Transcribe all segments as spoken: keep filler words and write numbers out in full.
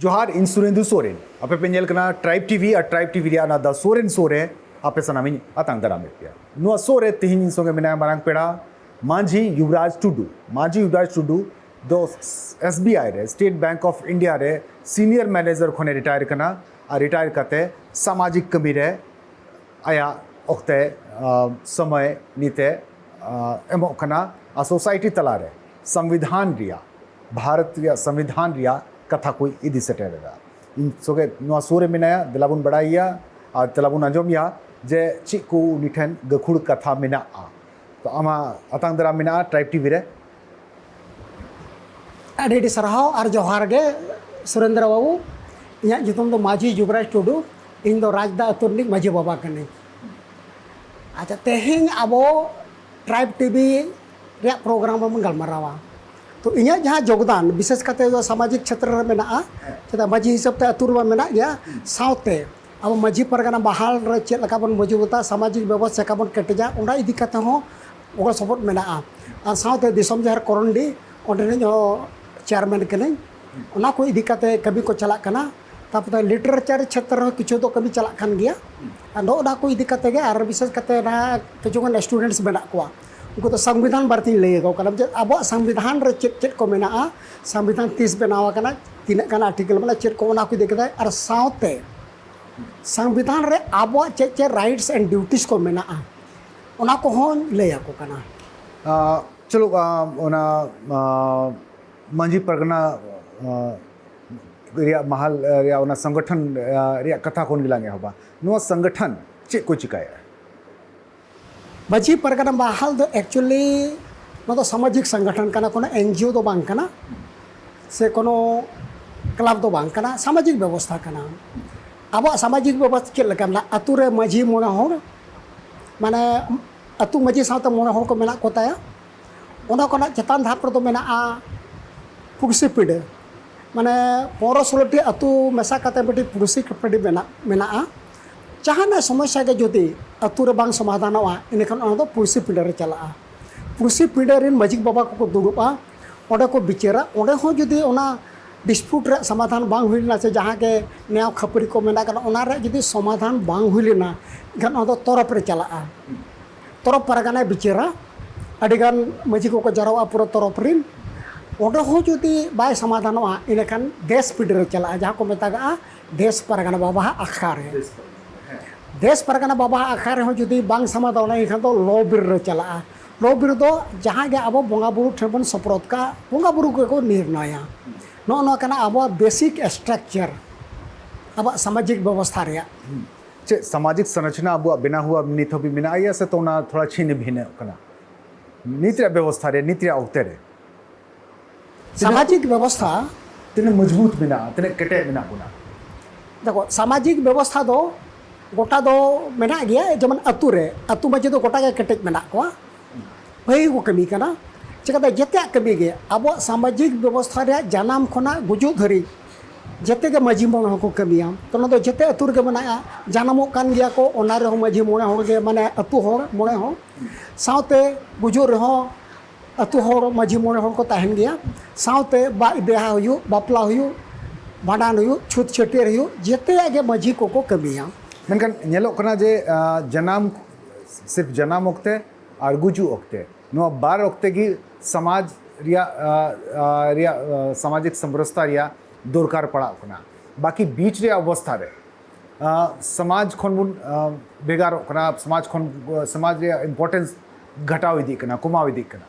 ᱡᱚᱦᱟᱨ, ᱤᱧ ᱥᱩᱨᱮᱱᱫᱩ ᱥᱚᱨᱮᱱ᱾ ᱟᱯᱮ ᱯᱮ ᱧᱮᱞ ᱠᱟᱱᱟ ᱴᱨᱟᱭᱤᱵᱽ ᱴᱤᱵᱷᱤ ᱟᱨ ᱴᱨᱟᱭᱤᱵᱽ ᱴᱤᱵᱷᱤ ᱨᱮᱭᱟᱜ ᱚᱱᱟ ᱫᱟ ᱥᱚᱨᱮᱱ ᱥᱳ ᱨᱮ ᱟᱯᱮ ᱥᱟᱱᱟᱢᱤᱧ ᱟᱛᱟᱝ ᱫᱟᱨᱟᱢᱮᱫ ᱯᱮᱭᱟ᱾ ᱱᱚᱣᱟ ᱥᱳ ᱨᱮ ᱛᱮᱦᱮᱧ ᱤᱧ ᱥᱚᱸᱜᱮ ᱢᱮᱱᱟᱭᱟ ᱢᱟᱨᱟᱝ ᱯᱮᱲᱟ ᱢᱟᱹᱡᱷᱤ ᱭᱩᱵᱽᱨᱟᱡᱽ ᱴᱩᱰᱩ᱾ ᱢᱟᱹᱡᱷᱤ ᱭᱩᱵᱽᱨᱟᱡᱽ ᱴᱩᱰᱩ ᱫᱚ ᱮᱥ ᱵᱤ ᱟᱭ ᱨᱮ, ᱥᱴᱮᱴ ᱵᱮᱝᱠ ᱚᱯᱷ ᱤᱱᱰᱤᱭᱟ ᱨᱮ ᱥᱤᱱᱤᱭᱟᱨ ᱢᱮᱱᱮᱡᱟᱨ ᱠᱷᱚᱱᱮ ᱨᱤᱴᱟᱭᱟᱨ ᱠᱟᱱᱟ ᱟᱨ ᱨᱤᱴᱟᱭᱟᱨ ᱠᱟᱛᱮ ᱥᱟᱢᱟᱡᱤᱠ ᱠᱟᱹᱢᱤ ᱨᱮ ᱟᱭᱟᱜ ᱚᱠᱛᱮ, ᱟ, ᱥᱚᱢᱚᱭ ᱱᱤᱛᱮ, ᱟ, ᱮᱢᱚᱜ ᱠᱟᱱᱟ ᱟᱨ ᱥᱳᱥᱟᱭᱴᱤ ᱛᱟᱞᱟᱨᱮ ᱥᱚᱝᱵᱤᱫᱷᱟᱱ ᱨᱮᱭᱟᱜ, ᱵᱷᱟᱨᱚᱛ ᱨᱮᱭᱟᱜ ᱥᱚᱝᱵᱤᱫᱷᱟᱱ ᱨᱮᱭᱟᱜ ᱠᱟᱛᱷᱟ ᱠᱚᱭ ᱤᱫᱤ ᱥᱮᱴᱮᱨ ᱮᱫᱟ᱾ ᱤᱧ ᱥᱚᱸᱜᱮ ᱱᱚᱣᱟ ᱥᱳ ᱨᱮ ᱢᱮᱱᱟᱭᱟ, ᱫᱮᱞᱟ ᱵᱚᱱ ᱵᱟᱲᱟᱭᱮᱭᱟ ᱟᱨ ᱫᱮᱞᱟ ᱵᱚᱱ ᱟᱸᱡᱚᱢᱮᱭᱟ ᱡᱮ ᱪᱮᱫ ᱠᱚ ᱩᱱᱤ ᱴᱷᱮᱱ ᱜᱟᱹᱠᱷᱩᱲ ᱠᱟᱛᱷᱟ ᱢᱮᱱᱟᱜᱼᱟ᱾ ᱛᱚ ᱟᱢᱟᱜ ᱟᱛᱟᱝ ᱫᱟᱨᱟᱢ ᱢᱮᱱᱟᱜᱼᱟ ᱴᱨᱟᱭᱤᱵᱽ ᱴᱤᱵᱷᱤ ᱨᱮ᱾ ᱟᱹᱰᱤ ᱟᱹᱰᱤ ᱥᱟᱨᱦᱟᱣ ᱟᱨ ᱡᱚᱦᱟᱨ ᱜᱮ ᱥᱩᱨᱮᱱᱫᱨᱚ ᱵᱟᱹᱵᱩ᱾ ᱤᱧᱟᱹᱜ ᱧᱩᱛᱩᱢ ᱫᱚ ᱢᱟᱹᱡᱷᱤ ᱡᱩᱵᱽᱨᱟᱡᱽ ᱴᱩᱰᱩ᱾ ᱤᱧ ᱫᱚ ᱨᱟᱡᱽᱫᱟ ᱟᱹᱛᱩ ᱨᱤᱱᱤᱡ ᱢᱟᱹᱡᱷᱤ ᱵᱟᱵᱟ ᱠᱟᱹᱱᱟᱹᱧ᱾ ᱟᱪᱪᱷᱟ, ᱛᱮᱦᱮᱧ ᱟᱵᱚ ᱴᱨᱟᱭᱤᱵᱽ ᱴᱤᱵᱷᱤ ᱨᱮᱭᱟᱜ ᱯᱨᱳᱜᱨᱟᱢ ᱨᱮᱵᱚᱱ ᱜᱟᱞᱢᱟᱨᱟᱣᱟ᱾ ᱛᱚ ᱤᱧᱟᱹᱜ ᱡᱟᱦᱟᱸ ᱡᱳᱜᱽᱫᱟᱱ ᱵᱤᱥᱮᱥ ᱠᱟᱛᱮ ᱫᱚ ᱥᱟᱢᱟᱡᱤᱠ ᱪᱷᱮᱛᱨᱚ ᱨᱮ ᱢᱮᱱᱟᱜᱼᱟ, ᱪᱮᱫᱟᱜ ᱢᱟᱹᱡᱷᱤ ᱦᱤᱥᱟᱹᱵ ᱛᱮ ᱟᱹᱛᱩ ᱨᱮᱢᱟ ᱢᱮᱱᱟᱜ ᱜᱮᱭᱟ, ᱥᱟᱶᱛᱮ ᱟᱵᱚ ᱢᱟᱹᱡᱷᱤ ᱯᱟᱨᱜᱟᱱᱟ ᱵᱟᱦᱟᱞ ᱨᱮ ᱪᱮᱫ ᱞᱮᱠᱟ ᱵᱚᱱ ᱢᱚᱡᱽᱵᱩᱛᱟ, ᱥᱟᱢᱟᱡᱤᱠ ᱵᱮᱵᱚᱥᱛᱷᱟ ᱪᱮᱠᱟ ᱵᱚᱱ ᱠᱮᱴᱮᱡᱟ, ᱚᱱᱟ ᱤᱫᱤ ᱠᱟᱛᱮ ᱦᱚᱸ ᱜᱚᱲᱚ ᱥᱚᱯᱚᱦᱚᱫ ᱢᱮᱱᱟᱜᱼᱟ᱾ ᱟᱨ ᱥᱟᱶᱛᱮ ᱫᱤᱥᱚᱢ ᱡᱟᱦᱮᱨ ᱠᱚᱨᱚᱱᱰᱤ, ᱚᱸᱰᱮᱱᱤᱡ ᱦᱚᱸ ᱪᱮᱭᱟᱨᱢᱮᱱ ᱠᱟᱹᱱᱟᱹᱧ᱾ ᱚᱱᱟ ᱠᱚ ᱤᱫᱤ ᱠᱟᱛᱮ ᱠᱟᱹᱢᱤ ᱠᱚ ᱪᱟᱞᱟᱜ ᱠᱟᱱᱟ᱾ ᱛᱟᱨᱯᱚᱨᱮ ᱞᱤᱴᱟᱨᱮᱪᱟᱨ ᱪᱷᱮᱛᱨᱚ ᱨᱮᱦᱚᱸ ᱠᱤᱪᱷᱩ ᱫᱚ ᱠᱟᱹᱢᱤ ᱪᱟᱞᱟᱜ ᱠᱟᱱ ᱜᱮᱭᱟ᱾ ᱟᱨ ᱱᱚᱜᱼᱚ ᱱᱚᱣᱟ ᱠᱚ ᱤᱫᱤ ᱠᱟᱛᱮ ᱜᱮ, ᱟᱨ ᱵᱤᱥᱮᱥ ᱠᱟᱛᱮ ᱚᱱᱟ ᱠᱤᱪᱷᱩ ᱜᱟᱱ ᱥᱴᱩᱰᱮᱱᱴᱥ ᱢᱮᱱᱟᱜ ᱠᱚᱣᱟ, ᱩᱱᱠᱩ ᱫᱚ ᱥᱚᱝᱵᱤᱫᱷᱟᱱ ᱵᱟᱨᱮᱛᱤᱧ ᱞᱟᱹᱭ ᱟᱠᱚ ᱠᱟᱱᱟ ᱡᱮ ᱟᱵᱚᱣᱟᱜ ᱥᱚᱝᱵᱤᱫᱷᱟᱱ ᱨᱮ ᱪᱮᱫ ᱪᱮᱫ ᱠᱚ ᱢᱮᱱᱟᱜᱼᱟ, ᱥᱚᱝᱵᱤᱫᱷᱟᱱ ᱛᱤᱥ ᱵᱮᱱᱟᱣ ᱟᱠᱟᱱᱟ, ᱛᱤᱱᱟᱹᱜ ᱜᱟᱱ ᱟᱨᱴᱤᱠᱮᱞ ᱢᱮᱱᱟᱜᱼᱟ, ᱪᱮᱫ ᱠᱚ, ᱚᱱᱟ ᱠᱚ ᱤᱫᱤ ᱠᱟᱛᱮ, ᱟᱨ ᱥᱟᱶᱛᱮ ᱥᱚᱝᱵᱤᱫᱷᱟᱱ ᱨᱮ ᱟᱵᱚᱣᱟᱜ ᱪᱮᱫ ᱪᱮᱫ ᱨᱟᱭᱤᱴᱥ ᱮᱱᱰ ᱰᱤᱭᱩᱴᱤᱥ ᱠᱚ ᱢᱮᱱᱟᱜᱼᱟ, ᱚᱱᱟ ᱠᱚᱦᱚᱸᱧ ᱞᱟᱹᱭ ᱟᱠᱚ ᱠᱟᱱᱟ᱾ ᱟ, ᱪᱚᱞᱚ, ᱟ, ᱚᱱᱟ, ᱟ, ᱢᱟᱹᱡᱷᱤ ᱯᱟᱨᱜᱟᱱᱟ, ᱟ, ᱨᱮᱭᱟᱜ ᱢᱟᱦᱟᱞ, ᱟ, ᱨᱮᱭᱟᱜ ᱚᱱᱟ ᱥᱚᱝᱜᱚᱴᱷᱚᱱ, ᱟ, ᱨᱮᱭᱟᱜ ᱠᱟᱛᱷᱟ ᱠᱷᱚᱱ ᱜᱮᱞᱟᱝ ᱮᱦᱚᱵᱟ᱾ ᱱᱚᱣᱟ ᱥᱚᱝᱜᱚᱴᱷᱚᱱ ᱪᱮᱫ ᱠᱚ ᱪᱤᱠᱟᱭᱟ? ᱢᱟᱹᱡᱷᱤ ᱯᱟᱨᱜᱟᱱᱟ ᱢᱟᱦᱟᱞ ᱫᱚ ᱮᱠᱪᱩᱭᱮᱞᱤ ᱱᱚᱣᱟ ᱫᱚ ᱥᱟᱢᱟᱡᱤᱠ ᱥᱚᱝᱜᱚᱴᱷᱚᱱ ᱠᱟᱱᱟ, ᱠᱳᱱᱳ ᱮᱱᱡᱤᱭᱳ ᱫᱚ ᱵᱟᱝ ᱠᱟᱱᱟ, ᱥᱮ ᱠᱳᱱᱳ ᱠᱞᱟᱵᱽ ᱫᱚ ᱵᱟᱝ ᱠᱟᱱᱟ, ᱥᱟᱢᱟᱡᱤᱠ ᱵᱮᱵᱚᱥᱛᱷᱟ ᱠᱟᱱᱟ᱾ ᱟᱵᱚᱣᱟᱜ ᱥᱟᱢᱟᱡᱤᱠ ᱵᱮᱵᱚᱥᱛᱷᱟ ᱪᱮᱫ ᱞᱮᱠᱟ ᱢᱮᱱᱟᱜᱼᱟ? ᱟᱹᱛᱩ ᱨᱮ ᱢᱟᱹᱡᱷᱤ ᱢᱚᱬᱮ ᱦᱚᱲ, ᱢᱟᱱᱮ ᱟᱹᱛᱩ ᱢᱟᱹᱡᱷᱤ ᱥᱟᱶᱛᱮ ᱢᱚᱬᱮ ᱦᱚᱲ ᱠᱚ ᱢᱮᱱᱟᱜ ᱠᱚ ᱛᱟᱭᱟ᱾ ᱚᱱᱟ ᱠᱷᱚᱱᱟᱜ ᱪᱮᱛᱟᱱ ᱫᱷᱟᱯ ᱨᱮᱫᱚ ᱢᱮᱱᱟᱜᱼᱟ ᱯᱩᱲᱥᱤ ᱯᱤᱸᱰᱟᱹ, ᱢᱟᱱᱮ ᱯᱚᱱᱨᱚ ᱥᱳᱞᱳ ᱴᱤ ᱟᱹᱛᱩ ᱢᱮᱥᱟ ᱠᱟᱛᱮ ᱢᱤᱫᱴᱤᱡ ᱯᱩᱲᱥᱤ ᱯᱤᱸᱰᱟᱹ ᱢᱮᱱᱟᱜ, ᱢᱮᱱᱟᱜᱼᱟ᱾ ᱡᱟᱦᱟᱱᱟᱜ ᱥᱚᱢᱚᱥᱥᱟ ᱜᱮ ᱡᱩᱫᱤ ᱟᱹᱛᱩ ᱨᱮ ᱵᱟᱝ ᱥᱚᱢᱟᱫᱷᱟᱱᱚᱜᱼᱟ, ᱤᱱᱟᱹᱠᱷᱟᱱ ᱚᱱᱟ ᱫᱚ ᱯᱩᱲᱥᱤ ᱯᱤᱸᱰᱟᱹ ᱨᱮ ᱪᱟᱞᱟᱜᱼᱟ᱾ ᱯᱩᱲᱥᱤ ᱯᱤᱸᱰᱟᱹ ᱨᱮᱱ ᱢᱟᱹᱡᱷᱤ ᱵᱟᱵᱟ ᱠᱚᱠᱚ ᱫᱩᱲᱩᱵᱼᱟ, ᱚᱸᱰᱮ ᱠᱚ ᱵᱤᱪᱟᱹᱨᱟ᱾ ᱚᱸᱰᱮ ᱦᱚᱸ ᱡᱩᱫᱤ ᱚᱱᱟ ᱰᱤᱥᱯᱩᱴ ᱨᱮᱭᱟᱜ ᱥᱚᱢᱟᱫᱷᱟᱱ ᱵᱟᱝ ᱦᱩᱭ ᱞᱮᱱᱟ, ᱥᱮ ᱡᱟᱦᱟᱸ ᱜᱮ ᱱᱮᱭᱟᱣ ᱠᱷᱟᱹᱯᱟᱹᱨᱤ ᱠᱚ ᱢᱮᱱᱟᱜ ᱠᱟᱱᱟ, ᱚᱱᱟ ᱨᱮᱭᱟᱜ ᱡᱩᱫᱤ ᱥᱚᱢᱟᱫᱷᱟᱱ ᱵᱟᱝ ᱦᱩᱭ ᱞᱮᱱᱟ, ᱮᱱᱠᱷᱟᱱ ᱚᱱᱟ ᱫᱚ ᱛᱚᱨᱚᱯ ᱨᱮ ᱪᱟᱞᱟᱜᱼᱟ᱾ ᱛᱚᱨᱚᱯ ᱯᱟᱨᱜᱟᱱᱟᱭ ᱵᱤᱪᱟᱹᱨᱟ᱾ ᱟᱹᱰᱤᱜᱟᱱ ᱢᱟᱹᱡᱷᱤ ᱠᱚᱠᱚ ᱡᱟᱨᱣᱟᱜᱼᱟ ᱯᱩᱨᱟᱹ ᱛᱚᱨᱚᱯ ᱨᱮᱱ᱾ ᱚᱸᱰᱮ ᱦᱚᱸ ᱡᱩᱫᱤ ᱵᱟᱭ ᱥᱚᱢᱟᱫᱷᱟᱱᱚᱜᱼᱟ, ᱤᱱᱟᱹᱠᱷᱟᱱ ᱫᱮᱥ ᱯᱤᱰᱟᱹ ᱨᱮ ᱪᱟᱞᱟᱜᱼᱟ, ᱡᱟᱦᱟᱸ ᱠᱚ ᱢᱮᱛᱟᱜᱟᱜᱼᱟ ᱫᱮᱥ ᱯᱟᱨᱜᱟᱱᱟ ᱵᱟᱵᱟᱣᱟᱜ ᱟᱠᱷᱲᱟ ᱨᱮ᱾ ᱫᱮᱥ ᱯᱟᱨᱜᱟᱱᱟ ᱵᱟᱵᱟᱣᱟᱜ ᱟᱠᱷᱲᱟ ᱨᱮᱦᱚᱸ ᱡᱩᱫᱤ ᱵᱟᱝ ᱥᱚᱢᱟᱫᱷᱟᱱᱚᱜᱼᱟ, ᱮᱱᱠᱷᱟᱱ ᱫᱚ ᱞᱚ ᱵᱤᱨ ᱨᱮ ᱪᱟᱞᱟᱜᱼᱟ᱾ ᱞᱚ ᱵᱤᱨ ᱫᱚ ᱡᱟᱦᱟᱸ ᱜᱮ ᱟᱵᱚ ᱵᱚᱸᱜᱟ ᱵᱩᱨᱩ ᱴᱷᱮᱱ ᱵᱚᱱ ᱥᱚᱯᱨᱚᱫ ᱠᱟᱜ, ᱵᱚᱸᱜᱟ ᱵᱩᱨᱩ ᱜᱮᱠᱚ ᱱᱤᱨᱱᱚᱭᱟ᱾ ᱱᱚᱜᱼᱚ ᱱᱚᱣᱟ ᱠᱟᱱᱟ ᱟᱵᱚᱣᱟᱜ ᱵᱮᱥᱤᱠ ᱥᱴᱨᱟᱠᱪᱟᱨ ᱟᱵᱚᱣᱟᱜ ᱥᱟᱢᱟᱡᱤᱠ ᱵᱮᱵᱚᱥᱛᱷᱟ ᱨᱮᱭᱟᱜ᱾ ᱪᱮᱫ ᱥᱟᱢᱟᱡᱤᱠ ᱥᱚᱨᱚᱪᱱᱟ ᱟᱵᱚᱣᱟᱜ ᱵᱮᱱᱟᱣ ᱦᱩᱭᱩᱜᱼᱟ ᱱᱤᱛ ᱦᱟᱹᱵᱤᱡ ᱢᱮᱱᱟᱜ ᱜᱮᱭᱟ, ᱥᱮ ᱛᱚ ᱚᱱᱟ ᱛᱷᱚᱲᱟ ᱪᱷᱤᱱ ᱵᱷᱤᱱᱟᱹᱜ ᱠᱟᱱᱟ? ᱱᱤᱛ ᱨᱮᱭᱟᱜ ᱵᱮᱵᱚᱥᱛᱷᱟ ᱨᱮ, ᱱᱤᱛ ᱨᱮᱭᱟᱜ ᱚᱠᱛᱮ ᱨᱮ ᱥᱟᱢᱟᱡᱤᱠ ᱵᱮᱵᱚᱥᱛᱷᱟ, ᱛᱤᱱᱟᱹᱜ ᱢᱚᱡᱽᱵᱩᱛ ᱢᱮᱱᱟᱜᱼᱟ, ᱛᱤᱱᱟᱹᱜ ᱠᱮᱴᱮᱡ ᱢᱮᱱᱟᱜ ᱵᱚᱱᱟ? ᱫᱮᱠᱷᱚ, ᱥᱟᱢᱟᱡᱤᱠ ᱵᱮᱵᱚᱥᱛᱷᱟ ᱫᱚ ᱜᱚᱴᱟ ᱫᱚ ᱢᱮᱱᱟᱜ ᱜᱮᱭᱟ᱾ ᱡᱮᱢᱚᱱ ᱟᱹᱛᱩ ᱨᱮ, ᱟᱹᱛᱩ ᱢᱟᱹᱡᱷᱤ ᱫᱚ ᱜᱚᱴᱟ ᱜᱮ ᱠᱮᱴᱮᱡ ᱢᱮᱱᱟᱜ ᱠᱚᱣᱟ, ᱵᱷᱟᱹᱜᱤ ᱠᱚ ᱠᱟᱹᱢᱤ ᱠᱟᱱᱟ᱾ ᱪᱤᱠᱟᱹᱛᱮ ᱡᱮᱛᱮᱭᱟᱜ ᱠᱟᱹᱢᱤ ᱜᱮ ᱟᱵᱚᱣᱟᱜ ᱥᱟᱢᱟᱡᱤᱠ ᱵᱮᱵᱚᱥᱛᱷᱟ ᱨᱮᱭᱟᱜ ᱡᱟᱱᱟᱢ ᱠᱷᱚᱱᱟᱜ ᱜᱩᱡᱩᱜ ᱫᱷᱟᱹᱨᱤᱡ ᱡᱮᱛᱮ ᱜᱮ ᱢᱟᱹᱡᱷᱤ ᱢᱚᱬᱮ ᱦᱚᱲ ᱠᱚ ᱠᱟᱹᱢᱤᱭᱟ᱾ ᱛᱚ, ᱚᱱᱟ ᱫᱚ ᱡᱮᱛᱮ ᱟᱹᱛᱩ ᱨᱮᱜᱮ ᱢᱮᱱᱟᱜᱼᱟ᱾ ᱡᱟᱱᱟᱢᱚᱜ ᱠᱟᱱ ᱜᱮᱭᱟ ᱠᱚ, ᱚᱱᱟ ᱨᱮᱦᱚᱸ ᱢᱟᱹᱡᱷᱤ ᱢᱚᱬᱮ ᱦᱚᱲ ᱜᱮ, ᱢᱟᱱᱮ ᱟᱹᱛᱩ ᱦᱚᱲ ᱢᱚᱬᱮ ᱦᱚᱲ, ᱥᱟᱶᱛᱮ ᱜᱩᱡᱩᱜ ᱨᱮᱦᱚᱸ ᱟᱹᱛᱩ ᱦᱚᱲ ᱢᱟᱹᱡᱷᱤ ᱢᱚᱬᱮ ᱦᱚᱲ ᱠᱚ ᱛᱟᱦᱮᱱ ᱜᱮᱭᱟ᱾ ᱥᱟᱶᱛᱮ ᱵᱟ-, ᱵᱤᱦᱟ ᱦᱩᱭᱩᱜ, ᱵᱟᱯᱞᱟ ᱦᱩᱭᱩᱜ, ᱵᱷᱟᱸᱰᱟᱱ ᱦᱩᱭᱩᱜ, ᱪᱷᱩᱛ ᱪᱷᱟᱹᱴᱭᱟᱹᱨ ᱦᱩᱭᱩᱜ, ᱡᱮᱛᱮᱭᱟᱜ ᱜᱮ ᱢᱟᱹᱡᱷᱤ ᱠᱚᱠᱚ ᱠᱟᱹᱢᱤᱭᱟ᱾ ᱢᱮᱱᱠᱷᱟᱱ ᱧᱮᱞᱚᱜ ᱠᱟᱱᱟ ᱡᱮ, ᱟᱸ, ᱡᱟᱱᱟᱢ, ᱥᱤᱨᱯ ᱡᱟᱱᱟᱢ ᱚᱠᱛᱮ ᱟᱨ ᱜᱩᱡᱩᱜ ᱚᱠᱛᱮ, ᱱᱚᱣᱟ ᱵᱟᱨ ᱚᱠᱛᱮ ᱜᱮ ᱥᱚᱢᱟᱡᱽ ᱨᱮᱭᱟᱜ, ᱟᱸ, ᱟᱸ, ᱨᱮᱭᱟᱜ, ᱟᱸ, ᱥᱟᱢᱟᱡᱤᱠ ᱥᱚᱢᱵᱨᱚᱥᱛᱟ ᱨᱮᱭᱟᱜ ᱫᱚᱨᱠᱟᱨ ᱯᱟᱲᱟᱜ ᱠᱟᱱᱟ᱾ ᱵᱟᱹᱠᱤ ᱵᱤᱪ ᱨᱮᱭᱟᱜ ᱚᱵᱚᱥᱛᱷᱟ ᱨᱮ, ᱟᱸ, ᱥᱚᱢᱟᱡᱽ ᱠᱷᱚᱱ ᱵᱚᱱ, ᱟᱸ, ᱵᱷᱮᱜᱟᱨᱚᱜ ᱠᱟᱱᱟ, ᱥᱚᱢᱟᱡᱽ ᱠᱷᱚᱱ, ᱥᱚᱢᱟᱡᱽ ᱨᱮᱭᱟᱜ importance ᱜᱷᱟᱴᱟᱣ ᱤᱫᱤᱜ ᱠᱟᱱᱟ, ᱠᱚᱢᱟᱣ ᱤᱫᱤᱜ ᱠᱟᱱᱟ᱾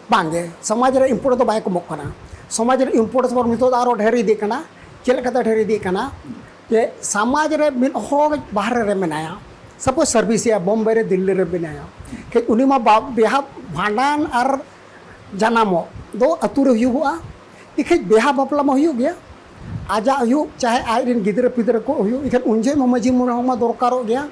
ᱵᱟᱝᱜᱮ, ᱥᱚᱢᱟᱡᱽ ᱨᱮ importance ᱫᱚ ᱵᱟᱭ ᱠᱚᱢᱚᱜ ᱠᱟᱱᱟ᱾ ᱥᱚᱢᱟᱡᱽ ᱨᱮ importance ᱵᱚᱨᱚᱝ ᱱᱤᱛᱚᱜ ᱫᱚ ᱟᱨᱚ ᱰᱷᱮᱨ ᱤᱫᱤᱜ ᱠᱟᱱᱟ᱾ ᱪᱮᱫ ᱞᱮᱠᱟᱛᱮ ᱰᱷᱮᱨ ᱤᱫᱤᱜ ᱠᱟᱱᱟ? ᱡᱮ ᱥᱚᱢᱟᱡᱽ ᱨᱮ ᱢᱤᱫ ᱦᱚᱲ ᱵᱟᱦᱨᱮ ᱨᱮ ᱢᱮᱱᱟᱭᱟ, suppose service ᱮᱭᱟ, ᱵᱳᱢᱵᱮ ᱨᱮ, ᱫᱤᱞᱞᱤ ᱨᱮ ᱢᱮᱱᱟᱭᱟ, ᱠᱷᱟᱡ ᱩᱱᱤ ᱢᱟ ᱵᱟ-, ᱵᱤᱦᱟ ᱵᱷᱟᱸᱰᱟᱱ ᱟᱨ ᱡᱟᱱᱟᱢᱚᱜ ᱫᱚ ᱟᱹᱛᱩ ᱨᱮ ᱦᱩᱭᱩᱜᱚᱜᱼᱟ᱾ ᱤᱠᱷᱟᱹᱡ ᱵᱤᱦᱟ ᱵᱟᱯᱞᱟ ᱢᱟ ᱦᱩᱭᱩᱜ ᱜᱮᱭᱟ, ᱟᱡᱟᱜ ᱦᱩᱭᱩᱜ ᱪᱟᱦᱮ ᱟᱡ ᱨᱮᱱ ᱜᱤᱫᱽᱨᱟᱹ ᱯᱤᱫᱽᱨᱟᱹ ᱠᱚ ᱦᱩᱭᱩᱜ, ᱤᱠᱷᱟᱹᱡ ᱩᱱ ᱡᱚᱦᱚᱜ ᱢᱟ ᱢᱟᱹᱡᱷᱤ ᱢᱚᱬᱮ ᱦᱚᱲ ᱢᱟ ᱫᱚᱨᱠᱟᱨᱚᱜ ᱜᱮᱭᱟ᱾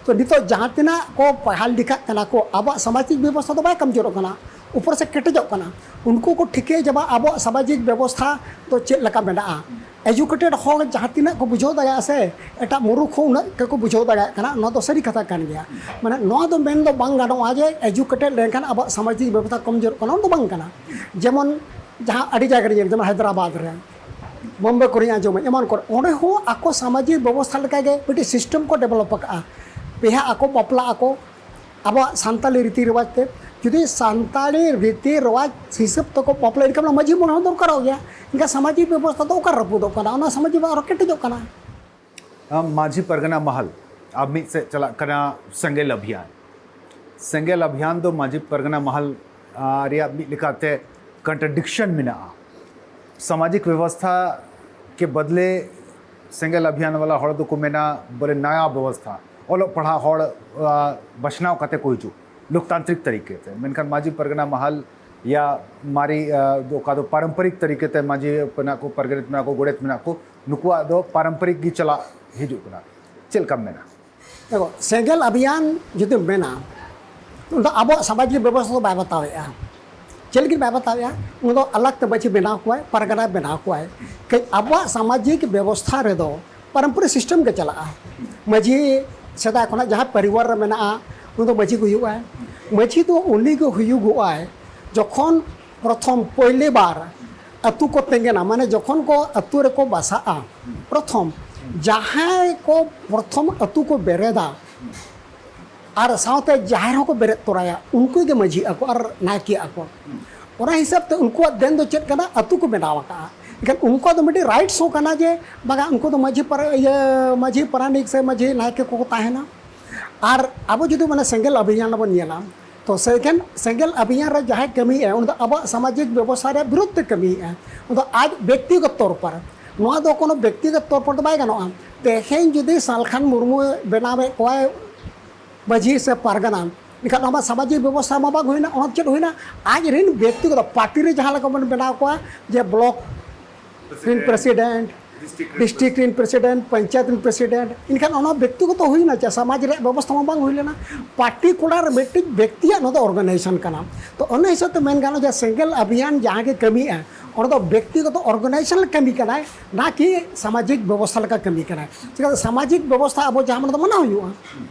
ᱛᱚ, ᱱᱤᱛᱚᱜ ᱡᱟᱦᱟᱸ ᱛᱤᱱᱟᱹᱜ ᱠᱚ ᱯᱟᱲᱦᱟᱣ ᱞᱮᱠᱷᱟᱜ ᱠᱟᱱᱟ ᱠᱚ, ᱟᱵᱚᱣᱟᱜ ᱥᱟᱢᱟᱡᱤᱠ ᱵᱮᱵᱚᱥᱛᱷᱟ ᱫᱚ ᱵᱟᱭ ᱠᱚᱢᱡᱳᱨᱚᱜ ᱠᱟᱱᱟ, ᱩᱯᱚᱨ ᱥᱮᱫ ᱠᱮᱴᱮᱡᱚᱜ ᱠᱟᱱᱟ᱾ ᱩᱱᱠᱩ ᱠᱚ ᱴᱷᱤᱠᱟᱹᱭᱟ ᱡᱮ ᱵᱟᱝ, ᱟᱵᱚᱣᱟᱜ ᱥᱟᱢᱟᱡᱤᱠ ᱵᱮᱵᱚᱥᱛᱷᱟ ᱫᱚ ᱪᱮᱫ ᱞᱮᱠᱟ ᱢᱮᱱᱟᱜᱼᱟ᱾ Educated ᱦᱚᱲ ᱡᱟᱦᱟᱸ ᱛᱤᱱᱟᱹᱜ ᱠᱚ ᱵᱩᱡᱷᱟᱹᱣ ᱫᱟᱲᱮᱭᱟᱜᱼᱟ ᱥᱮ, ᱮᱴᱟᱜ ᱢᱩᱨᱩᱠᱷ ᱦᱚᱸ ᱩᱱᱟᱹᱜ ᱜᱮᱠᱚ ᱵᱩᱡᱷᱟᱹᱣ ᱫᱟᱲᱮᱭᱟᱜ ᱠᱟᱱᱟ᱾ ᱱᱚᱣᱟ ᱫᱚ ᱥᱟᱹᱨᱤ ᱠᱟᱛᱷᱟ ᱠᱟᱱ ᱜᱮᱭᱟ᱾ ᱢᱟᱱᱮ, ᱱᱚᱣᱟ ᱫᱚ ᱢᱮᱱ ᱫᱚ ᱵᱟᱝ ᱜᱟᱱᱚᱜᱼᱟ ᱡᱮ educated ᱞᱮᱱᱠᱷᱟᱱ ᱟᱵᱚᱣᱟᱜ ᱥᱟᱢᱟᱡᱤᱠ ᱵᱮᱵᱚᱥᱛᱷᱟ ᱠᱚᱢᱡᱳᱨᱚᱜ ᱠᱟᱱᱟ, ᱚᱱᱟ ᱫᱚ ᱵᱟᱝ ᱠᱟᱱᱟ᱾ ᱡᱮᱢᱚᱱ ᱡᱟᱦᱟᱸ ᱟᱹᱰᱤ ᱡᱟᱭᱜᱟ ᱨᱮ ᱧᱮᱞ, ᱡᱮᱢᱚᱱ ᱦᱟᱭᱫᱨᱟᱵᱟᱫᱽ ᱨᱮ, ᱵᱚᱢᱵᱮ ᱠᱚᱨᱮᱧ ᱟᱸᱡᱚᱢᱟ, ᱮᱢᱟᱱ ᱠᱚᱨᱮ, ᱚᱸᱰᱮ ᱦᱚᱸ ᱟᱠᱚ ᱥᱟᱢᱟᱡᱤᱠ ᱵᱮᱵᱚᱥᱛᱷᱟ ᱞᱮᱠᱟᱜᱮ ᱢᱤᱫᱴᱤᱡ ᱥᱤᱥᱴᱮᱢ ᱠᱚ ᱰᱮᱵᱷᱞᱚᱯ ᱟᱠᱟᱫᱼᱟ᱾ ᱵᱤᱦᱟᱜ ᱟᱠᱚ, ᱵᱟᱯᱞᱟᱜ ᱟᱠᱚ, ᱟᱵᱚᱣᱟᱜ ᱥᱟᱱᱛᱟᱞᱤ ᱨᱤᱛᱤ ᱨᱮᱣᱟᱡᱽ ᱛᱮ᱾ ᱡᱩᱫᱤ ᱥᱟᱱᱛᱟᱲᱤ ᱨᱤᱛᱤ ᱨᱮᱣᱟᱡᱽ ᱦᱤᱥᱟᱹᱵ ᱛᱮᱠᱚ ᱵᱟᱯᱞᱟ, ᱮᱱᱠᱷᱟᱱ ᱚᱱᱟ ᱢᱟᱹᱡᱷᱤ ᱢᱚᱬᱮ ᱦᱚᱸ ᱫᱚᱨᱠᱟᱨᱚᱜ ᱜᱮᱭᱟ᱾ ᱮᱱᱠᱷᱟᱱ ᱥᱟᱢᱟᱡᱤᱠ ᱵᱮᱵᱚᱥᱛᱷᱟ ᱫᱚ ᱚᱠᱟ ᱨᱟᱹᱯᱩᱫᱚᱜ ᱠᱟᱱᱟ? ᱚᱱᱟ ᱥᱟᱢᱟᱡᱤᱠ ᱵᱮᱵᱚᱥᱛᱷᱟ ᱟᱨᱚ ᱠᱮᱴᱮᱡᱚᱜ ᱠᱟᱱᱟ᱾ ᱟᱢ ᱢᱟᱹᱡᱷᱤ ᱯᱟᱨᱜᱟᱱᱟ ᱢᱟᱦᱟᱞ, ᱟᱨ ᱢᱤᱫ ᱥᱮᱫ ᱪᱟᱞᱟᱜ ᱠᱟᱱᱟ ᱥᱮᱸᱜᱮᱞ ᱚᱵᱷᱤᱭᱟᱱ᱾ ᱥᱮᱸᱜᱮᱞ ᱚᱵᱷᱤᱭᱟᱱ ᱫᱚ ᱢᱟᱹᱡᱷᱤ ᱯᱟᱨᱜᱟᱱᱟ ᱢᱟᱦᱟᱞ ᱟᱨ ᱨᱮᱭᱟᱜ ᱢᱤᱫ ᱞᱮᱠᱟᱛᱮ ᱠᱚᱱᱴᱨᱟᱰᱤᱠᱥᱚᱱ ᱢᱮᱱᱟᱜᱼᱟ᱾ ᱥᱟᱢᱟᱡᱤᱠ ᱵᱮᱵᱚᱥᱛᱷᱟ ᱠᱮ ᱵᱚᱫᱞᱮ ᱥᱮᱸᱜᱮᱞ ᱚᱵᱷᱤᱭᱟᱱ ᱵᱟᱞᱟ ᱦᱚᱲ ᱫᱚᱠᱚ ᱢᱮᱱᱟ ᱵᱚᱞᱮ ᱱᱟᱭᱟ ᱵᱮᱵᱚᱥᱛᱷᱟ, ᱚᱞᱚᱜ ᱯᱟᱲᱦᱟᱣ ᱦᱚᱲ ᱵᱟᱪᱷᱱᱟᱣ ᱠᱟᱛᱮ ᱠᱚ ᱦᱤᱡᱩᱜ ᱞᱳᱠᱛᱟᱱᱛᱨᱤᱠ ᱛᱟᱹᱨᱤᱠᱟ ᱛᱮ᱾ ᱢᱮᱱᱠᱷᱟᱱ ᱢᱟᱹᱡᱷᱤ ᱯᱟᱨᱜᱟᱱᱟ ᱢᱟᱦᱟᱞ ᱭᱟ ᱢᱟᱨᱮ ᱚᱠᱟ ᱫᱚ ᱯᱟᱨᱚᱢᱯᱚᱨᱤᱠ ᱛᱟᱹᱨᱤᱠᱟ ᱛᱮ ᱢᱟᱹᱡᱷᱤ ᱢᱮᱱᱟᱜ ᱠᱚ, ᱯᱟᱨᱜᱟᱱᱟ ᱢᱮᱱᱟᱜ ᱠᱚ, ᱜᱚᱰᱮᱛ ᱢᱮᱱᱟᱜ ᱠᱚ, ᱱᱩᱠᱩᱣᱟᱜ ᱫᱚ ᱯᱟᱨᱚᱢᱯᱚᱨᱤᱠ ᱜᱮ ᱪᱟᱞᱟᱜ ᱦᱤᱡᱩᱜ ᱠᱟᱱᱟ᱾ ᱪᱮᱫ ᱞᱮᱠᱟᱢ ᱢᱮᱱᱟ? ᱫᱮᱠᱷᱚ, ᱥᱮᱸᱜᱮᱞ ᱚᱵᱷᱤᱭᱟᱱ ᱡᱩᱫᱤᱢ ᱢᱮᱱᱟ, ᱩᱱᱤ ᱫᱚ ᱟᱵᱚᱣᱟᱜ ᱥᱟᱢᱟᱡᱤᱠ ᱵᱮᱵᱚᱥᱛᱷᱟ ᱫᱚ ᱵᱟᱭ ᱵᱟᱛᱟᱣᱮᱫᱼᱟ᱾ ᱪᱮᱫ ᱞᱟᱹᱜᱤᱫ ᱵᱟᱭ ᱵᱟᱛᱟᱣᱮᱫᱼᱟ? ᱩᱱᱤ ᱫᱚ ᱟᱞᱟᱜᱽ ᱛᱮ ᱢᱟᱹᱡᱷᱤ ᱵᱮᱱᱟᱣ ᱠᱚᱣᱟᱭ, ᱯᱟᱨᱜᱟᱱᱟ ᱵᱮᱱᱟᱣ ᱠᱚᱣᱟᱭ᱾ ᱠᱟᱹᱡ ᱟᱵᱚᱣᱟᱜ ᱥᱟᱢᱟᱡᱤᱠ ᱵᱮᱵᱚᱥᱛᱷᱟ ᱨᱮᱫᱚ ᱯᱟᱨᱚᱢᱯᱚᱨᱤᱠ ᱥᱤᱥᱴᱮᱢ ᱜᱮ ᱪᱟᱞᱟᱜᱼᱟ᱾ ᱢᱟᱹᱡᱷᱤ ᱥᱮᱫᱟᱭ ᱠᱷᱚᱱᱟᱜ ᱡᱟᱦᱟᱸ ᱯᱚᱨᱤᱵᱟᱨ ᱨᱮ ᱢᱮᱱᱟᱜᱼᱟ, ᱩᱱᱤ ᱫᱚ ᱢᱟᱹᱡᱷᱤ ᱜᱮ ᱦᱩᱭᱩᱜᱼᱟᱭ᱾ ᱢᱟᱹᱡᱷᱤ ᱫᱚ ᱩᱱᱤ ᱜᱮ ᱦᱩᱭᱩᱜᱚᱜᱼᱟᱭ ᱡᱚᱠᱷᱚᱱ ᱯᱨᱚᱛᱷᱚᱢ ᱯᱳᱭᱞᱤ ᱵᱟᱨ ᱟᱹᱛᱩ ᱠᱚ ᱛᱮᱸᱜᱮᱱᱟ, ᱢᱟᱱᱮ ᱡᱚᱠᱷᱚᱱ ᱠᱚ ᱟᱹᱛᱩ ᱨᱮᱠᱚ ᱵᱟᱥᱟᱜᱼᱟ, ᱯᱨᱚᱛᱷᱚᱢ ᱡᱟᱦᱟᱸᱭ ᱠᱚ ᱯᱨᱚᱛᱷᱚᱢ ᱟᱹᱛᱩ ᱠᱚ ᱵᱮᱨᱮᱫᱟ ᱟᱨ ᱥᱟᱶᱛᱮ ᱡᱟᱦᱮᱨ ᱦᱚᱸᱠᱚ ᱵᱮᱨᱮᱫ ᱛᱚᱨᱟᱭᱟ, ᱩᱱᱠᱩ ᱜᱮ ᱢᱟᱹᱡᱷᱤ ᱟᱠᱚ ᱟᱨ ᱱᱟᱭᱠᱮ ᱟᱠᱚ᱾ ᱚᱱᱟ ᱦᱤᱥᱟᱹᱵ ᱛᱮ ᱩᱱᱠᱩᱣᱟᱜ ᱫᱮᱱ ᱫᱚ ᱪᱮᱫ ᱠᱟᱱᱟ? ᱟᱹᱛᱩ ᱠᱚ ᱵᱮᱱᱟᱣ ᱟᱠᱟᱫᱼᱟ᱾ ᱮᱱᱠᱷᱟᱱ ᱩᱱᱠᱩᱣᱟᱜ ᱫᱚ ᱢᱤᱫᱴᱤᱡ ᱨᱟᱭᱤᱴᱥ ᱦᱚᱸ ᱠᱟᱱᱟ ᱡᱮ ᱵᱟᱝᱟ, ᱩᱱᱠᱩ ᱫᱚ ᱢᱟᱹᱡᱷᱤ ᱯᱟᱨᱟ-, ᱤᱭᱟᱹ, ᱢᱟᱹᱡᱷᱤ ᱯᱟᱨᱟᱱᱤᱠ ᱥᱮ ᱢᱟᱹᱡᱷᱤ ᱱᱟᱭᱠᱮ ᱠᱚᱠᱚ ᱛᱟᱦᱮᱱᱟ᱾ ᱟᱨ ᱟᱵᱚ ᱡᱩᱫᱤ ᱢᱟᱱᱮ ᱥᱮᱸᱜᱮᱞ ᱚᱵᱷᱤᱭᱟᱱ ᱵᱚᱱ ᱧᱮᱞᱟ, ᱛᱚ ᱥᱮᱸᱜᱮᱞ, ᱥᱮᱸᱜᱮᱞ ᱚᱵᱷᱤᱭᱟᱱ ᱨᱮ ᱡᱟᱦᱟᱸᱭ ᱠᱟᱹᱢᱤᱭᱮᱫᱼᱟ, ᱩᱱᱤ ᱫᱚ ᱟᱵᱚᱣᱟᱜ ᱥᱟᱢᱟᱡᱤᱠ ᱵᱮᱵᱚᱥᱛᱷᱟ ᱨᱮᱭᱟᱜ ᱵᱤᱨᱩᱫᱷ ᱛᱮ ᱠᱟᱹᱢᱤᱭᱮᱫᱼᱟ᱾ ᱩᱱᱤ ᱫᱚ ᱟᱡ ᱵᱮᱠᱛᱤᱜᱚᱛ ᱛᱚᱨ ᱯᱚᱨ, ᱱᱚᱣᱟ ᱫᱚ ᱠᱳᱱᱳ ᱵᱮᱠᱛᱤᱜᱚᱛ ᱛᱚᱨ ᱯᱚᱨ ᱫᱚ ᱵᱟᱭ ᱜᱟᱱᱚᱜᱼᱟ᱾ ᱛᱮᱦᱮᱧ ᱡᱩᱫᱤ ᱥᱟᱞᱠᱷᱟᱱ ᱢᱩᱨᱢᱩ ᱵᱮᱱᱟᱣᱮᱫ ᱠᱚᱣᱟᱭ ᱢᱟᱹᱡᱷᱤ ᱥᱮ ᱯᱟᱨᱜᱟᱱᱟ, ᱮᱱᱠᱷᱟᱱ ᱱᱚᱣᱟ ᱢᱟ ᱥᱟᱢᱟᱡᱤᱠ ᱵᱮᱵᱚᱥᱛᱷᱟ ᱢᱟ ᱵᱟᱝ ᱦᱩᱭᱱᱟ᱾ ᱚᱱᱟ ᱪᱮᱫ ᱦᱩᱭᱱᱟ? ᱟᱡ ᱨᱮᱱ ᱵᱮᱠᱛᱤᱜᱚᱛ ᱯᱟᱨᱴᱤ ᱨᱮ ᱡᱟᱦᱟᱸ ᱞᱮᱠᱟ ᱵᱚᱱ ᱵᱮᱱᱟᱣ ᱠᱚᱣᱟ ᱡᱮ ᱵᱞᱚᱠ ᱨᱮᱱ ᱯᱨᱮᱥᱤᱰᱮᱱᱴ, ᱰᱤᱥᱴᱨᱤᱠᱴ ᱨᱮᱱ ᱯᱨᱮᱥᱤᱰᱮᱱᱴ, ᱯᱚᱧᱪᱟᱭᱮᱛ ᱨᱮᱱ ᱯᱨᱮᱥᱤᱰᱮᱱᱴ, ᱮᱱᱠᱷᱟᱱ ᱚᱱᱟ ᱵᱮᱠᱛᱤᱜᱚᱛᱚ ᱦᱩᱭᱱᱟ, ᱪᱮ ᱥᱟᱢᱟᱡᱽ ᱨᱮᱭᱟᱜ ᱵᱮᱵᱚᱥᱛᱷᱟ ᱢᱟ ᱵᱟᱝ ᱦᱩᱭ ᱞᱮᱱᱟ᱾ ᱯᱟᱨᱴᱤᱠᱩᱞᱟᱨ ᱢᱤᱫᱴᱤᱡ ᱵᱮᱠᱛᱤᱭᱟᱜ ᱱᱚᱣᱟ ᱫᱚ ᱚᱨᱜᱟᱱᱟᱭᱡᱮᱥᱚᱱ ᱠᱟᱱᱟ᱾ ᱛᱚ ᱚᱱᱟ ᱦᱤᱥᱟᱹᱵ ᱛᱮ ᱢᱮᱱ ᱜᱟᱱᱚᱜᱼᱟ ᱡᱮ ᱥᱮᱸᱜᱮᱞ ᱚᱵᱷᱤᱭᱟᱱ ᱡᱟᱦᱟᱸ ᱜᱮ ᱠᱟᱹᱢᱤᱭᱮᱫᱼᱟ, ᱚᱱᱟ ᱫᱚ ᱵᱮᱠᱛᱤᱜᱚᱛᱚ ᱚᱨᱜᱟᱱᱟᱭᱡᱮᱥᱚᱱ ᱠᱟᱹᱢᱤ ᱠᱟᱱᱟᱭ, ᱱᱟ ᱠᱤ ᱥᱟᱢᱟᱡᱤᱠ ᱵᱮᱵᱚᱥᱛᱷᱟ ᱞᱮᱠᱟ ᱠᱟᱹᱢᱤ ᱠᱟᱱᱟᱭ᱾ ᱪᱤᱠᱟᱹᱛᱮ ᱥᱟᱢᱟᱡᱤᱠ ᱵᱮᱵᱚᱥᱛᱷᱟ ᱟᱵᱚ ᱡᱟᱦᱟᱸ ᱢᱟᱱᱮ ᱫᱚ ᱢᱟᱱᱟᱣ ᱦᱩᱭᱩᱜᱼᱟ᱾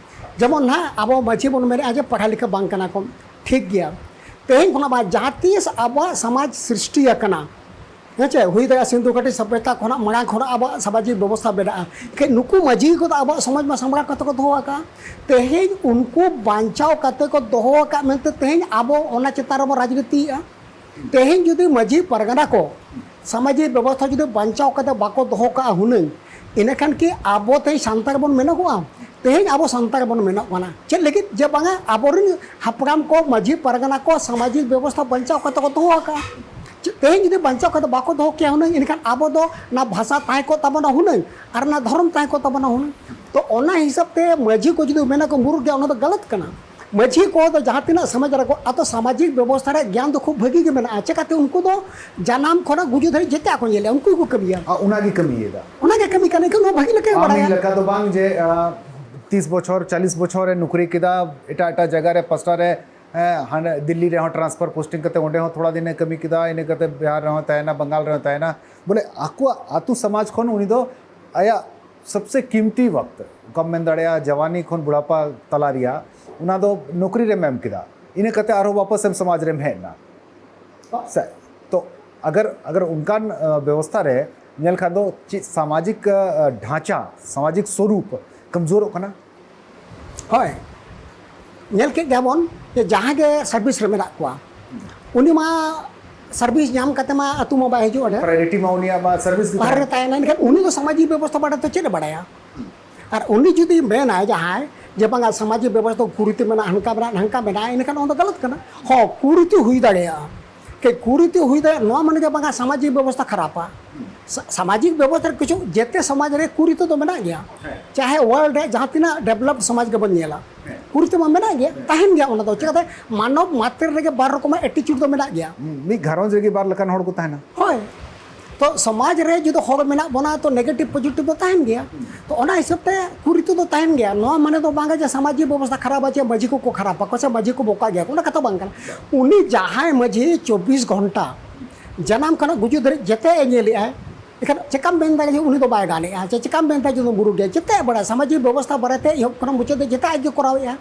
ᱡᱮᱢᱚᱱ ᱱᱟᱦᱟᱜ ᱟᱵᱚ ᱢᱟᱹᱡᱷᱤ ᱵᱚᱱ ᱢᱮᱱᱮᱫᱼᱟ ᱡᱮ ᱯᱟᱲᱦᱟ ᱞᱮᱠᱷᱟ ᱵᱟᱝ ᱠᱟᱱᱟ ᱠᱚ, ᱴᱷᱤᱠ ᱜᱮᱭᱟ᱾ ᱛᱮᱦᱮᱧ ᱠᱷᱚᱱᱟᱜ ᱢᱟ ᱡᱟᱦᱟᱸ ᱛᱤᱥ ᱟᱵᱚᱣᱟᱜ ᱥᱚᱢᱟᱡᱽ ᱥᱨᱤᱥᱴᱤ ᱟᱠᱟᱱᱟ, ᱦᱮᱸ ᱪᱮ, ᱦᱩᱭ ᱫᱟᱲᱮᱭᱟᱜᱼᱟ ᱥᱤᱱᱫᱷᱩ ᱜᱷᱟᱹᱴᱤ ᱥᱚᱵᱷᱭᱚᱛᱟ ᱠᱷᱚᱱᱟᱜ ᱢᱟᱲᱟᱝ ᱠᱷᱚᱱᱟᱜ ᱟᱵᱚᱣᱟᱜ ᱥᱟᱢᱟᱡᱤᱠ ᱵᱮᱵᱚᱥᱛᱷᱟ ᱢᱮᱱᱟᱜᱼᱟ᱾ ᱮᱱᱠᱷᱟᱱ ᱱᱩᱠᱩ ᱢᱟᱹᱡᱷᱤ ᱠᱚᱫᱚ ᱟᱵᱚᱣᱟᱜ ᱥᱚᱢᱟᱡᱽ ᱢᱟ ᱥᱟᱢᱵᱲᱟᱣ ᱠᱟᱛᱮ ᱠᱚ ᱫᱚᱦᱚ ᱟᱠᱟᱫᱼᱟ᱾ ᱛᱮᱦᱮᱧ ᱩᱱᱠᱩ ᱵᱟᱧᱪᱟᱣ ᱠᱟᱛᱮ ᱠᱚ ᱫᱚᱦᱚ ᱟᱠᱟᱫ ᱢᱮᱱᱛᱮ ᱛᱮᱦᱮᱧ ᱟᱵᱚ ᱚᱱᱟ ᱪᱮᱛᱟᱱ ᱨᱮᱵᱚ ᱨᱟᱡᱽᱱᱤᱛᱤᱭᱮᱫᱼᱟ᱾ ᱛᱮᱦᱮᱧ ᱡᱩᱫᱤ ᱢᱟᱹᱡᱷᱤ ᱯᱟᱨᱜᱟᱱᱟ ᱠᱚ ᱥᱟᱢᱟᱡᱤᱠ ᱵᱮᱵᱚᱥᱛᱷᱟ ᱡᱩᱫᱤ ᱵᱟᱧᱪᱟᱣ ᱠᱟᱛᱮ ᱵᱟᱠᱚ ᱫᱚᱦᱚ ᱠᱟᱜᱼᱟ ᱦᱩᱱᱟᱹᱝ, ᱤᱱᱟᱹᱠᱷᱟᱱ ᱠᱤ ᱟᱵᱚ ᱛᱮᱦᱮᱧ ᱥᱟᱱᱛᱟᱲ ᱵᱚᱱ ᱢᱮᱱᱚᱜᱚᱜᱼᱟ? ᱛᱮᱦᱮᱧ ᱟᱵᱚ ᱥᱟᱱᱛᱟᱲ ᱵᱚᱱ ᱢᱮᱱᱚᱜ ᱠᱟᱱᱟ᱾ ᱪᱮᱫ ᱞᱟᱹᱜᱤᱫ? ᱡᱮ ᱵᱟᱝᱟ ᱟᱵᱚᱨᱮᱱ ᱦᱟᱯᱲᱟᱢ ᱠᱚ ᱢᱟᱹᱡᱷᱤ ᱯᱟᱨᱜᱟᱱᱟ ᱠᱚ ᱥᱟᱢᱟᱡᱤᱠ ᱵᱮᱵᱚᱥᱛᱷᱟ ᱵᱟᱧᱪᱟᱣ ᱠᱟᱛᱮ ᱠᱚ ᱫᱚᱦᱚ ᱟᱠᱟᱫᱼᱟ᱾ ᱪᱮᱫ ᱛᱮᱦᱮᱧ ᱡᱩᱫᱤ ᱵᱟᱧᱪᱟᱣ ᱠᱟᱛᱮ ᱵᱟᱠᱚ ᱫᱚᱦᱚ ᱠᱮᱭᱟ ᱦᱩᱱᱟᱹᱝ, ᱮᱱᱠᱷᱟᱱ ᱟᱵᱚ ᱫᱚ ᱚᱱᱟ ᱵᱷᱟᱥᱟ ᱛᱟᱦᱮᱸ ᱠᱚᱜ ᱛᱟᱵᱚᱱᱟ ᱦᱩᱱᱟᱹᱝ, ᱟᱨ ᱚᱱᱟ ᱫᱷᱚᱨᱚᱢ ᱛᱟᱦᱮᱸ ᱠᱚᱜ ᱛᱟᱵᱚᱱᱟ ᱦᱩᱱᱟᱹᱝ᱾ ᱛᱚ ᱚᱱᱟ ᱦᱤᱥᱟᱹᱵ ᱛᱮ ᱢᱟᱹᱡᱷᱤ ᱠᱚ ᱡᱩᱫᱤ ᱢᱮᱱᱟ ᱠᱚ ᱢᱩᱨᱩᱠ ᱜᱮᱭᱟ, ᱚᱱᱟ ᱫᱚ ᱜᱟᱞᱟᱛ ᱠᱟᱱᱟ᱾ ᱢᱟᱹᱡᱷᱤ ᱠᱚ ᱫᱚ ᱡᱟᱦᱟᱸ ᱛᱤᱱᱟᱹᱜ ᱥᱚᱢᱟᱡᱽ ᱨᱮᱠᱚ, ᱟᱫᱚ ᱥᱟᱢᱟᱡᱤᱠ ᱵᱮᱵᱚᱥᱛᱷᱟ ᱨᱮ ᱜᱮᱭᱟᱱ ᱫᱚ ᱠᱷᱩᱵ ᱵᱷᱟᱹᱜᱤ ᱜᱮ ᱢᱮᱱᱟᱜᱼᱟ᱾ ᱪᱮᱠᱟᱛᱮ ᱩᱱᱠᱩ ᱫᱚ ᱡᱟᱱᱟᱢ ᱠᱷᱚᱱᱟᱜ ᱜᱩᱡᱩᱜ ᱫᱷᱟᱹᱨᱤᱡ ᱡᱮᱛᱮᱭᱟᱜ ᱠᱚ ᱧᱮᱞᱮᱫᱼᱟ, ᱩᱱᱠᱩ ᱜᱮᱠᱚ ᱠᱟᱹᱢᱤᱭᱟ᱾ ᱟᱨ ᱚᱱᱟ ᱜᱮ ᱠᱟᱹᱢᱤᱭᱮᱫᱟ᱾ ᱚᱱᱟ ᱜᱮ ᱠᱟᱹᱢᱤ ᱠᱟᱱᱟ, ᱮᱱᱠᱷᱟᱱ ᱱᱚᱣᱟ ᱵᱷᱟᱹᱜᱤ ᱞᱮᱠᱟ ᱜᱮ ᱟᱢ ᱵᱟᱲᱟᱭᱟ᱾ ᱞᱮᱠᱟ ᱫᱚ ᱵᱟᱝ ᱡᱮ, ᱟᱸ, ᱛᱤᱥ ᱵᱚᱪᱷᱚᱨ, ᱪᱟᱞᱤᱥ ᱵᱚᱪᱷᱚᱨ ᱮ ᱱᱚᱠᱨᱤ ᱠᱮᱫᱟ ᱮᱴᱟᱜ ᱮᱴᱟᱜ ᱡᱟᱭᱜᱟ ᱨᱮ, ᱯᱟᱥᱴᱟ ᱨᱮ, ᱦᱮᱸ, ᱦᱟᱱᱮ ᱫᱤᱞᱞᱤ ᱨᱮᱦᱚᱸ transfer posting ᱠᱟᱛᱮ ᱚᱸᱰᱮ ᱦᱚᱸ ᱛᱷᱚᱲᱟ ᱫᱤᱱᱮ ᱠᱟᱹᱢᱤ ᱠᱮᱫᱟ, ᱤᱱᱟᱹ ᱠᱟᱛᱮ ᱵᱤᱦᱟᱨ ᱨᱮᱦᱚᱸ ᱛᱟᱦᱮᱱᱟ, ᱵᱟᱝᱜᱟᱞ ᱨᱮᱦᱚᱸ ᱛᱟᱦᱮᱱᱟ, ᱵᱚᱞᱮ ᱟᱠᱚᱣᱟᱜ ᱟᱹᱛᱩ ᱥᱚᱢᱟᱡᱽ ᱠᱷᱚᱱ ᱩᱱᱤ ᱫᱚ ᱟᱭᱟᱜ ᱥᱚᱵᱥᱮ ᱠᱤᱢᱛᱤ ᱣᱟᱠᱛ, ᱚᱠᱟᱢ ᱢᱮᱱ ᱫᱟᱲᱮᱭᱟᱜᱼᱟ, ᱡᱟᱣᱟᱱᱤ ᱠᱷᱚᱱ ᱵᱩᱲᱦᱟᱯᱟ ᱛᱟᱞᱟ ᱨᱮᱭᱟᱜ, ᱚᱱᱟ ᱫᱚ ᱱᱚᱠᱨᱤ ᱨᱮᱢ ᱮᱢ ᱠᱮᱫᱟ, ᱤᱱᱟᱹ ᱠᱟᱛᱮ ᱟᱨᱦᱚᱸ ᱣᱟᱯᱟᱥ ᱮᱢ ᱥᱚᱢᱟᱡᱽ ᱨᱮᱢ ᱦᱮᱡ ᱮᱱᱟ᱾ ᱥᱮ, ᱛᱚ ᱟᱜᱟᱨ, ᱟᱜᱟᱨ ᱚᱱᱠᱟᱱ, ᱟ, ᱵᱮᱵᱚᱥᱛᱷᱟ ᱨᱮ ᱧᱮᱞ ᱠᱷᱟᱱ ᱫᱚ ᱪᱮᱫ ᱥᱟᱢᱟᱡᱤᱠ, ᱟ, ᱰᱷᱟᱸᱪᱟ, ᱥᱟᱢᱟᱡᱤᱠ ᱥᱚᱨᱩᱯ ᱠᱚᱢᱡᱳᱨᱚᱜ ᱠᱟᱱᱟ? ᱦᱳᱭ, ᱧᱮᱞ ᱠᱮᱫ ᱜᱮᱭᱟ ᱵᱚᱱ ᱡᱮ ᱡᱟᱦᱟᱸᱭ ᱜᱮ service ᱨᱮ ᱢᱮᱱᱟᱜ ᱠᱚᱣᱟ, ᱩᱱᱤ ᱢᱟ service ᱧᱟᱢ ᱠᱟᱛᱮ ᱢᱟ ᱟᱹᱛᱩ ᱢᱟ ᱵᱟᱭ ᱦᱤᱡᱩᱜᱼᱟ ᱰᱷᱮᱨ᱾ Priority ᱢᱟ ᱩᱱᱤᱭᱟᱜ ᱢᱟ service ᱜᱮ ᱵᱟᱦᱨᱮ ᱨᱮ ᱛᱟᱦᱮᱱᱟ᱾ ᱛᱟᱦᱮᱱᱟ, ᱮᱱᱠᱷᱟᱱ ᱩᱱᱤ ᱫᱚ ᱥᱟᱢᱟᱡᱤᱠ ᱵᱮᱵᱚᱥᱛᱷᱟ ᱵᱟᱨᱮ ᱛᱮ ᱪᱮᱫ ᱮ ᱵᱟᱲᱟᱭᱟ? ᱟᱨ ᱩᱱᱤ ᱡᱩᱫᱤ ᱢᱮᱱᱟᱭ ᱡᱟᱦᱟᱸᱭ ᱡᱮ ᱵᱟᱝᱟ ᱥᱟᱢᱟᱡᱤᱠ ᱵᱮᱵᱚᱥᱛᱷᱟ ᱠᱩᱨᱤᱛᱤ ᱢᱮᱱᱟᱜᱼᱟ, ᱦᱟᱱᱠᱟ ᱢᱮᱱᱟᱜᱼᱟ, ᱱᱷᱟᱝᱠᱟ ᱢᱮᱱᱟᱜᱼᱟ, ᱮᱱᱠᱷᱟᱱ ᱚᱱᱟ ᱫᱚ ᱜᱟᱞᱟᱛ ᱠᱟᱱᱟ᱾ ᱦᱚᱸ, ᱠᱩᱨᱤᱛᱤ ᱦᱩᱭ ᱫᱟᱲᱮᱭᱟᱜᱼᱟ, ᱠᱤ ᱠᱩᱨᱤᱛᱤ ᱦᱩᱭ ᱫᱟᱲᱮᱭᱟᱜᱼᱟ, ᱱᱚᱣᱟ ᱢᱟᱱᱮ ᱡᱮ ᱵᱟᱝᱟ ᱥᱟᱢᱟᱡᱤᱠ ᱵᱮᱵᱚᱥᱛᱷᱟ ᱠᱷᱟᱨᱟᱯᱟ᱾ ᱥᱟ-, ᱥᱟᱢᱟᱡᱤᱠ ᱵᱮᱵᱚᱥᱛᱷᱟ ᱨᱮ ᱠᱤᱪᱷᱩ ᱡᱮᱛᱮ ᱥᱚᱢᱟᱡᱽ ᱨᱮ ᱠᱩᱨᱤᱛᱤ ᱫᱚ ᱢᱮᱱᱟᱜ ᱜᱮᱭᱟ᱾ ᱦᱮᱸ᱾ ᱪᱟᱦᱮ world ᱨᱮ ᱡᱟᱦᱟᱸ ᱛᱤᱱᱟᱹᱜ developed ᱥᱚᱢᱟᱡᱽ ᱜᱮᱵᱚᱱ ᱧᱮᱞᱟ, ᱦᱮᱸ᱾ ᱠᱩᱨᱤᱛᱤ ᱢᱟ ᱢᱮᱱᱟᱜ ᱜᱮᱭᱟ, ᱦᱮᱸ᱾ ᱛᱟᱦᱮᱱ ᱜᱮᱭᱟ ᱚᱱᱟ ᱫᱚ᱾ ᱪᱤᱠᱟᱹᱛᱮ? ᱢᱟᱱᱚᱵ ᱢᱟᱛᱨ ᱨᱮᱜᱮ ᱵᱟᱨ ᱨᱚᱠᱚᱢᱟᱜ attitude ᱫᱚ ᱢᱮᱱᱟᱜ ᱜᱮᱭᱟ᱾ ᱦᱩᱸ, ᱢᱤᱫ ᱜᱷᱟᱨᱚᱸᱡᱽ ᱨᱮᱜᱮ ᱵᱟᱨ ᱞᱮᱠᱟᱱ ᱦᱚᱲ ᱠᱚ ᱛᱟᱦᱮᱱᱟ᱾ ᱦᱳᱭ᱾ ᱛᱚ ᱥᱚᱢᱟᱡᱽ ᱨᱮ ᱡᱩᱫᱤ ᱦᱚᱲ ᱢᱮᱱᱟᱜ ᱵᱚᱱᱟ, ᱛᱚ negative positive ᱫᱚ ᱛᱟᱦᱮᱱ ᱜᱮᱭᱟ᱾ ᱛᱚ ᱚᱱᱟ ᱦᱤᱥᱟᱹᱵ ᱛᱮ ᱠᱩᱨᱤᱛᱤ ᱫᱚ ᱛᱟᱦᱮᱱ ᱜᱮᱭᱟ᱾ ᱱᱚᱣᱟ ᱢᱟᱱᱮ ᱫᱚ ᱵᱟᱝᱟ ᱡᱮ ᱥᱟᱢᱟᱡᱤᱠ ᱵᱮᱵᱚᱥᱛᱷᱟ ᱠᱷᱟᱨᱟᱯᱟ, ᱪᱮ ᱢᱟᱹᱡᱷᱤ ᱠᱚᱠᱚ ᱠᱷᱟᱨᱟᱯᱟ ᱠᱚ, ᱥᱮ ᱢᱟᱹᱡᱷᱤ ᱠᱚ ᱵᱚᱠᱟ ᱜᱮᱭᱟ ᱠᱚ, ᱚᱱᱟ ᱠᱟᱛᱷᱟ ᱵᱟᱝ ᱠᱟᱱᱟ᱾ ᱩᱱᱤ ᱡᱟᱦᱟᱸᱭ ᱢᱟᱹᱡᱷᱤ ᱪᱚᱵᱵᱤᱥ ᱜᱷᱚᱱᱴᱟ ᱡᱟᱱᱟᱢ ᱠᱷᱚᱱᱟᱜ ᱜᱩᱡᱩᱜ ᱫᱷᱟᱹᱨᱤᱡ ᱡᱮᱛᱮ ᱮ ᱧᱮᱞᱮᱜᱼᱟᱭ, ᱮᱱᱠᱷᱟᱱ ᱪᱮᱠᱟᱢ ᱢᱮᱱ ᱫᱟᱲᱮᱭᱟᱜᱼᱟ ᱡᱮ ᱩᱱᱤ ᱫᱚ ᱵᱟᱭ ᱜᱟᱱᱮᱜᱼᱟ, ᱪᱮ ᱪᱮᱠᱟᱢ ᱢᱮᱱ ᱫᱟᱲᱮᱭᱟᱜᱼᱟ ᱡᱮ ᱩᱱᱤ ᱫᱚ ᱢᱩᱨᱩᱠ ᱜᱮᱭᱟ? ᱡᱮᱛᱮ ᱵᱟᱲᱟᱭᱟ, ᱥᱟᱢᱟᱡᱤᱠ ᱵᱮᱵᱚᱥᱛᱷᱟ ᱵᱟᱨᱮᱛᱮ ᱮᱦᱚᱵ ᱠᱷᱚᱱᱟᱜ ᱢᱩᱪᱟᱹᱫ ᱫᱷᱟᱹᱵᱤᱡ ᱡᱮᱛᱮ ᱟᱡ ᱜᱮ ᱠᱚᱨᱟᱣᱮᱜᱼᱟ᱾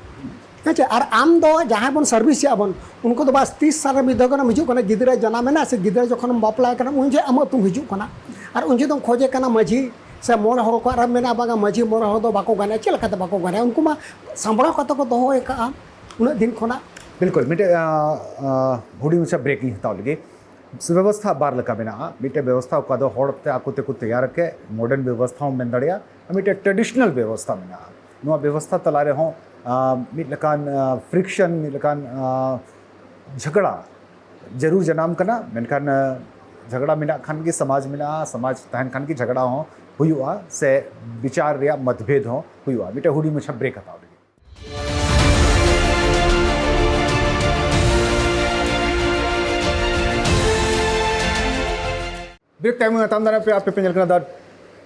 ᱦᱮᱸ ᱪᱮ? ᱟᱨ ᱟᱢ ᱫᱚ ᱡᱟᱦᱟᱸᱭ ᱵᱚᱱ ᱥᱟᱨᱵᱷᱤᱥ ᱮᱫᱼᱟ ᱵᱚᱱ, ᱩᱱᱠᱩ ᱫᱚ ᱵᱟᱥ ᱛᱤᱥ ᱥᱟᱞ ᱨᱮ ᱢᱤᱫ ᱫᱷᱟᱣ ᱜᱟᱱ ᱦᱤᱡᱩᱜ ᱠᱟᱱᱟ, ᱜᱤᱫᱽᱨᱟᱹ ᱡᱟᱱᱟᱢ ᱮᱱᱟ ᱥᱮ ᱜᱤᱫᱽᱨᱟᱹ ᱡᱚᱠᱷᱚᱱᱮᱢ ᱵᱟᱯᱞᱟᱭ ᱠᱟᱱᱟ, ᱩᱱ ᱡᱚᱦᱚᱜ ᱟᱢ ᱟᱹᱛᱩᱢ ᱦᱤᱡᱩᱜ ᱠᱟᱱᱟ᱾ ᱟᱨ ᱩᱱ ᱡᱚᱦᱚᱜ ᱫᱚᱢ ᱠᱷᱚᱡᱮ ᱠᱟᱱᱟ ᱢᱟᱹᱡᱷᱤ ᱥᱮ ᱢᱚᱬᱮ ᱦᱚᱲ ᱠᱚ, ᱟᱨᱮᱢ ᱢᱮᱱᱟ ᱵᱟᱝᱟ ᱢᱟᱹᱡᱷᱤ ᱢᱚᱬᱮ ᱦᱚᱲ ᱫᱚ ᱵᱟᱠᱚ ᱜᱟᱱᱚᱜᱼᱟ᱾ ᱪᱮᱫ ᱞᱮᱠᱟᱛᱮ ᱵᱟᱠᱚ ᱜᱟᱱᱚᱜᱼᱟ? ᱩᱱᱠᱩ ᱢᱟ ᱥᱟᱢᱵᱲᱟᱣ ᱠᱟᱛᱮ ᱠᱚ ᱫᱚᱦᱚ ᱟᱠᱟᱫᱼᱟ ᱩᱱᱟᱹᱜ ᱫᱤᱱ ᱠᱷᱚᱱᱟᱜ᱾ ᱵᱤᱞᱠᱩᱞ, ᱢᱤᱫᱴᱮᱡ ᱦᱩᱰᱤᱧ ᱢᱟᱪᱷᱟ ᱵᱨᱮᱠ ᱤᱧ ᱦᱟᱛᱟᱣ ᱞᱮᱜᱮ᱾ ᱵᱮᱵᱚᱥᱛᱷᱟ ᱵᱟᱨ ᱞᱮᱠᱟ ᱢᱮᱱᱟᱜᱼᱟ᱾ ᱢᱤᱫᱴᱮᱡ ᱵᱮᱵᱚᱥᱛᱷᱟ ᱚᱠᱟ ᱫᱚ ᱦᱚᱲ ᱛᱮ ᱟᱠᱚ ᱛᱮᱠᱚ ᱛᱮᱭᱟᱨ ᱠᱮᱫ, ᱢᱚᱰᱟᱨᱱ ᱵᱮᱵᱚᱥᱛᱷᱟ ᱦᱚᱸ ᱢᱮᱱ ᱫᱟᱲᱮᱭᱟᱜᱼᱟ, ᱟᱨ ᱢᱤᱫᱴᱮᱡ ᱴᱨᱮᱰᱤᱥᱚᱱᱟᱞ ᱵᱮᱵᱚᱥᱛᱷᱟ ᱢᱮᱱᱟᱜᱼᱟ᱾ ᱱᱚᱣᱟ ᱵᱮᱵᱚᱥᱛᱷᱟ ᱛᱟᱞᱟ ᱨᱮᱦᱚᱸ ᱢᱤᱫ ᱞᱮᱠᱟᱱ ᱯᱷᱨᱤᱠᱥᱚᱱ, ᱢᱤᱫ ᱞᱮᱠᱟᱱ ᱡᱷᱟᱜᱽᱲᱟ ᱡᱟᱹᱨᱩᱲ ᱡᱟᱱᱟᱢ ᱠᱟᱱᱟ᱾ ᱢᱮᱱᱠᱷᱟᱱ ᱡᱷᱟᱜᱽᱲᱟ ᱢᱮᱱᱟᱜ ᱠᱷᱟᱱ ᱜᱮ ᱥᱚᱢᱟᱡᱽ ᱢᱮᱱᱟᱜᱼᱟ, ᱥᱚᱢᱟᱡᱽ ᱛᱟᱦᱮᱱ ᱠᱷᱟᱱ ᱜᱮ ᱡᱷᱟᱜᱽᱲᱟ ᱦᱚᱸ ᱦᱩᱭᱩᱜᱼᱟ ᱥᱮ ᱵᱤᱪᱟᱨ ᱨᱮᱭᱟᱜ ᱢᱚᱛᱵᱷᱮᱫ ᱦᱚᱸ ᱦᱩᱭᱩᱜᱼᱟ᱾ ᱢᱤᱫᱴᱮᱡ ᱦᱩᱰᱤᱧ ᱢᱟᱪᱷᱟ ᱵᱨᱮᱠ ᱦᱟᱛᱟᱣ ᱞᱟᱹᱜᱤᱫ᱾ ᱵᱨᱮᱠ ᱛᱟᱭᱚᱢ ᱛᱟᱭᱚᱢ ᱫᱟᱨᱟᱢ ᱯᱮ ᱟᱯᱮ ᱯᱮ ᱧᱮᱞ ᱠᱟᱱᱟ ᱫᱟ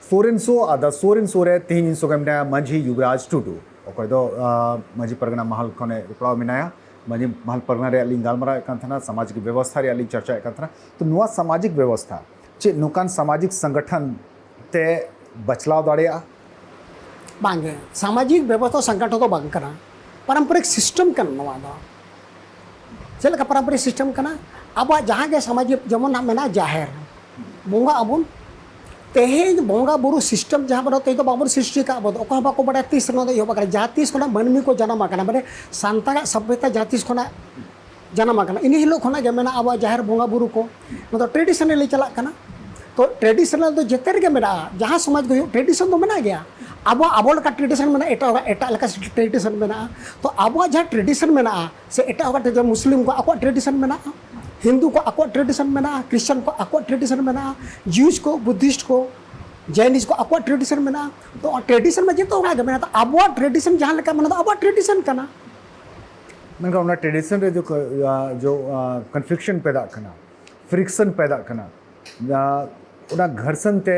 ᱥᱳᱨᱮᱱ ᱥᱳ᱾ ᱟᱨ ᱫᱟ ᱥᱳᱨᱮᱱ ᱥᱳ ᱨᱮ ᱛᱮᱦᱮᱧ ᱤᱧ ᱥᱚᱸᱜᱮ ᱢᱮᱱᱟᱭᱟ ᱢᱟᱹᱡᱷᱤ ᱭᱩᱵᱨᱟᱡᱽ ᱴᱩᱰᱩ, ᱚᱠᱚᱭ ᱫᱚ ᱢᱟᱹᱡᱷᱤ ᱯᱟᱨᱜᱟᱱᱟ ᱢᱟᱦᱟᱞ ᱠᱷᱚᱱᱮ ᱡᱚᱯᱲᱟᱣ ᱢᱮᱱᱟᱭᱟ᱾ ᱢᱟᱹᱡᱷᱤ ᱢᱟᱦᱟᱞ ᱯᱟᱨᱜᱟᱱᱟ ᱨᱮᱭᱟᱜ ᱞᱤᱧ ᱜᱟᱞᱢᱟᱨᱟᱣᱮᱫ ᱠᱟᱱ ᱛᱟᱦᱮᱱᱟ, ᱥᱟᱢᱟᱡᱤᱠ ᱵᱮᱵᱚᱥᱛᱷᱟ ᱨᱮᱭᱟᱜ ᱞᱤᱧ ᱪᱟᱨᱪᱟᱭᱮᱫ ᱠᱟᱱ ᱛᱟᱦᱮᱱᱟ᱾ ᱛᱚ ᱱᱚᱣᱟ ᱥᱟᱢᱟᱡᱤᱠ ᱵᱮᱵᱚᱥᱛᱷᱟ ᱪᱮᱫ ᱱᱚᱝᱠᱟᱱ ᱥᱟᱢᱟᱡᱤᱠ ᱥᱚᱝᱜᱚᱴᱷᱚᱱ ᱛᱮ ᱵᱟᱪᱞᱟᱣ ᱫᱟᱲᱮᱭᱟᱜᱼᱟ? ᱵᱟᱝᱜᱮ, ᱥᱟᱢᱟᱡᱤᱠ ᱵᱮᱵᱚᱥᱛᱷᱟ ᱥᱚᱝᱜᱚᱴᱷᱚᱱ ᱫᱚ ᱵᱟᱝ ᱠᱟᱱᱟ, ᱯᱟᱨᱚᱢᱯᱚᱨᱤᱠ ᱥᱤᱥᱴᱮᱢ ᱠᱟᱱᱟ ᱱᱚᱣᱟ ᱫᱚ᱾ ᱪᱮᱫ ᱞᱮᱠᱟ ᱯᱟᱨᱚᱢᱯᱚᱨᱤᱠ ᱥᱤᱥᱴᱮᱢ ᱠᱟᱱᱟ? ᱟᱵᱚᱣᱟᱜ ᱡᱟᱦᱟᱸ ᱜᱮ ᱥᱟᱢᱟᱡᱤᱠ, ᱡᱮᱢᱚᱱ ᱱᱟᱜ ᱢᱮᱱᱟᱜᱼᱟ ᱡᱟᱦᱮᱨ ᱵᱚᱸᱜᱟ ᱟᱵᱚᱱ, ᱛᱮᱦᱮᱧ ᱵᱚᱸᱜᱟ ᱵᱩᱨᱩ ᱥᱤᱥᱴᱮᱢ ᱡᱟᱦᱟᱸ ᱵᱚᱱ ᱛᱮᱦᱮᱧ ᱫᱚ ᱵᱟᱵᱚᱱ ᱥᱨᱤᱥᱴᱤ ᱟᱠᱟᱫ, ᱟᱵᱚ ᱫᱚ ᱚᱠᱚᱭ ᱦᱚᱸ ᱵᱟᱠᱚ ᱵᱟᱲᱟᱭᱟ ᱛᱤᱥ ᱱᱚᱣᱟ ᱫᱚ ᱮᱦᱚᱵ ᱟᱠᱟᱱᱟ, ᱡᱟᱦᱟᱸ ᱛᱤᱥ ᱠᱷᱚᱱᱟᱜ ᱢᱟᱹᱱᱢᱤ ᱠᱚ ᱡᱟᱱᱟᱢ ᱟᱠᱟᱱᱟ, ᱢᱟᱱᱮ ᱥᱟᱱᱛᱟᱲᱟᱜ ᱥᱚᱵᱷᱭᱚᱛᱟ ᱡᱟᱦᱟᱸ ᱛᱤᱥ ᱠᱷᱚᱱᱟᱜ ᱡᱟᱱᱟᱢ ᱟᱠᱟᱱᱟ, ᱤᱱᱟᱹ ᱦᱤᱞᱳᱜ ᱠᱷᱚᱱᱟᱜ ᱜᱮ ᱢᱮᱱᱟᱜᱼᱟ ᱟᱵᱚᱣᱟᱜ ᱡᱟᱦᱮᱨ ᱵᱚᱸᱜᱟ ᱵᱩᱨᱩ ᱠᱚ᱾ ᱱᱚᱣᱟ ᱫᱚ ᱴᱨᱮᱰᱤᱥᱚᱱᱟᱞᱤ ᱪᱟᱞᱟᱜ ᱠᱟᱱᱟ᱾ ᱛᱚ ᱴᱨᱮᱰᱤᱥᱚᱱᱟᱞ ᱫᱚ ᱡᱮᱛᱮ ᱨᱮᱜᱮ ᱢᱮᱱᱟᱜᱼᱟ, ᱡᱟᱦᱟᱸ ᱥᱚᱢᱟᱡᱽ ᱜᱮ ᱦᱩᱭᱩᱜ, ᱴᱨᱮᱰᱤᱥᱚᱱ ᱫᱚ ᱢᱮᱱᱟᱜ ᱜᱮᱭᱟ᱾ ᱟᱵᱚᱣᱟᱜ, ᱟᱵᱚ ᱞᱮᱠᱟ ᱴᱨᱮᱰᱤᱥᱚᱱ ᱢᱮᱱᱟᱜᱼᱟ, ᱮᱴᱟᱜ ᱦᱚᱲᱟᱜ ᱮᱴᱟᱜ ᱞᱮᱠᱟ ᱴᱨᱮᱰᱤᱥᱚᱱ ᱢᱮᱱᱟᱜᱼᱟ᱾ ᱛᱚ ᱟᱵᱚᱣᱟᱜ ᱡᱟᱦᱟᱸ ᱴᱨᱮᱰᱤᱥᱚᱱ ᱢᱮᱱᱟᱜᱼᱟ, ᱥᱮ ᱮᱴᱟᱜ ᱦᱚᱲᱟᱜ ᱴᱨᱮᱰᱤᱥᱚᱱ, ᱢᱩᱥᱞᱤᱢ ᱠᱚ ᱟᱠᱚᱣᱟᱜ ᱴᱨᱮᱰᱤᱥᱚᱱ ᱢᱮᱱᱟᱜᱼᱟ, ᱦᱤᱱᱫᱩ ᱠᱚ ᱟᱠᱚᱣᱟᱜ ᱴᱨᱮᱰᱤᱥᱚᱱ ᱢᱮᱱᱟᱜᱼᱟ, ᱠᱨᱤᱥᱪᱟᱱ ᱠᱚ ᱟᱠᱚᱣᱟᱜ ᱴᱨᱮᱰᱤᱥᱚᱱ ᱢᱮᱱᱟᱜᱼᱟ, ᱡᱤᱣᱤᱥ ᱠᱚ, ᱵᱩᱫᱷᱤᱥᱴ ᱠᱚ, ᱡᱟᱭᱱᱤᱥ ᱠᱚ ᱟᱠᱚᱣᱟᱜ ᱴᱨᱮᱰᱤᱥᱚᱱ ᱢᱮᱱᱟᱜᱼᱟ᱾ ᱛᱚ ᱴᱨᱮᱰᱤᱥᱚᱱ ᱢᱟ ᱡᱚᱛᱚ ᱦᱚᱲᱟᱜ ᱜᱮ ᱢᱮᱱᱟᱜᱼᱟ᱾ ᱛᱚ ᱟᱵᱚᱣᱟᱜ ᱴᱨᱮᱰᱤᱥᱚᱱ ᱡᱟᱦᱟᱸ ᱞᱮᱠᱟ ᱢᱮᱱᱟᱜᱼᱟ, ᱟᱵᱚᱣᱟᱜ ᱴᱨᱮᱰᱤᱥᱚᱱ ᱠᱟᱱᱟ᱾ ᱢᱮᱱᱠᱷᱟᱱ ᱚᱱᱟ ᱴᱨᱮᱰᱤᱥᱚᱱ ᱨᱮ ᱡᱚ ᱡᱚ ᱠᱚᱱᱯᱷᱤᱭᱩᱡᱚᱱ ᱯᱮᱫᱟᱜ ᱠᱟᱱᱟ, ᱯᱷᱨᱤᱠᱥᱚᱱ ᱯᱮᱫᱟᱜ ᱠᱟᱱᱟ, ᱚᱱᱟ ᱜᱷᱟᱨᱥᱚᱱ ᱛᱮ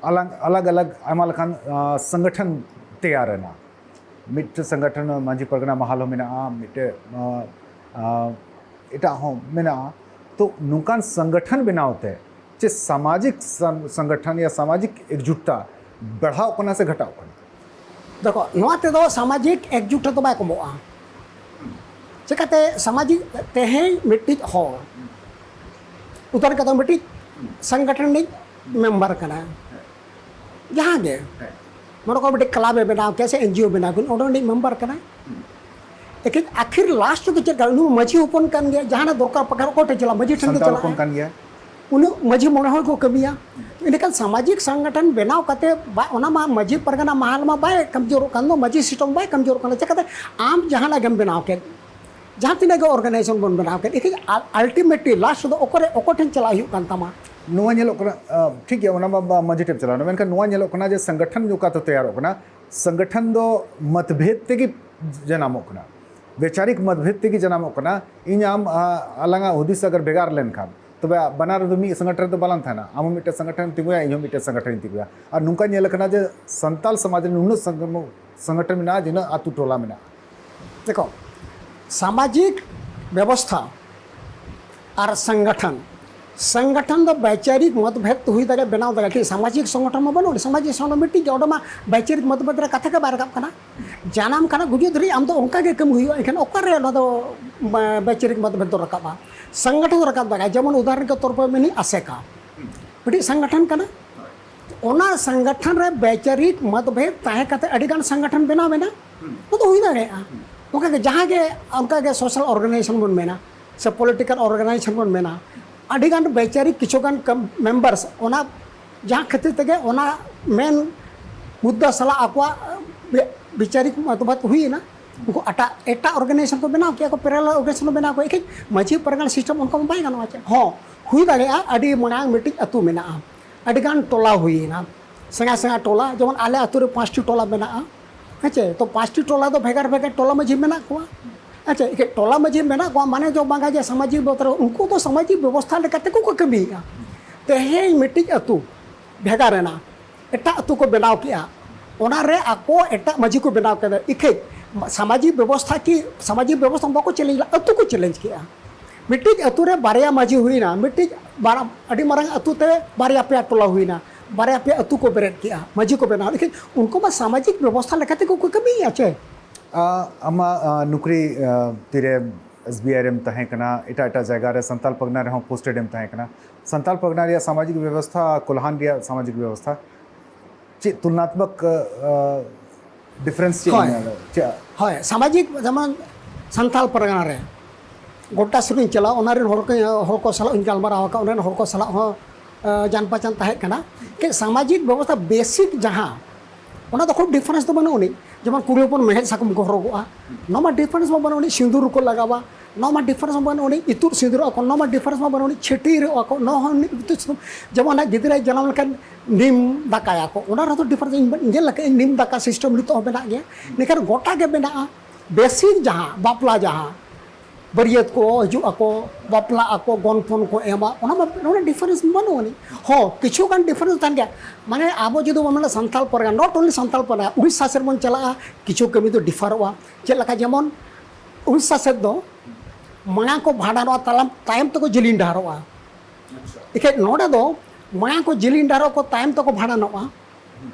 ᱟᱞᱟᱜ ᱟᱞᱟᱜ ᱟᱞᱟᱜ ᱟᱭᱢᱟ ᱞᱮᱠᱟᱱ ᱥᱚᱝᱜᱚᱴᱷᱚᱱ ᱛᱮᱭᱟᱨ ᱮᱱᱟ᱾ ᱢᱤᱫᱴᱮᱡ ᱥᱚᱝᱜᱚᱴᱷᱚᱱ ᱢᱟᱹᱡᱷᱤ ᱯᱟᱨᱜᱟᱱᱟ ᱢᱟᱦᱟᱞ ᱦᱚᱸ ᱢᱮᱱᱟᱜᱼᱟ, ᱢᱤᱫᱴᱮᱡ ᱮᱴᱟᱜ ᱦᱚᱸ ᱢᱮᱱᱟᱜᱼᱟ᱾ ᱛᱚ ᱱᱚᱝᱠᱟᱱ ᱥᱚᱝᱜᱚᱴᱷᱚᱱ ᱵᱮᱱᱟᱣ ᱛᱮ ᱪᱮᱫ ᱥᱟᱢᱟᱡᱤᱠ ᱥᱚᱝᱜᱚᱴᱷᱚᱱ ᱭᱟ ᱥᱟᱢᱟᱡᱤᱠ ᱮᱠᱡᱩᱴᱛᱟ ᱵᱟᱲᱦᱟᱣ ᱠᱟᱱᱟ ᱥᱮ ᱜᱷᱟᱴᱟᱣ ᱠᱟᱱᱟ? ᱫᱮᱠᱷᱚ, ᱱᱚᱣᱟ ᱛᱮᱫᱚ ᱥᱟᱢᱟᱡᱤᱠ ᱮᱠᱡᱩᱴ ᱫᱚ ᱵᱟᱭ ᱠᱚᱢᱚᱜᱼᱟ᱾ ᱪᱮᱠᱟᱛᱮ ᱥᱟᱢᱟᱡᱤᱠ, ᱛᱮᱦᱮᱧ ᱢᱤᱫᱴᱤᱡ ᱦᱚᱲ, ᱩᱫᱟᱦᱚᱨᱚᱱ ᱠᱟᱛᱮ ᱢᱤᱫᱴᱤᱡ ᱥᱚᱝᱜᱚᱴᱷᱚᱱ ᱨᱤᱱᱤᱡ ᱢᱮᱢᱵᱟᱨ ᱠᱟᱱᱟᱭ, ᱡᱟᱦᱟᱸ ᱜᱮ, ᱢᱚᱱᱮ ᱠᱚ ᱢᱤᱫᱴᱤᱡ ᱠᱞᱟᱵᱽ ᱮ ᱵᱮᱱᱟᱣ ᱠᱮᱭᱟ ᱥᱮ ᱮᱱᱡᱤᱳ ᱵᱮᱱᱟᱣ ᱠᱮᱭᱟ, ᱚᱸᱰᱮ ᱨᱤᱱᱤᱡ ᱢᱮᱢᱵᱟᱨ ᱠᱟᱱᱟᱭ᱾ ᱞᱮᱠᱤᱱ ᱟᱹᱠᱷᱤᱨ ᱞᱟᱥᱴ ᱨᱮᱫᱚ ᱪᱮᱫ ᱠᱟᱱᱟ? ᱩᱱᱤ ᱢᱟᱹᱡᱷᱤ ᱦᱚᱯᱚᱱ ᱠᱟᱱ ᱜᱮᱭᱟ, ᱡᱟᱦᱟᱱᱟᱜ ᱫᱚᱨᱠᱟᱨ ᱯᱟᱠᱟᱨ ᱚᱠᱚᱭ ᱴᱷᱮᱱ ᱪᱟᱞᱟᱜᱼᱟ? ᱢᱟᱹᱡᱷᱤ ᱴᱷᱮᱱ ᱜᱮ ᱥᱟᱱᱛᱟᱲ ᱪᱟᱞᱟᱜᱼᱟ᱾ ᱦᱚᱯᱚᱱ ᱠᱟᱱ ᱜᱮᱭᱟ᱾ ᱩᱱᱟᱹᱜ ᱢᱟᱹᱡᱷᱤ ᱢᱚᱬᱮ ᱦᱚᱲ ᱠᱚ ᱠᱟᱹᱢᱤᱭᱟ᱾ ᱮᱸᱰᱮᱠᱷᱟᱱ ᱥᱟᱢᱟᱡᱤᱠ ᱥᱚᱝᱜᱚᱴᱷᱚᱱ ᱵᱮᱱᱟᱣ ᱠᱟᱛᱮ ᱵᱟ-, ᱚᱱᱟ ᱢᱟ ᱢᱟᱹᱡᱷᱤ ᱯᱟᱨᱜᱟᱱᱟ ᱢᱟᱦᱟᱞ ᱢᱟ ᱵᱟᱭ ᱠᱟᱢᱡᱳᱨᱚᱜ ᱠᱟᱱ ᱫᱚ, ᱢᱟᱹᱡᱷᱤ ᱥᱤᱥᱴᱮᱢ ᱵᱟᱭ ᱠᱟᱢᱡᱳᱨᱚᱜ ᱠᱟᱱᱟ᱾ ᱪᱮᱠᱟᱛᱮ ᱟᱢ ᱡᱟᱦᱟᱱᱟᱜ ᱜᱮᱢ ᱵᱮᱱᱟᱣ ᱠᱮᱫ, ᱡᱟᱦᱟᱸ ᱛᱤᱱᱟᱹᱜ ᱜᱮ ᱚᱨᱜᱟᱱᱟᱭᱡᱮᱥᱚᱱ ᱵᱚᱱ ᱵᱮᱱᱟᱣ ᱠᱮᱫ, ᱮᱠᱷᱟᱱ ᱟᱞ-, ᱟᱞᱴᱤᱢᱮᱴᱞᱤ ᱞᱟᱥᱴ ᱨᱮᱫᱚ ᱚᱠᱚᱭ ᱨᱮ-, ᱚᱠᱚᱭ ᱴᱷᱮᱱ ᱪᱟᱞᱟᱜ ᱦᱩᱭᱩᱜ ᱠᱟᱱ ᱛᱟᱢᱟ? ᱱᱚᱣᱟ ᱧᱮᱞᱚᱜ ᱠᱟᱱᱟ, ᱟᱸ, ᱴᱷᱤᱠ ᱜᱮᱭᱟ, ᱚᱱᱟ ᱢᱟ ᱵᱟ-, ᱢᱟᱹᱡᱷᱤ ᱴᱷᱮᱱ ᱪᱟᱞᱟᱣ ᱮᱱᱟ, ᱢᱮᱱᱠᱷᱟᱱ ᱱᱚᱣᱟ ᱧᱮᱞᱚᱜ ᱠᱟᱱᱟ ᱡᱮ ᱥᱚᱝᱜᱚᱴᱷᱚᱱ ᱚᱠᱟ ᱛᱮ ᱛᱮᱭᱟᱨᱚᱜ ᱠᱟᱱᱟ, ᱥᱚᱝᱜᱚᱴᱷᱚᱱ ᱫᱚ ᱢᱚᱛᱵᱷᱮᱫ ᱛᱮᱜᱮ ᱡᱟᱱᱟᱢᱚᱜ ᱠᱟᱱᱟ, ᱵᱮᱪᱟᱨᱤᱠ ᱢᱚᱛᱵᱷᱮᱫ ᱛᱮᱜᱮ ᱡᱟᱱᱟᱢᱚᱜ ᱠᱟᱱᱟ᱾ ᱤᱧ ᱟᱢ, ᱟ, ᱟᱞᱟᱝᱟᱜ ᱦᱩᱫᱤᱥ ᱟᱜᱟᱨ ᱵᱷᱮᱜᱟᱨ ᱞᱮᱱᱠᱷᱟᱱ, ᱛᱚᱵᱮ ᱵᱟᱱᱟᱨ ᱨᱮᱫᱚ ᱢᱤᱫ ᱥᱚᱝᱜᱚᱴᱷᱚᱱ ᱨᱮᱫᱚ ᱵᱟᱞᱟᱝ ᱛᱟᱦᱮᱱᱟ᱾ ᱟᱢ ᱦᱚᱸ ᱢᱤᱫᱴᱮᱱ ᱥᱚᱝᱜᱚᱴᱷᱚᱱ ᱛᱤᱸᱜᱩᱭᱟ, ᱤᱧ ᱦᱚᱸ ᱢᱤᱫᱴᱮᱱ ᱥᱚᱝᱜᱚᱴᱷᱚᱱ ᱛᱤᱸᱜᱩᱭᱟ᱾ ᱟᱨ ᱱᱚᱝᱠᱟ ᱧᱮᱞ ᱟᱠᱟᱱᱟ ᱡᱮ ᱥᱟᱱᱛᱟᱞ ᱥᱚᱢᱟᱡᱽ ᱨᱮ ᱱᱩᱱᱟᱹᱜ ᱥᱚᱝᱜᱚ-, ᱥᱚᱝᱜᱚᱴᱷᱚᱱ ᱢᱮᱱᱟᱜᱼᱟ, ᱡᱤᱱᱟᱹᱜ ᱟᱹᱛᱩ ᱴᱚᱞᱟ ᱢᱮᱱᱟᱜᱼᱟ᱾ ᱫᱮᱠᱷᱚ, ᱥᱟᱢᱟᱡᱤᱠ ᱵᱮᱵᱚᱥᱛᱷᱟ ᱟᱨ ᱥᱚᱝᱜᱚᱴᱷᱚᱱ, ᱥᱚᱝᱜᱚᱴᱷᱚᱱ ᱫᱚ ᱵᱟᱭᱪᱟᱨᱤᱠ ᱢᱚᱛᱵᱷᱮᱫ ᱦᱩᱭ ᱫᱟᱲᱮᱭᱟᱜᱼᱟ, ᱵᱮᱱᱟᱣ ᱫᱟᱲᱮᱭᱟᱜᱼᱟ᱾ ᱴᱷᱤᱠ, ᱥᱟᱢᱟᱡᱤᱠ ᱥᱚᱝᱜᱚᱴᱷᱚᱱ ᱢᱟ ᱵᱟᱹᱱᱩᱜ, ᱥᱟᱢᱟᱡᱤᱠ ᱥᱚᱝᱜᱚᱴᱷᱚᱱ ᱢᱤᱫᱴᱤᱡ ᱜᱮ, ᱚᱸᱰᱮ ᱢᱟ ᱵᱟᱭᱪᱟᱨᱤᱠ ᱢᱚᱛᱵᱷᱮᱫ ᱨᱮ ᱠᱟᱛᱷᱟ ᱜᱮ ᱵᱟᱭ ᱨᱟᱠᱟᱵ ᱠᱟᱱᱟ᱾ ᱡᱟᱱᱟᱢ ᱠᱷᱚᱱᱟᱜ ᱜᱩᱡᱩᱜ ᱫᱷᱟᱹᱨᱤᱡ ᱟᱢ ᱫᱚ ᱚᱱᱠᱟ ᱜᱮ ᱠᱟᱹᱢᱤ ᱦᱩᱭᱩᱜᱼᱟ, ᱮᱱᱠᱷᱟᱱ ᱚᱠᱟᱨᱮ ᱚᱱᱟ ᱫᱚ ᱵᱟ-, ᱵᱟᱭᱪᱟᱨᱤᱠ ᱢᱚᱛᱵᱷᱮᱫ ᱫᱚ ᱨᱟᱠᱟᱵᱼᱟ? ᱥᱚᱝᱜᱚᱴᱷᱚᱱ ᱫᱚ ᱨᱟᱠᱟᱵ ᱫᱟᱲᱮᱭᱟᱜᱼᱟ᱾ ᱡᱮᱢᱚᱱ ᱩᱫᱟᱦᱚᱨᱚᱱ ᱠᱮ ᱛᱚᱨ ᱯᱮ ᱢᱮᱱᱮᱫ ᱟᱥᱮᱠᱟ, ᱢᱤᱫᱴᱤᱡ ᱥᱚᱝᱜᱚᱴᱷᱚᱱ ᱠᱟᱱᱟ᱾ ᱚᱱᱟ ᱥᱚᱝᱜᱚᱴᱷᱚᱱ ᱨᱮ ᱵᱟᱭᱪᱟᱨᱤᱠ ᱢᱚᱛᱵᱷᱮᱫ ᱛᱟᱦᱮᱸ ᱠᱟᱛᱮ ᱟᱹᱰᱤ ᱜᱟᱱ ᱥᱚᱝᱜᱚᱴᱷᱚᱱ ᱵᱮᱱᱟᱣ ᱮᱱᱟ, ᱚᱱᱟ ᱫᱚ ᱦᱩᱭ ᱫᱟᱲᱮᱭᱟᱜᱼᱟ᱾ ᱚᱱᱠᱟ ᱜᱮ ᱡᱟᱦᱟᱸ ᱜᱮ, ᱚᱱᱠᱟ ᱜᱮ ᱥᱳᱥᱟᱞ ᱚᱨᱜᱟᱱᱟᱭᱡᱮᱥᱚᱱ ᱵᱚᱱ ᱢᱮᱱᱟ ᱥᱮ ᱯᱚᱞᱤᱴᱤᱠᱟᱞ ᱚᱨᱜᱟᱱᱟᱭᱡᱮᱥᱚᱱ ᱵᱚᱱ ᱢᱮᱱᱟ, ᱟᱹᱰᱤ ᱜᱟᱱ ᱵᱟᱭᱪᱟᱨᱤᱠ ᱠᱤᱪᱷᱩ ᱜᱟᱱ ᱠᱟᱢ-, ᱢᱮᱢᱵᱟᱨᱥ ᱚᱱᱟ ᱡᱟᱦᱟᱸ ᱠᱷᱟᱹᱛᱤᱨ ᱛᱮᱜᱮ ᱚᱱᱟ ᱢᱮᱱ ᱢᱩᱫᱽᱫᱟ ᱥᱟᱞᱟᱜ ᱟᱠᱚᱣᱟᱜ ᱵᱮ-, ᱵᱤᱪᱟᱨᱤᱠ ᱢᱚᱛᱵᱷᱮᱫ ᱦᱩᱭᱮᱱᱟ, ᱩᱱᱠᱩ ᱮᱴᱟᱜ, ᱮᱴᱟᱜ ᱚᱨᱜᱟᱱᱟᱭᱡᱮᱥᱚᱱ ᱠᱚ ᱵᱮᱱᱟᱣ ᱠᱮᱜᱼᱟ ᱠᱚ, ᱯᱮᱨᱟᱞᱟᱞ ᱚᱨᱜᱟᱱᱟᱭᱡᱮᱥᱚᱱ ᱠᱚ ᱵᱮᱱᱟᱣ ᱠᱮᱜᱼᱟ᱾ ᱮᱠᱷᱟᱱ ᱢᱟᱹᱡᱷᱤ ᱯᱟᱨᱜᱟᱱᱟ ᱥᱤᱥᱴᱮᱢ ᱚᱱᱠᱟ ᱢᱟ ᱵᱟᱭ ᱜᱟᱱᱚᱜᱼᱟ ᱪᱮᱫ ᱦᱚᱸ᱾ ᱦᱩᱭ ᱫᱟᱲᱮᱭᱟᱜᱼᱟ, ᱟᱹᱰᱤ ᱢᱟᱲᱟᱝ ᱢᱤᱫᱴᱤᱡ ᱟᱹᱛᱩ ᱢᱮᱱᱟᱜᱼᱟ, ᱟᱹᱰᱤ ᱜᱟᱱ ᱴᱚᱞᱟ ᱦᱩᱭᱮᱱᱟ, ᱥᱮᱬᱟ ᱥᱮᱬᱟ ᱴᱚᱞᱟ, ᱡᱮᱢᱚᱱ ᱟᱞᱮ ᱟᱹᱛᱩ ᱨᱮ ᱯᱟᱸᱪᱴᱤ ᱴᱚᱞᱟ ᱢᱮᱱᱟᱜᱼᱟ, ᱦᱮᱸ ᱪᱮ? ᱛᱚ ᱯᱟᱸᱪᱴᱤ ᱴᱚᱞᱟ ᱫᱚ ᱵᱷᱮᱜᱟᱨ ᱵᱷᱮᱜᱟᱨ ᱴᱚᱞᱟ ᱢᱟᱹᱡᱷᱤ ᱢᱮᱱᱟᱜ ᱠᱚᱣᱟ, ᱦᱮᱸ ᱪᱮ? ᱮᱠᱮᱱ ᱴᱚᱞᱟ ᱢᱟᱹᱡᱷᱤ ᱢᱮᱱᱟᱜ ᱠᱚᱣᱟ ᱢᱟᱱᱮ ᱫᱚ ᱵᱟᱝᱟ ᱡᱮ ᱥᱟᱢᱟᱡᱤᱠ ᱵᱮᱵᱚᱥᱛᱷᱟ ᱨᱮ, ᱩᱱᱠᱩ ᱫᱚ ᱥᱟᱢᱟᱡᱤᱠ ᱵᱮᱵᱚᱥᱛᱷᱟ ᱞᱮᱠᱟ ᱛᱮᱠᱚ ᱠᱚ ᱠᱟᱹᱢᱤᱭᱮᱫᱼᱟ᱾ ᱛᱮᱦᱮᱧ ᱢᱤᱫᱴᱤᱡ ᱟᱹᱛᱩ ᱵᱷᱮᱜᱟᱨ ᱮᱱᱟ, ᱮᱴᱟᱜ ᱟᱹᱛᱩ ᱠᱚ ᱵᱮᱱᱟᱣ ᱠᱮᱜᱼᱟ, ᱚᱱᱟ ᱨᱮ ᱟᱠᱚ ᱮᱴᱟᱜ ᱢᱟᱹᱡᱷᱤ ᱠᱚ ᱵᱮᱱᱟᱣ ᱠᱮᱫᱟ᱾ ᱤᱠᱷᱟᱹᱡ ᱥᱟᱢᱟᱡᱤᱠ ᱵᱮᱵᱚᱥᱛᱷᱟ ᱠᱤ, ᱥᱟᱢᱟᱡᱤᱠ ᱵᱮᱵᱚᱥᱛᱷᱟ ᱵᱟᱠᱚ ᱪᱮᱞᱮᱧᱡᱽ ᱞᱮᱫᱟ, ᱟᱹᱛᱩ ᱠᱚ ᱪᱮᱞᱮᱧᱡᱽ ᱠᱮᱜᱼᱟ᱾ ᱢᱤᱫᱴᱤᱡ ᱟᱹᱛᱩ ᱨᱮ ᱵᱟᱨᱭᱟ ᱢᱟᱹᱡᱷᱤ ᱦᱩᱭᱱᱟ, ᱢᱤᱫᱴᱤᱡ ᱵᱟᱨ-, ᱟᱹᱰᱤ ᱢᱟᱨᱟᱝ ᱟᱹᱛᱩ ᱛᱮ ᱵᱟᱨᱭᱟ ᱯᱮᱭᱟ ᱴᱚᱞᱟ ᱦᱩᱭᱱᱟ, ᱵᱟᱨᱭᱟ ᱯᱮᱭᱟ ᱟᱹᱛᱩ ᱠᱚ ᱵᱮᱨᱮᱫ ᱠᱮᱜᱼᱟ, ᱢᱟᱹᱡᱷᱤ ᱠᱚ ᱵᱮᱱᱟᱣ, ᱞᱮᱠᱤᱱ ᱩᱱᱠᱩ ᱢᱟ ᱥᱟᱢᱟᱡᱤᱠ ᱵᱮᱵᱚᱥᱛᱷᱟ ᱞᱮᱠᱟ ᱛᱮᱠᱚ ᱠᱚ ᱠᱟᱹᱢᱤᱭᱮᱜᱼᱟ ᱪᱮ? ᱟ, ᱟᱢᱟᱜ ᱟ, ᱱᱩᱠᱨᱤ ᱟ, ᱛᱤᱨᱮ ᱮᱥ ᱵᱤ ᱟᱭ ᱨᱮᱢ ᱛᱟᱦᱮᱸ ᱠᱟᱱᱟ, ᱮᱴᱟᱜ ᱮᱴᱟᱜ ᱡᱟᱭᱜᱟ ᱨᱮ ᱥᱟᱱᱛᱟᱞ ᱯᱟᱨᱜᱟᱱᱟ ᱨᱮᱦᱚᱸ ᱯᱳᱥᱴᱮᱰ ᱮᱢ ᱛᱟᱦᱮᱸ ᱠᱟᱱᱟ, ᱥᱟᱱᱛᱟᱞ ᱯᱟᱨᱜᱟᱱᱟ ᱨᱮᱭᱟᱜ ᱥᱟᱢᱟᱡᱤᱠ ᱵᱮᱵᱚᱥᱛᱷᱟ ᱟᱨ ᱠᱳᱞᱦᱟᱱ ᱨᱮᱭᱟᱜ ᱥᱟᱢᱟᱡᱤᱠ ᱵᱮᱵᱚᱥᱛᱷᱟ ᱪᱮᱫ ᱛᱩᱞᱱᱟᱛᱢᱚᱠ ᱰᱤᱯᱷᱟᱨᱮᱱᱥ ᱪᱮᱫ ᱦᱳᱭ᱾ ᱧᱮᱞ ᱪᱮᱫ? ᱦᱳᱭ, ᱥᱟᱢᱟᱡᱤᱠ ᱡᱮᱢᱚᱱ ᱥᱟᱱᱛᱟᱞ ᱯᱟᱨᱜᱟᱱᱟ ᱨᱮ ᱜᱚᱴᱟ ᱥᱩᱨᱤᱧ ᱪᱟᱞᱟᱣ, ᱚᱱᱟ ᱨᱮᱱ ᱦᱚᱲ ᱠᱚ, ᱦᱚᱲ ᱠᱚ ᱥᱟᱞᱟᱜ ᱤᱧ ᱜᱟᱞᱢᱟᱨᱟᱣ ᱟᱠᱟᱫ, ᱚᱸᱰᱮ ᱨᱮᱱ ᱦᱚᱲ ᱠᱚ ᱥᱟᱞᱟᱜ ᱦᱚᱸ ᱟ, ᱡᱟᱱ ᱯᱟᱪᱟᱱ ᱛᱟᱦᱮᱸ ᱠᱟᱱᱟ᱾ ᱠᱤ ᱥᱟᱢᱟᱡᱤᱠ ᱵᱮᱵᱚᱥᱛᱷᱟ ᱵᱮᱥᱤᱠ ᱡᱟᱦᱟᱸ, ᱚᱱᱟ ᱫᱚ ᱠᱷᱩᱵ ᱰᱤᱯᱷᱟᱨᱮᱱᱥ ᱫᱚ ᱵᱟᱹᱱᱩᱜ ᱟᱹᱱᱤᱡ᱾ ᱡᱮᱢᱚᱱ ᱠᱩᱲᱤ ᱦᱚᱯᱚᱱ ᱢᱮᱲᱦᱮᱫ ᱥᱟᱠᱚᱢ ᱠᱚ ᱦᱚᱨᱚᱜᱚᱜᱼᱟ, ᱱᱚᱣᱟ ᱢᱟ ᱰᱤᱯᱷᱟᱨᱮᱱᱥ ᱢᱟ ᱵᱟᱹᱱᱩᱜ ᱟᱹᱱᱤᱡ᱾ ᱥᱤᱸᱫᱩᱨ ᱠᱚ ᱞᱟᱜᱟᱣᱟ, ᱱᱚᱣᱟ ᱢᱟ ᱰᱤᱯᱷᱟᱨᱮᱱᱥ ᱢᱟ ᱵᱟᱹᱱᱩᱜ ᱟᱹᱱᱤᱡ᱾ ᱤᱛᱩᱫ ᱥᱤᱸᱫᱩᱨᱚᱜᱼᱟ ᱠᱚ, ᱱᱚᱣᱟ ᱢᱟ ᱰᱤᱯᱷᱟᱨᱮᱱᱥ ᱢᱟ ᱵᱟᱹᱱᱩᱜ ᱟᱹᱱᱤᱡ᱾ ᱪᱷᱟᱹᱴᱤᱭᱟᱹᱨᱚᱜᱼᱟ ᱠᱚ, ᱱᱚᱣᱟ ᱦᱚᱸ ᱤᱛᱩᱫ ᱥᱤᱸᱫᱩᱨ, ᱡᱮᱢᱚᱱ ᱦᱟᱸᱜ ᱜᱤᱫᱽᱨᱟᱹᱭ ᱡᱟᱱᱟᱢ ᱞᱮᱱᱠᱷᱟᱱ ᱱᱤᱢ ᱫᱟᱠᱟᱭᱟᱠᱚ, ᱚᱱᱟ ᱨᱮᱦᱚᱸ ᱰᱤᱯᱷᱟᱨᱮᱱᱥ ᱤᱧ ᱧᱮᱞ ᱟᱠᱟᱫ ᱟᱹᱧ᱾ ᱱᱤᱢ ᱫᱟᱠᱟ ᱥᱤᱥᱴᱮᱢ ᱱᱤᱛᱚᱜ ᱦᱚᱸ ᱢᱮᱱᱟᱜ ᱜᱮᱭᱟ᱾ ᱱᱤᱠᱷᱟᱱ ᱜᱚᱴᱟ ᱜᱮ ᱢᱮᱱᱟᱜᱼᱟ᱾ ᱵᱮᱥᱤᱠ ᱡᱟᱦᱟᱸ ᱵᱟᱯᱞᱟ, ᱡᱟᱦᱟᱸ ᱵᱟᱹᱨᱭᱟᱹᱛ ᱠᱚ ᱦᱤᱡᱩᱜ ᱟᱠᱚ, ᱵᱟᱯᱞᱟᱜ ᱟᱠᱚ, ᱜᱚᱱᱯᱚᱱ ᱠᱚ ᱮᱢᱟ, ᱚᱱᱟ ᱢᱟ ᱱᱚᱰᱮ ᱰᱤᱯᱷᱟᱨᱮᱱᱥ ᱵᱟᱹᱱᱩᱜ ᱟᱹᱱᱤᱡ᱾ ᱦᱚᱸ, ᱠᱤᱪᱷᱩ ᱜᱟᱱ ᱰᱤᱯᱷᱟᱨᱮᱱᱥ ᱛᱟᱦᱮᱱ ᱜᱮᱭᱟ᱾ ᱢᱟᱱᱮ ᱟᱵᱚ ᱡᱩᱫᱤ ᱵᱚᱱ ᱢᱮᱱᱟ ᱥᱟᱱᱛᱟᱞ ᱯᱟᱨᱜᱟᱱᱟ, not only ᱥᱟᱱᱛᱟᱞ ᱯᱟᱨᱜᱟᱱᱟ, ᱩᱲᱤᱥᱥᱟ ᱥᱮᱫ ᱵᱚᱱ ᱪᱟᱞᱟᱜᱼᱟ, ᱠᱤᱪᱷᱩ ᱠᱟᱹᱢᱤ ᱫᱚ ᱰᱤᱯᱷᱟᱨᱚᱜᱼᱟ᱾ ᱪᱮᱫ ᱞᱮᱠᱟ? ᱡᱮᱢᱚᱱ ᱩᱲᱤᱥᱥᱟ ᱥᱮᱫ ᱫᱚ ᱢᱟᱲᱟᱝ ᱠᱚ ᱵᱷᱟᱸᱰᱟᱱᱚᱜᱼᱟ, ᱛᱟᱭᱚᱢ, ᱛᱟᱭᱚᱢ ᱛᱮᱠᱚ ᱡᱤᱞᱤᱧ ᱰᱟᱦᱟᱨᱚᱜᱼᱟ᱾ ᱤᱠᱷᱟᱹᱡ ᱱᱚᱰᱮ ᱫᱚ ᱢᱟᱲᱟᱝ ᱠᱚ ᱡᱤᱞᱤᱧ ᱰᱟᱦᱟᱨᱚᱜ ᱠᱚ, ᱛᱟᱭᱚᱢ ᱛᱮᱠᱚ ᱵᱷᱟᱸᱰᱟᱱᱚᱜᱼᱟ,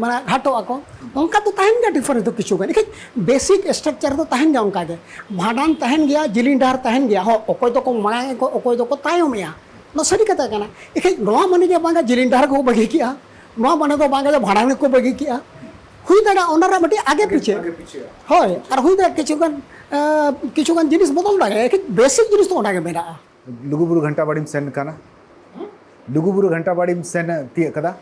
ᱢᱟᱱᱮ ᱜᱷᱟᱴᱚᱜ ᱟᱠᱚ᱾ ᱚᱱᱠᱟ ᱫᱚ ᱛᱟᱦᱮᱱ ᱜᱮᱭᱟ ᱰᱤᱯᱷᱟᱨᱮᱱᱥ ᱫᱚ ᱠᱤᱪᱷᱩ ᱜᱟᱱ᱾ ᱤᱠᱷᱟᱹᱡ ᱵᱮᱥᱤᱠ ᱥᱴᱨᱟᱠᱪᱟᱨ ᱫᱚ ᱛᱟᱦᱮᱱ ᱜᱮᱭᱟ ᱚᱱᱠᱟ ᱜᱮ᱾ ᱵᱷᱟᱸᱰᱟᱱ ᱛᱟᱦᱮᱱ ᱜᱮᱭᱟ, ᱡᱤᱞᱤᱧ ᱰᱟᱦᱟᱨ ᱛᱟᱦᱮᱱ ᱜᱮᱭᱟ᱾ ᱦᱚᱸ, ᱚᱠᱚᱭ ᱫᱚᱠᱚ ᱢᱟᱲᱟᱝ ᱟᱠᱚ, ᱚᱠᱚᱭ ᱫᱚᱠᱚ ᱛᱟᱭᱚᱢᱮᱜᱼᱟ, ᱱᱚᱣᱟ ᱥᱟᱹᱨᱤ ᱠᱟᱛᱷᱟ ᱠᱟᱱᱟ᱾ ᱤᱠᱷᱟᱹᱡ ᱱᱚᱣᱟ ᱢᱟᱱᱮ ᱜᱮ ᱵᱟᱝᱟ ᱡᱤᱞᱤᱧ ᱰᱟᱦᱟᱨ ᱠᱚ ᱵᱟᱹᱜᱤ ᱠᱮᱜᱼᱟ, ᱱᱚᱣᱟ ᱢᱟᱱᱮ ᱫᱚ ᱵᱟᱝᱟ ᱡᱮ ᱵᱷᱟᱸᱰᱟᱱ ᱜᱮᱠᱚ ᱵᱟᱹᱜᱤ ᱠᱮᱜᱼᱟ᱾ ᱦᱩᱭ ᱫᱟᱲᱮᱭᱟᱜᱼᱟ ᱚᱱᱟ ᱨᱮ ᱢᱤᱫᱴᱤᱡ ᱟᱜᱮ ᱯᱤᱪᱷᱮ᱾ ᱦᱳᱭ, ᱟᱨ ᱦᱩᱭ ᱫᱟᱲᱮᱭᱟᱜᱼᱟ ᱠᱤᱪᱷᱩ ᱜᱟᱱ, ᱮᱸ, ᱠᱤᱪᱷᱩ ᱜᱟᱱ ᱡᱤᱱᱤᱥ ᱵᱚᱫᱚᱞ ᱫᱟᱲᱮᱭᱟᱜᱼᱟ, ᱤᱠᱷᱟᱹᱡ ᱵᱮᱥᱤᱠ ᱡᱤᱱᱤᱥ ᱫᱚ ᱚᱱᱟ ᱜᱮ ᱢᱮᱱᱟᱜᱼᱟ᱾ ᱞᱩᱜᱩᱵᱩᱨᱩ ᱜᱷᱟᱱᱴᱟ ᱵᱟᱲᱤᱢ ᱥᱮᱱ ᱠᱟᱱᱟ? ᱞᱩᱜᱩᱵᱩᱨᱩ ᱜᱷᱟᱱᱴᱟ ᱵᱟᱲᱤᱢ ᱥᱮᱱ ᱛᱤᱭᱟᱹᱜ ᱠᱟᱫᱟ?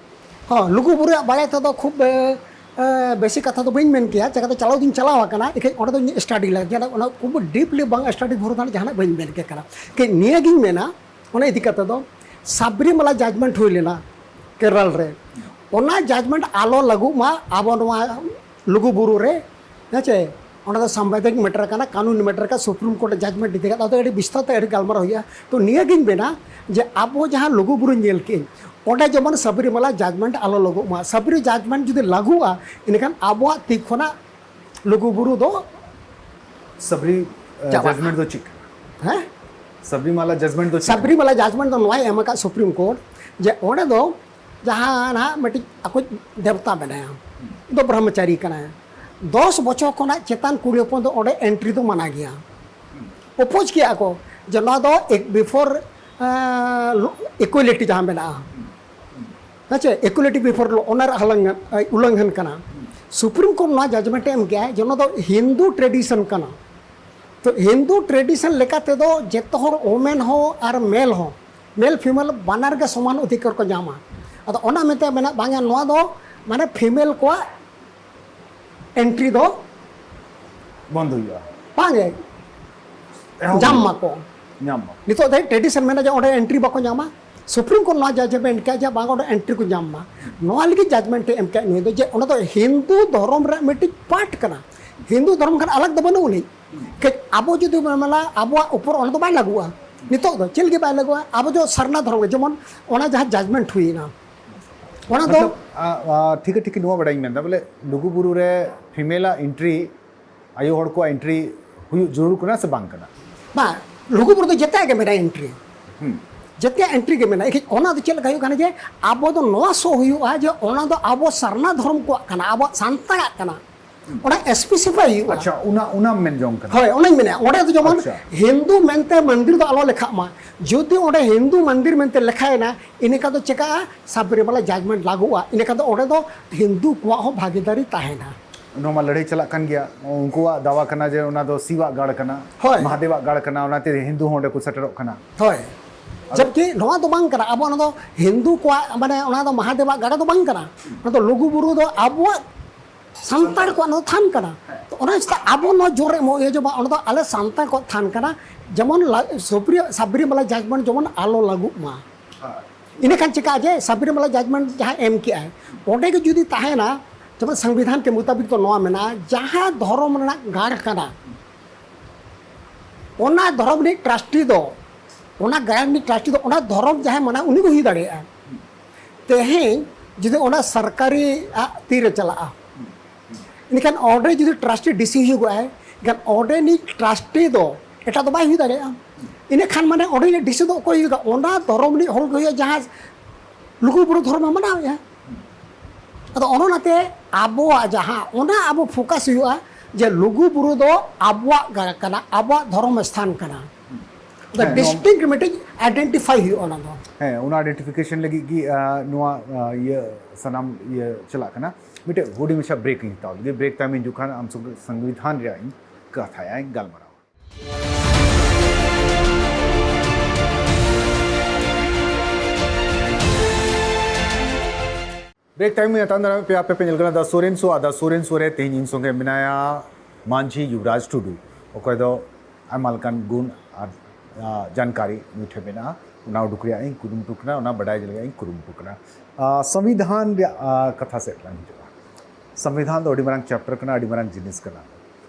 ᱦᱚᱸ, ᱞᱩᱜᱩᱵᱩᱨᱩ ᱨᱮᱭᱟᱜ ᱵᱟᱲᱟᱭ ᱛᱮᱫᱚ ᱠᱷᱩᱵ, ᱮ, ᱮ, ᱵᱮᱥᱤ ᱠᱟᱛᱷᱟ ᱫᱚ ᱵᱟᱹᱧ ᱢᱮᱱ ᱠᱮᱭᱟ, ᱪᱮᱠᱟᱛᱮ ᱪᱟᱞᱟᱣ ᱫᱚᱧ ᱪᱟᱞᱟᱣ ᱟᱠᱟᱱᱟ, ᱮᱱᱠᱷᱟᱱ ᱚᱸᱰᱮ ᱫᱚᱧ ᱥᱴᱟᱰᱤ ᱞᱮᱫᱟ, ᱡᱟᱦᱟᱱᱟᱜ ᱚᱱᱟ ᱠᱷᱩᱵ ᱰᱤᱯᱞᱤ ᱵᱟᱝ ᱥᱴᱟᱰᱤ ᱵᱷᱳᱨ ᱫᱚ ᱡᱟᱦᱟᱱᱟᱜ ᱵᱟᱹᱧ ᱢᱮᱱ ᱠᱮ ᱠᱟᱱᱟ᱾ ᱮᱱᱠᱷᱟᱱ ᱱᱤᱭᱟᱹᱜᱤᱧ ᱢᱮᱱᱟ, ᱚᱱᱟ ᱤᱫᱤ ᱠᱟᱛᱮ ᱫᱚ ᱥᱟᱵᱨᱤᱢᱟᱞᱟ ᱡᱟᱡᱽᱢᱮᱱᱴ ᱦᱩᱭ ᱞᱮᱱᱟ ᱠᱮᱨᱟᱞ ᱨᱮ, ᱚᱱᱟ ᱡᱟᱡᱽᱢᱮᱱᱴ ᱟᱞᱚ ᱞᱟᱹᱜᱩᱜ ᱢᱟ ᱟᱵᱚ ᱱᱚᱣᱟ ᱞᱩᱜᱩᱵᱩᱨᱩ ᱨᱮ, ᱦᱮᱸ ᱪᱮ? ᱚᱱᱟ ᱫᱚ ᱥᱟᱢᱵᱤᱫᱷᱟᱱᱤᱠ ᱢᱮᱴᱟᱨ ᱠᱟᱱᱟ, ᱠᱟᱹᱱᱩᱱ ᱢᱮᱴᱟᱨ ᱠᱟᱱᱟ, ᱥᱩᱯᱨᱤᱢ ᱠᱳᱨᱴ ᱡᱟᱡᱽᱢᱮᱱᱴ ᱤᱫᱤ ᱠᱟᱛᱮ ᱟᱫᱚ ᱟᱹᱰᱤ ᱵᱤᱥᱛᱟᱨ ᱛᱮ ᱟᱹᱰᱤ ᱜᱟᱞᱢᱟᱨᱟᱣ ᱦᱩᱭᱩᱜᱼᱟ᱾ ᱛᱚ ᱱᱤᱭᱟᱹᱜᱤᱧ ᱢᱮᱱᱟ ᱡᱮ ᱟᱵᱚ ᱡᱟᱦᱟᱸ ᱞᱩᱜᱩᱵᱩᱨᱩ ᱧᱮᱞ ᱠᱮᱫ, ᱚᱸᱰᱮ ᱡᱮᱢᱚᱱ ᱥᱟᱵᱨᱤᱢᱟᱞᱟ ᱡᱟᱡᱽᱢᱮᱱᱴ ᱟᱞᱚ ᱞᱟᱹᱜᱩᱜ ᱢᱟ᱾ ᱥᱟᱵᱨᱤ ᱡᱟᱡᱽᱢᱮᱱᱴ ᱡᱩᱫᱤ ᱞᱟᱹᱜᱩᱜᱼᱟ, ᱮᱱᱠᱷᱟᱱ ᱟᱵᱚᱣᱟᱜ ᱛᱤ ᱠᱷᱚᱱᱟᱜ ᱞᱩᱜᱩᱵᱩᱨᱩ ᱫᱚ ᱥᱟᱵᱨᱤ ᱪᱟᱵᱟᱜᱼᱟ᱾ ᱡᱟᱡᱽᱢᱮᱱᱴ ᱫᱚ ᱪᱮᱫ? ᱦᱮᱸ? ᱥᱟᱵᱨᱤᱢᱟᱞᱟ ᱡᱟᱡᱽᱢᱮᱱᱴ ᱫᱚ ᱪᱮᱫ? ᱥᱟᱵᱨᱤᱢᱟᱞᱟ ᱡᱟᱡᱽᱢᱮᱱᱴ ᱫᱚ ᱱᱚᱣᱟᱭ ᱮᱢ ᱟᱠᱟᱫ ᱥᱩᱯᱨᱤᱢ ᱠᱳᱨᱴ, ᱡᱮ ᱚᱸᱰᱮ ᱫᱚ ᱡᱟᱦᱟᱸ ᱱᱟᱦᱟᱜ ᱢᱤᱫᱴᱤᱡ ᱟᱠᱚᱭᱤᱡ ᱫᱮᱵᱚᱛᱟ ᱢᱮᱱᱟᱭᱟ, ᱫᱚ ᱵᱨᱚᱦᱢᱚᱪᱟᱨᱤ ᱠᱟᱱᱟᱭ, ᱫᱚᱥ ᱵᱚᱪᱷᱚᱨ ᱠᱷᱚᱱᱟᱜ ᱪᱮᱛᱟᱱ ᱠᱩᱲᱤ ᱦᱚᱯᱚᱱ ᱫᱚ ᱚᱸᱰᱮ ᱮᱱᱴᱨᱤ ᱫᱚ ᱢᱟᱱᱟ ᱜᱮᱭᱟ᱾ ᱚᱯᱳᱡᱽ ᱠᱮᱜᱼᱟ ᱠᱚ ᱡᱮ ᱱᱚᱣᱟ ᱫᱚ ᱵᱤᱯᱷᱳᱨ ᱤᱠᱩᱭᱮᱞᱤᱴᱤ ᱡᱟᱦᱟᱸ ᱢᱮᱱᱟᱜᱼᱟ, ᱦᱮᱸ ᱪᱮ, ᱤᱠᱩᱭᱮᱞᱤᱴᱤ ᱵᱤᱯᱷᱳᱨ ᱞᱚ ᱚᱱᱟ ᱨᱮ ᱩᱞᱞᱚᱝᱜᱷᱚᱱ ᱠᱟᱱᱟ᱾ ᱥᱩᱯᱨᱤᱢ ᱠᱳᱨᱴ ᱱᱚᱣᱟ ᱡᱟᱡᱽᱢᱮᱱᱴ ᱮ ᱮᱢ ᱠᱮᱜᱼᱟ ᱡᱮ ᱱᱚᱣᱟ ᱫᱚ ᱦᱤᱱᱫᱩ ᱴᱨᱮᱰᱤᱥᱚᱱ ᱠᱟᱱᱟ᱾ ᱛᱚ ᱦᱤᱱᱫᱩ ᱴᱨᱮᱰᱤᱥᱚᱱ ᱞᱮᱠᱟ ᱛᱮᱫᱚ ᱡᱚᱛᱚ ᱦᱚᱲ ᱳᱢᱮᱱ ᱦᱚᱸ ᱟᱨ ᱢᱮᱞ ᱦᱚᱸ, ᱢᱮᱞ ᱯᱷᱤᱢᱮᱞ ᱵᱟᱱᱟᱨ ᱜᱮ ᱥᱚᱢᱟᱱ ᱚᱫᱷᱤᱠᱟᱨ ᱠᱚ ᱧᱟᱢᱟ᱾ ᱟᱫᱚ ᱚᱱᱟ ᱢᱮᱱᱛᱮ ᱢᱮᱱᱟᱜ ᱵᱟᱝᱟ ᱱᱚᱣᱟ ᱫᱚ ᱢᱟᱱᱮ ᱯᱷᱤᱢᱮᱞ ᱠᱚᱣᱟᱜ ᱮᱱᱴᱨᱤ ᱫᱚ ᱵᱚᱱᱫ ᱦᱩᱭᱩᱜᱼᱟ᱾ ᱵᱟᱝᱜᱮ, ᱮᱦᱚᱵ ᱧᱟᱢ ᱦᱩᱭᱩᱜᱼᱟ᱾ ᱢᱟᱠᱚ᱾ ᱧᱟᱢ ᱢᱟᱠᱚ᱾ ᱱᱤᱛᱚᱜ ᱫᱷᱟᱹᱵᱤᱡ ᱴᱨᱮᱰᱤᱥᱚᱱ ᱢᱮᱱᱟᱜᱼᱟ ᱡᱮ ᱚᱸᱰᱮ ᱮᱱᱴᱨᱤ ᱵᱟᱠᱚ ᱧᱟᱢᱟ᱾ ᱥᱩᱯᱨᱤᱢ ᱠᱳᱨᱴ ᱱᱚᱣᱟ ᱡᱟᱡᱽ ᱮ ᱢᱮᱱ ᱠᱮᱜᱼᱟ ᱡᱮ ᱵᱟᱝ, ᱚᱸᱰᱮ ᱮᱱᱴᱨᱤ ᱠᱚ ᱧᱟᱢ ᱢᱟ᱾ ᱱᱚᱣᱟ ᱞᱟᱹᱜᱤᱫ ᱡᱟᱡᱽᱢᱮᱱᱴ ᱮ ᱮᱢ ᱠᱮᱜᱼᱟ ᱱᱩᱭ ᱫᱚ ᱡᱮ ᱚᱱᱟ ᱫᱚ ᱦᱤᱱᱫᱩ ᱫᱷᱚᱨᱚᱢ ᱨᱮᱱᱟᱜ ᱢᱤᱫᱴᱤᱡ ᱯᱟᱨᱴ ᱠᱟᱱᱟ᱾ ᱦᱤᱱᱫᱩ ᱫᱷᱚᱨᱚᱢ ᱠᱷᱟᱱ ᱟᱞᱟᱜᱽ ᱫᱚ ᱵᱟᱹᱱᱩᱜ ᱟᱹᱱᱤᱡ᱾ ᱠᱟᱹᱡ ᱟᱵᱚ ᱡᱩᱫᱤ ᱵᱚᱱ ᱢᱮᱱᱟ ᱟᱵᱚᱣᱟᱜ ᱩᱯᱚᱨ ᱚᱱᱟ ᱫᱚ ᱵᱟᱭ ᱞᱟᱹᱜᱩᱜᱼᱟ᱾ ᱱᱤᱛᱚᱜ ᱫᱚ ᱪᱮᱫ ᱞᱟᱹᱜᱤᱫ ᱵᱟᱭ ᱞᱟᱹᱜᱩᱜᱼᱟ? ᱟᱵᱚ ᱫᱚ ᱥᱟᱨᱱᱟ ᱫᱷᱚᱨᱚᱢ ᱜᱮ, ᱡᱮᱢᱚᱱ ᱚᱱᱟ ᱡᱟᱦᱟᱸ ᱡᱟᱡᱽᱢᱮᱱᱴ ᱦᱩᱭᱮᱱᱟ, ᱚᱱᱟ ᱫᱚ ᱢᱚᱛᱞᱚᱵ, ᱟ, ᱟ, ᱴᱷᱤᱠ ᱴᱷᱤᱠ ᱱᱚᱣᱟ ᱵᱟᱰᱟᱭ ᱤᱧ ᱢᱮᱱᱫᱟ, ᱵᱚᱞᱮ ᱞᱩᱜᱩ ᱵᱩᱨᱩ ᱨᱮ ᱯᱷᱤᱢᱮᱞᱟᱜ ᱮᱱᱴᱨᱤ, ᱟᱭᱳ ᱦᱚᱲ ᱠᱚᱣᱟᱜ ᱮᱱᱴᱨᱤ ᱦᱩᱭᱩᱜ ᱡᱟᱹᱨᱩᱲ ᱠᱟᱱᱟ ᱥᱮ ᱵᱟᱝ ᱠᱟᱱᱟ? ᱵᱟᱝ, ᱞᱩᱜᱩ ᱵᱩᱨᱩ ᱫᱚ ᱡᱮᱛᱮᱭᱟᱜ ᱜᱮ ᱢᱮᱱᱟᱜᱼᱟ ᱮᱱᱴᱨᱤ᱾ ᱦᱩᱸ᱾ ᱡᱮᱛᱮᱭᱟᱜ ᱮᱱᱴᱨᱤ ᱜᱮ ᱢᱮᱱᱟᱜᱼᱟ᱾ ᱮᱱᱠᱷᱟᱱ ᱚᱱᱟ ᱫᱚ ᱪᱮᱫ ᱞᱮᱠᱟ ᱦᱩᱭᱩᱜ ᱠᱟᱱᱟ ᱡᱮ ᱟᱵᱚ ᱫᱚ ᱱᱚᱣᱟ ᱥᱳ ᱦᱩᱭᱩᱜᱼᱟ ᱡᱮ ᱚᱱᱟ ᱫᱚ ᱟᱵᱚ ᱥᱟᱨᱱᱟ ᱫᱷᱚᱨᱚᱢ ᱠᱚᱣᱟᱜ ᱠᱟᱱᱟ, ᱟᱵᱚᱣᱟᱜ ᱥᱟᱱᱛᱟᱲᱟᱜ ᱠᱟᱱᱟ᱾ ᱚᱱᱟ ᱥᱯᱮᱥᱤᱯᱷᱟᱭ ᱦᱩᱭᱩᱜᱼᱟ᱾ ᱟᱪᱪᱷᱟ, ᱚᱱᱟ, ᱚᱱᱟᱢ ᱢᱮᱱ ᱡᱚᱝ ᱠᱟᱱᱟ᱾ ᱦᱳᱭ, ᱚᱱᱟᱧ ᱢᱮᱱᱮᱫᱼᱟ, ᱚᱸᱰᱮ ᱫᱚ ᱡᱮᱢᱚᱱ ᱟᱪᱪᱷᱟ᱾ ᱦᱤᱱᱫᱩ ᱢᱮᱱᱛᱮ ᱢᱚᱱᱫᱤᱨ ᱫᱚ ᱟᱞᱚ ᱞᱮᱠᱷᱟᱜ ᱢᱟ᱾ ᱡᱩᱫᱤ ᱚᱸᱰᱮ ᱦᱤᱱᱫᱩ ᱢᱚᱱᱫᱤᱨ ᱢᱮᱱᱛᱮ ᱞᱮᱠᱷᱟᱭᱮᱱᱟ, ᱤᱱᱟᱹ ᱠᱷᱟᱱ ᱫᱚ ᱪᱮᱠᱟᱜᱼᱟ? ᱥᱟᱵᱨᱤᱢᱟᱞᱟ ᱡᱟᱡᱽᱢᱮᱱᱴ ᱞᱟᱹᱜᱩᱜᱼᱟ᱾ ᱤᱱᱟᱹ ᱠᱷᱟᱱ ᱫᱚ ᱚᱸᱰᱮ ᱫᱚ ᱦᱤᱱᱫᱩ ᱠᱚᱣᱟᱜ ᱦᱚᱸ ᱵᱷᱟᱜᱤᱫᱟᱨᱤ ᱛᱟᱦᱮᱱᱟ᱾ ᱱᱚᱣᱟ ᱢᱟ ᱞᱟᱹᱲᱦᱟᱹᱭ ᱪᱟᱞᱟᱜ ᱠᱟᱱ ᱜᱮᱭᱟ᱾ ᱩᱱᱠᱩᱣᱟᱜ ᱫᱟᱣᱟ ᱠᱟᱱᱟ ᱡᱮ ᱚᱱᱟ ᱫᱚ ᱥᱤᱵᱟᱜ ᱜᱟᱲ ᱠᱟᱱᱟ, ᱦᱳᱭ᱾ ᱢᱟᱦᱟᱫᱮᱵᱟᱜ ᱜᱟᱲ ᱠᱟᱱᱟ, ᱚᱱᱟᱛᱮ ᱦᱤᱱᱫᱩ ᱦᱚᱸ ᱚᱸᱰᱮ ᱠᱚ ᱥᱮᱴᱮᱨᱚᱜ ᱠᱟᱱᱟ᱾ ᱦᱳᱭ᱾ ᱟᱫᱚ ᱡᱚᱵᱠᱤ ᱱᱚᱣᱟ ᱫᱚ ᱵᱟᱝ ᱠᱟᱱᱟ, ᱟᱵᱚ ᱚᱱᱟ ᱫᱚ ᱦᱤᱱᱫᱩ ᱠᱚᱣᱟᱜ, ᱢᱟᱱᱮ, ᱚᱱᱟ ᱫᱚ ᱢᱟᱦᱟᱫᱮᱵᱟᱜ ᱜᱟᱲ ᱫᱚ ᱵᱟᱝ ᱠᱟᱱᱟ᱾ ᱚᱱᱟ ᱫᱚ ᱞᱩᱜᱩ ᱵᱩᱨᱩ ᱫᱚ ᱟᱵᱚᱣᱟᱜ ᱥᱟᱱᱛᱟᱲ ᱠᱚᱣᱟᱜ ᱱᱚᱣᱟ ᱛᱷᱟᱱ ᱠᱟᱱᱟ᱾ ᱛᱚ, ᱚᱱᱟ ᱪᱮᱫᱟᱜ ᱟᱵᱚ ᱱᱚᱣᱟ ᱡᱳᱨ ᱨᱮ ᱮᱢᱚᱜ ᱦᱩᱭᱩᱜᱼᱟ ᱡᱮ ᱵᱟᱝ, ᱚᱱᱟ ᱫᱚ ᱟᱞᱮ ᱥᱟᱱᱛᱟᱲ ᱠᱚᱣᱟᱜ ᱛᱷᱟᱱ ᱠᱟᱱᱟ, ᱡᱮᱢᱚᱱ ᱞᱟ-, ᱥᱚᱵᱨᱤ-, ᱥᱟᱵᱨᱤᱢᱟᱞᱟ ᱡᱟᱡᱽᱢᱮᱱᱴ ᱡᱮᱢᱚᱱ ᱟᱞᱚ ᱞᱟᱹᱜᱩᱜ ᱢᱟ᱾ ᱦᱳᱭ᱾ ᱤᱱᱟᱹᱠᱷᱟᱱ ᱪᱤᱠᱟᱹᱜᱼᱟ ᱡᱮ ᱥᱟᱵᱨᱤᱢᱟᱞᱟ ᱡᱟᱡᱽᱢᱮᱱᱴ ᱡᱟᱦᱟᱸ ᱮᱢ ᱠᱮᱜᱼᱟᱭ, ᱚᱸᱰᱮ ᱜᱮ ᱡᱩᱫᱤ ᱛᱟᱦᱮᱱᱟ, ᱡᱮᱢᱚᱱ ᱥᱚᱝᱵᱤᱫᱷᱟᱱ ᱠᱮ ᱢᱩᱛᱟᱵᱤᱠ ᱫᱚ ᱱᱚᱣᱟ ᱢᱮᱱᱟᱜᱼᱟ, ᱡᱟᱦᱟᱸ ᱫᱷᱚᱨᱚᱢ ᱨᱮᱱᱟᱜ ᱜᱟᱲ ᱠᱟᱱᱟ, ᱚᱱᱟ ᱫᱷᱚᱨᱚᱢ ᱨᱤᱱᱤᱡ ᱴᱨᱟᱥᱴᱤ ᱫᱚ, ᱚᱱᱟ ᱜᱟᱲ ᱨᱤᱱᱤᱡ ᱴᱨᱟᱥᱴᱤ ᱫᱚ ᱚᱱᱟ ᱫᱷᱚᱨᱚᱢ ᱡᱟᱦᱟᱸᱭ ᱢᱟᱱᱟᱣ ᱩᱱᱤ ᱜᱮ ᱦᱩᱭ ᱫᱟᱲᱮᱭᱟᱜᱼᱟ᱾ ᱛᱮᱦᱮᱧ ᱡᱩᱫᱤ ᱚᱱᱟ ᱥᱚᱨᱠᱟᱨᱤ ᱟᱜ ᱛᱤ ᱨᱮ ᱪᱟᱞᱟᱜᱼᱟ, ᱮᱱᱠᱷᱟᱱ ᱚᱸᱰᱮ ᱡᱩᱫᱤ ᱴᱨᱟᱥᱴᱤ ᱰᱤᱥᱤ ᱦᱩᱭᱩᱜᱚᱜᱼᱟᱭ, ᱮᱱᱠᱷᱟᱱ ᱚᱸᱰᱮᱱᱤᱡ ᱴᱨᱟᱥᱴᱤ ᱫᱚ ᱮᱴᱟᱜ ᱫᱚ ᱵᱟᱭ ᱦᱩᱭ ᱫᱟᱲᱮᱭᱟᱜᱼᱟ᱾ ᱤᱱᱟᱹᱠᱷᱟᱱ ᱢᱟᱱᱮ ᱚᱸᱰᱮᱱᱤᱡ ᱰᱤᱥᱤ ᱫᱚ ᱚᱠᱚᱭ ᱦᱩᱭᱩᱜᱼᱟ? ᱚᱱᱟ ᱫᱷᱚᱨᱚᱢ ᱨᱤᱱᱤᱡ ᱦᱚᱲ ᱜᱮ ᱦᱩᱭᱩᱜᱼᱟ, ᱡᱟᱦᱟᱸ ᱞᱩᱜᱩ ᱵᱩᱨᱩ ᱫᱷᱚᱨᱚᱢᱮ ᱢᱟᱱᱟᱣᱮᱫᱼᱟ᱾ ᱟᱫᱚ ᱚᱱ ᱚᱱᱟᱛᱮ ᱟᱵᱚᱣᱟᱜ ᱡᱟᱦᱟᱸ, ᱚᱱᱟ ᱟᱵᱚ ᱯᱷᱳᱠᱟᱥ ᱦᱩᱭᱩᱜᱼᱟ ᱡᱮ ᱞᱩᱜᱩ ᱵᱩᱨᱩ ᱫᱚ ᱟᱵᱚᱣᱟᱜ ᱜᱟ-, ᱠᱟᱱᱟ, ᱟᱵᱚᱣᱟᱜ ᱫᱷᱚᱨᱚᱢ ᱥᱛᱷᱟᱱ ᱠᱟᱱᱟ᱾ ᱟᱫᱚ ᱦᱮᱸ, ᱱᱚᱣᱟ ᱰᱤᱥᱴᱤᱝᱠᱴ ᱢᱤᱫᱴᱤᱡ ᱟᱭᱰᱮᱱᱴᱤᱯᱷᱟᱭ ᱦᱩᱭᱩᱜᱼᱟ ᱚᱱᱟ ᱫᱚ᱾ ᱦᱮᱸ, ᱚᱱᱟ ᱟᱭᱰᱮᱱᱴᱤᱯᱷᱤᱠᱮᱥᱚᱱ ᱞᱟᱹᱜᱤᱫ ᱜᱮ, ᱟ, ᱱᱚᱣᱟ, ᱟ, ᱤᱭᱟᱹ ᱥᱟᱱᱟᱢ ᱤᱭᱟᱹ ᱪᱟᱞᱟᱜ ᱠᱟᱱᱟ᱾ ᱢᱤᱫᱴᱮᱡ ᱦᱩᱰᱤᱧ ᱢᱟᱪᱷᱟ ᱵᱨᱮᱠ ᱤᱧ ᱦᱟᱛᱟᱣ ᱞᱮᱜᱮ᱾ ᱵᱨᱮᱠ ᱛᱟᱭᱚᱢ ᱤᱧ ᱦᱤᱡᱩᱜ ᱠᱷᱟᱱ ᱟᱢ ᱥᱚᱸᱜᱮ ᱥᱚᱝᱵᱤᱫᱷᱟᱱ ᱨᱮᱭᱟᱜ ᱤᱧ ᱠᱟᱛᱷᱟᱭᱟ, ᱤᱧ ᱜᱟᱞᱢᱟᱨᱟᱣᱟ᱾ ᱵᱨᱮᱠ ᱛᱟᱭᱚᱢ ᱧᱟᱯᱟᱢ ᱫᱟᱨᱟᱢ ᱯᱮ, ᱟᱯᱮ ᱯᱮ ᱧᱮᱞ ᱠᱟᱱᱟ The Soren Show᱾ R The Soren Show ᱨᱮ ᱛᱮᱦᱮᱧ ᱤᱧ ᱥᱚᱸᱜᱮ ᱢᱮᱱᱟᱭᱟ ᱢᱟᱹᱡᱷᱤ ᱭᱩᱵᱨᱟᱡᱽ ᱴᱩᱰᱩ, ᱚᱠᱚᱭ ᱫᱚ ᱟᱭᱢᱟ ᱞᱮᱠᱟᱱ ᱜᱩᱱ ᱟᱨ, ᱟ, ᱡᱟᱱᱠᱟᱨᱤ ᱱᱩᱭ ᱴᱷᱮᱱ ᱢᱮᱱᱟᱜᱼᱟ᱾ ᱚᱱᱟ ᱩᱰᱩᱠ ᱨᱮᱭᱟᱜ ᱤᱧ ᱠᱩᱨᱩᱢᱩᱴᱩ ᱠᱟᱱᱟ, ᱚᱱᱟ ᱵᱟᱰᱟᱭ ᱨᱮᱭᱟᱜ ᱤᱧ ᱠᱩᱨᱩᱢᱩᱴᱩ ᱠᱟᱱᱟ᱾ ᱟ, ᱥᱚᱝᱵᱤᱫᱷᱟᱱ ᱨᱮᱭᱟᱜ, ᱟ, ᱠᱟᱛᱷᱟ ᱥᱮᱫ ᱞᱟᱝ ᱦᱤᱡᱩᱜᱼᱟ᱾ ᱥᱚᱝᱵᱤᱫᱷᱟᱱ ᱫᱚ ᱟᱹᱰᱤ ᱢᱟᱨᱟᱝ ᱪᱮᱯᱴᱟᱨ ᱠᱟᱱᱟ, ᱟᱹᱰᱤ ᱢᱟᱨᱟᱝ ᱡᱤᱱᱤᱥ ᱠᱟᱱᱟ᱾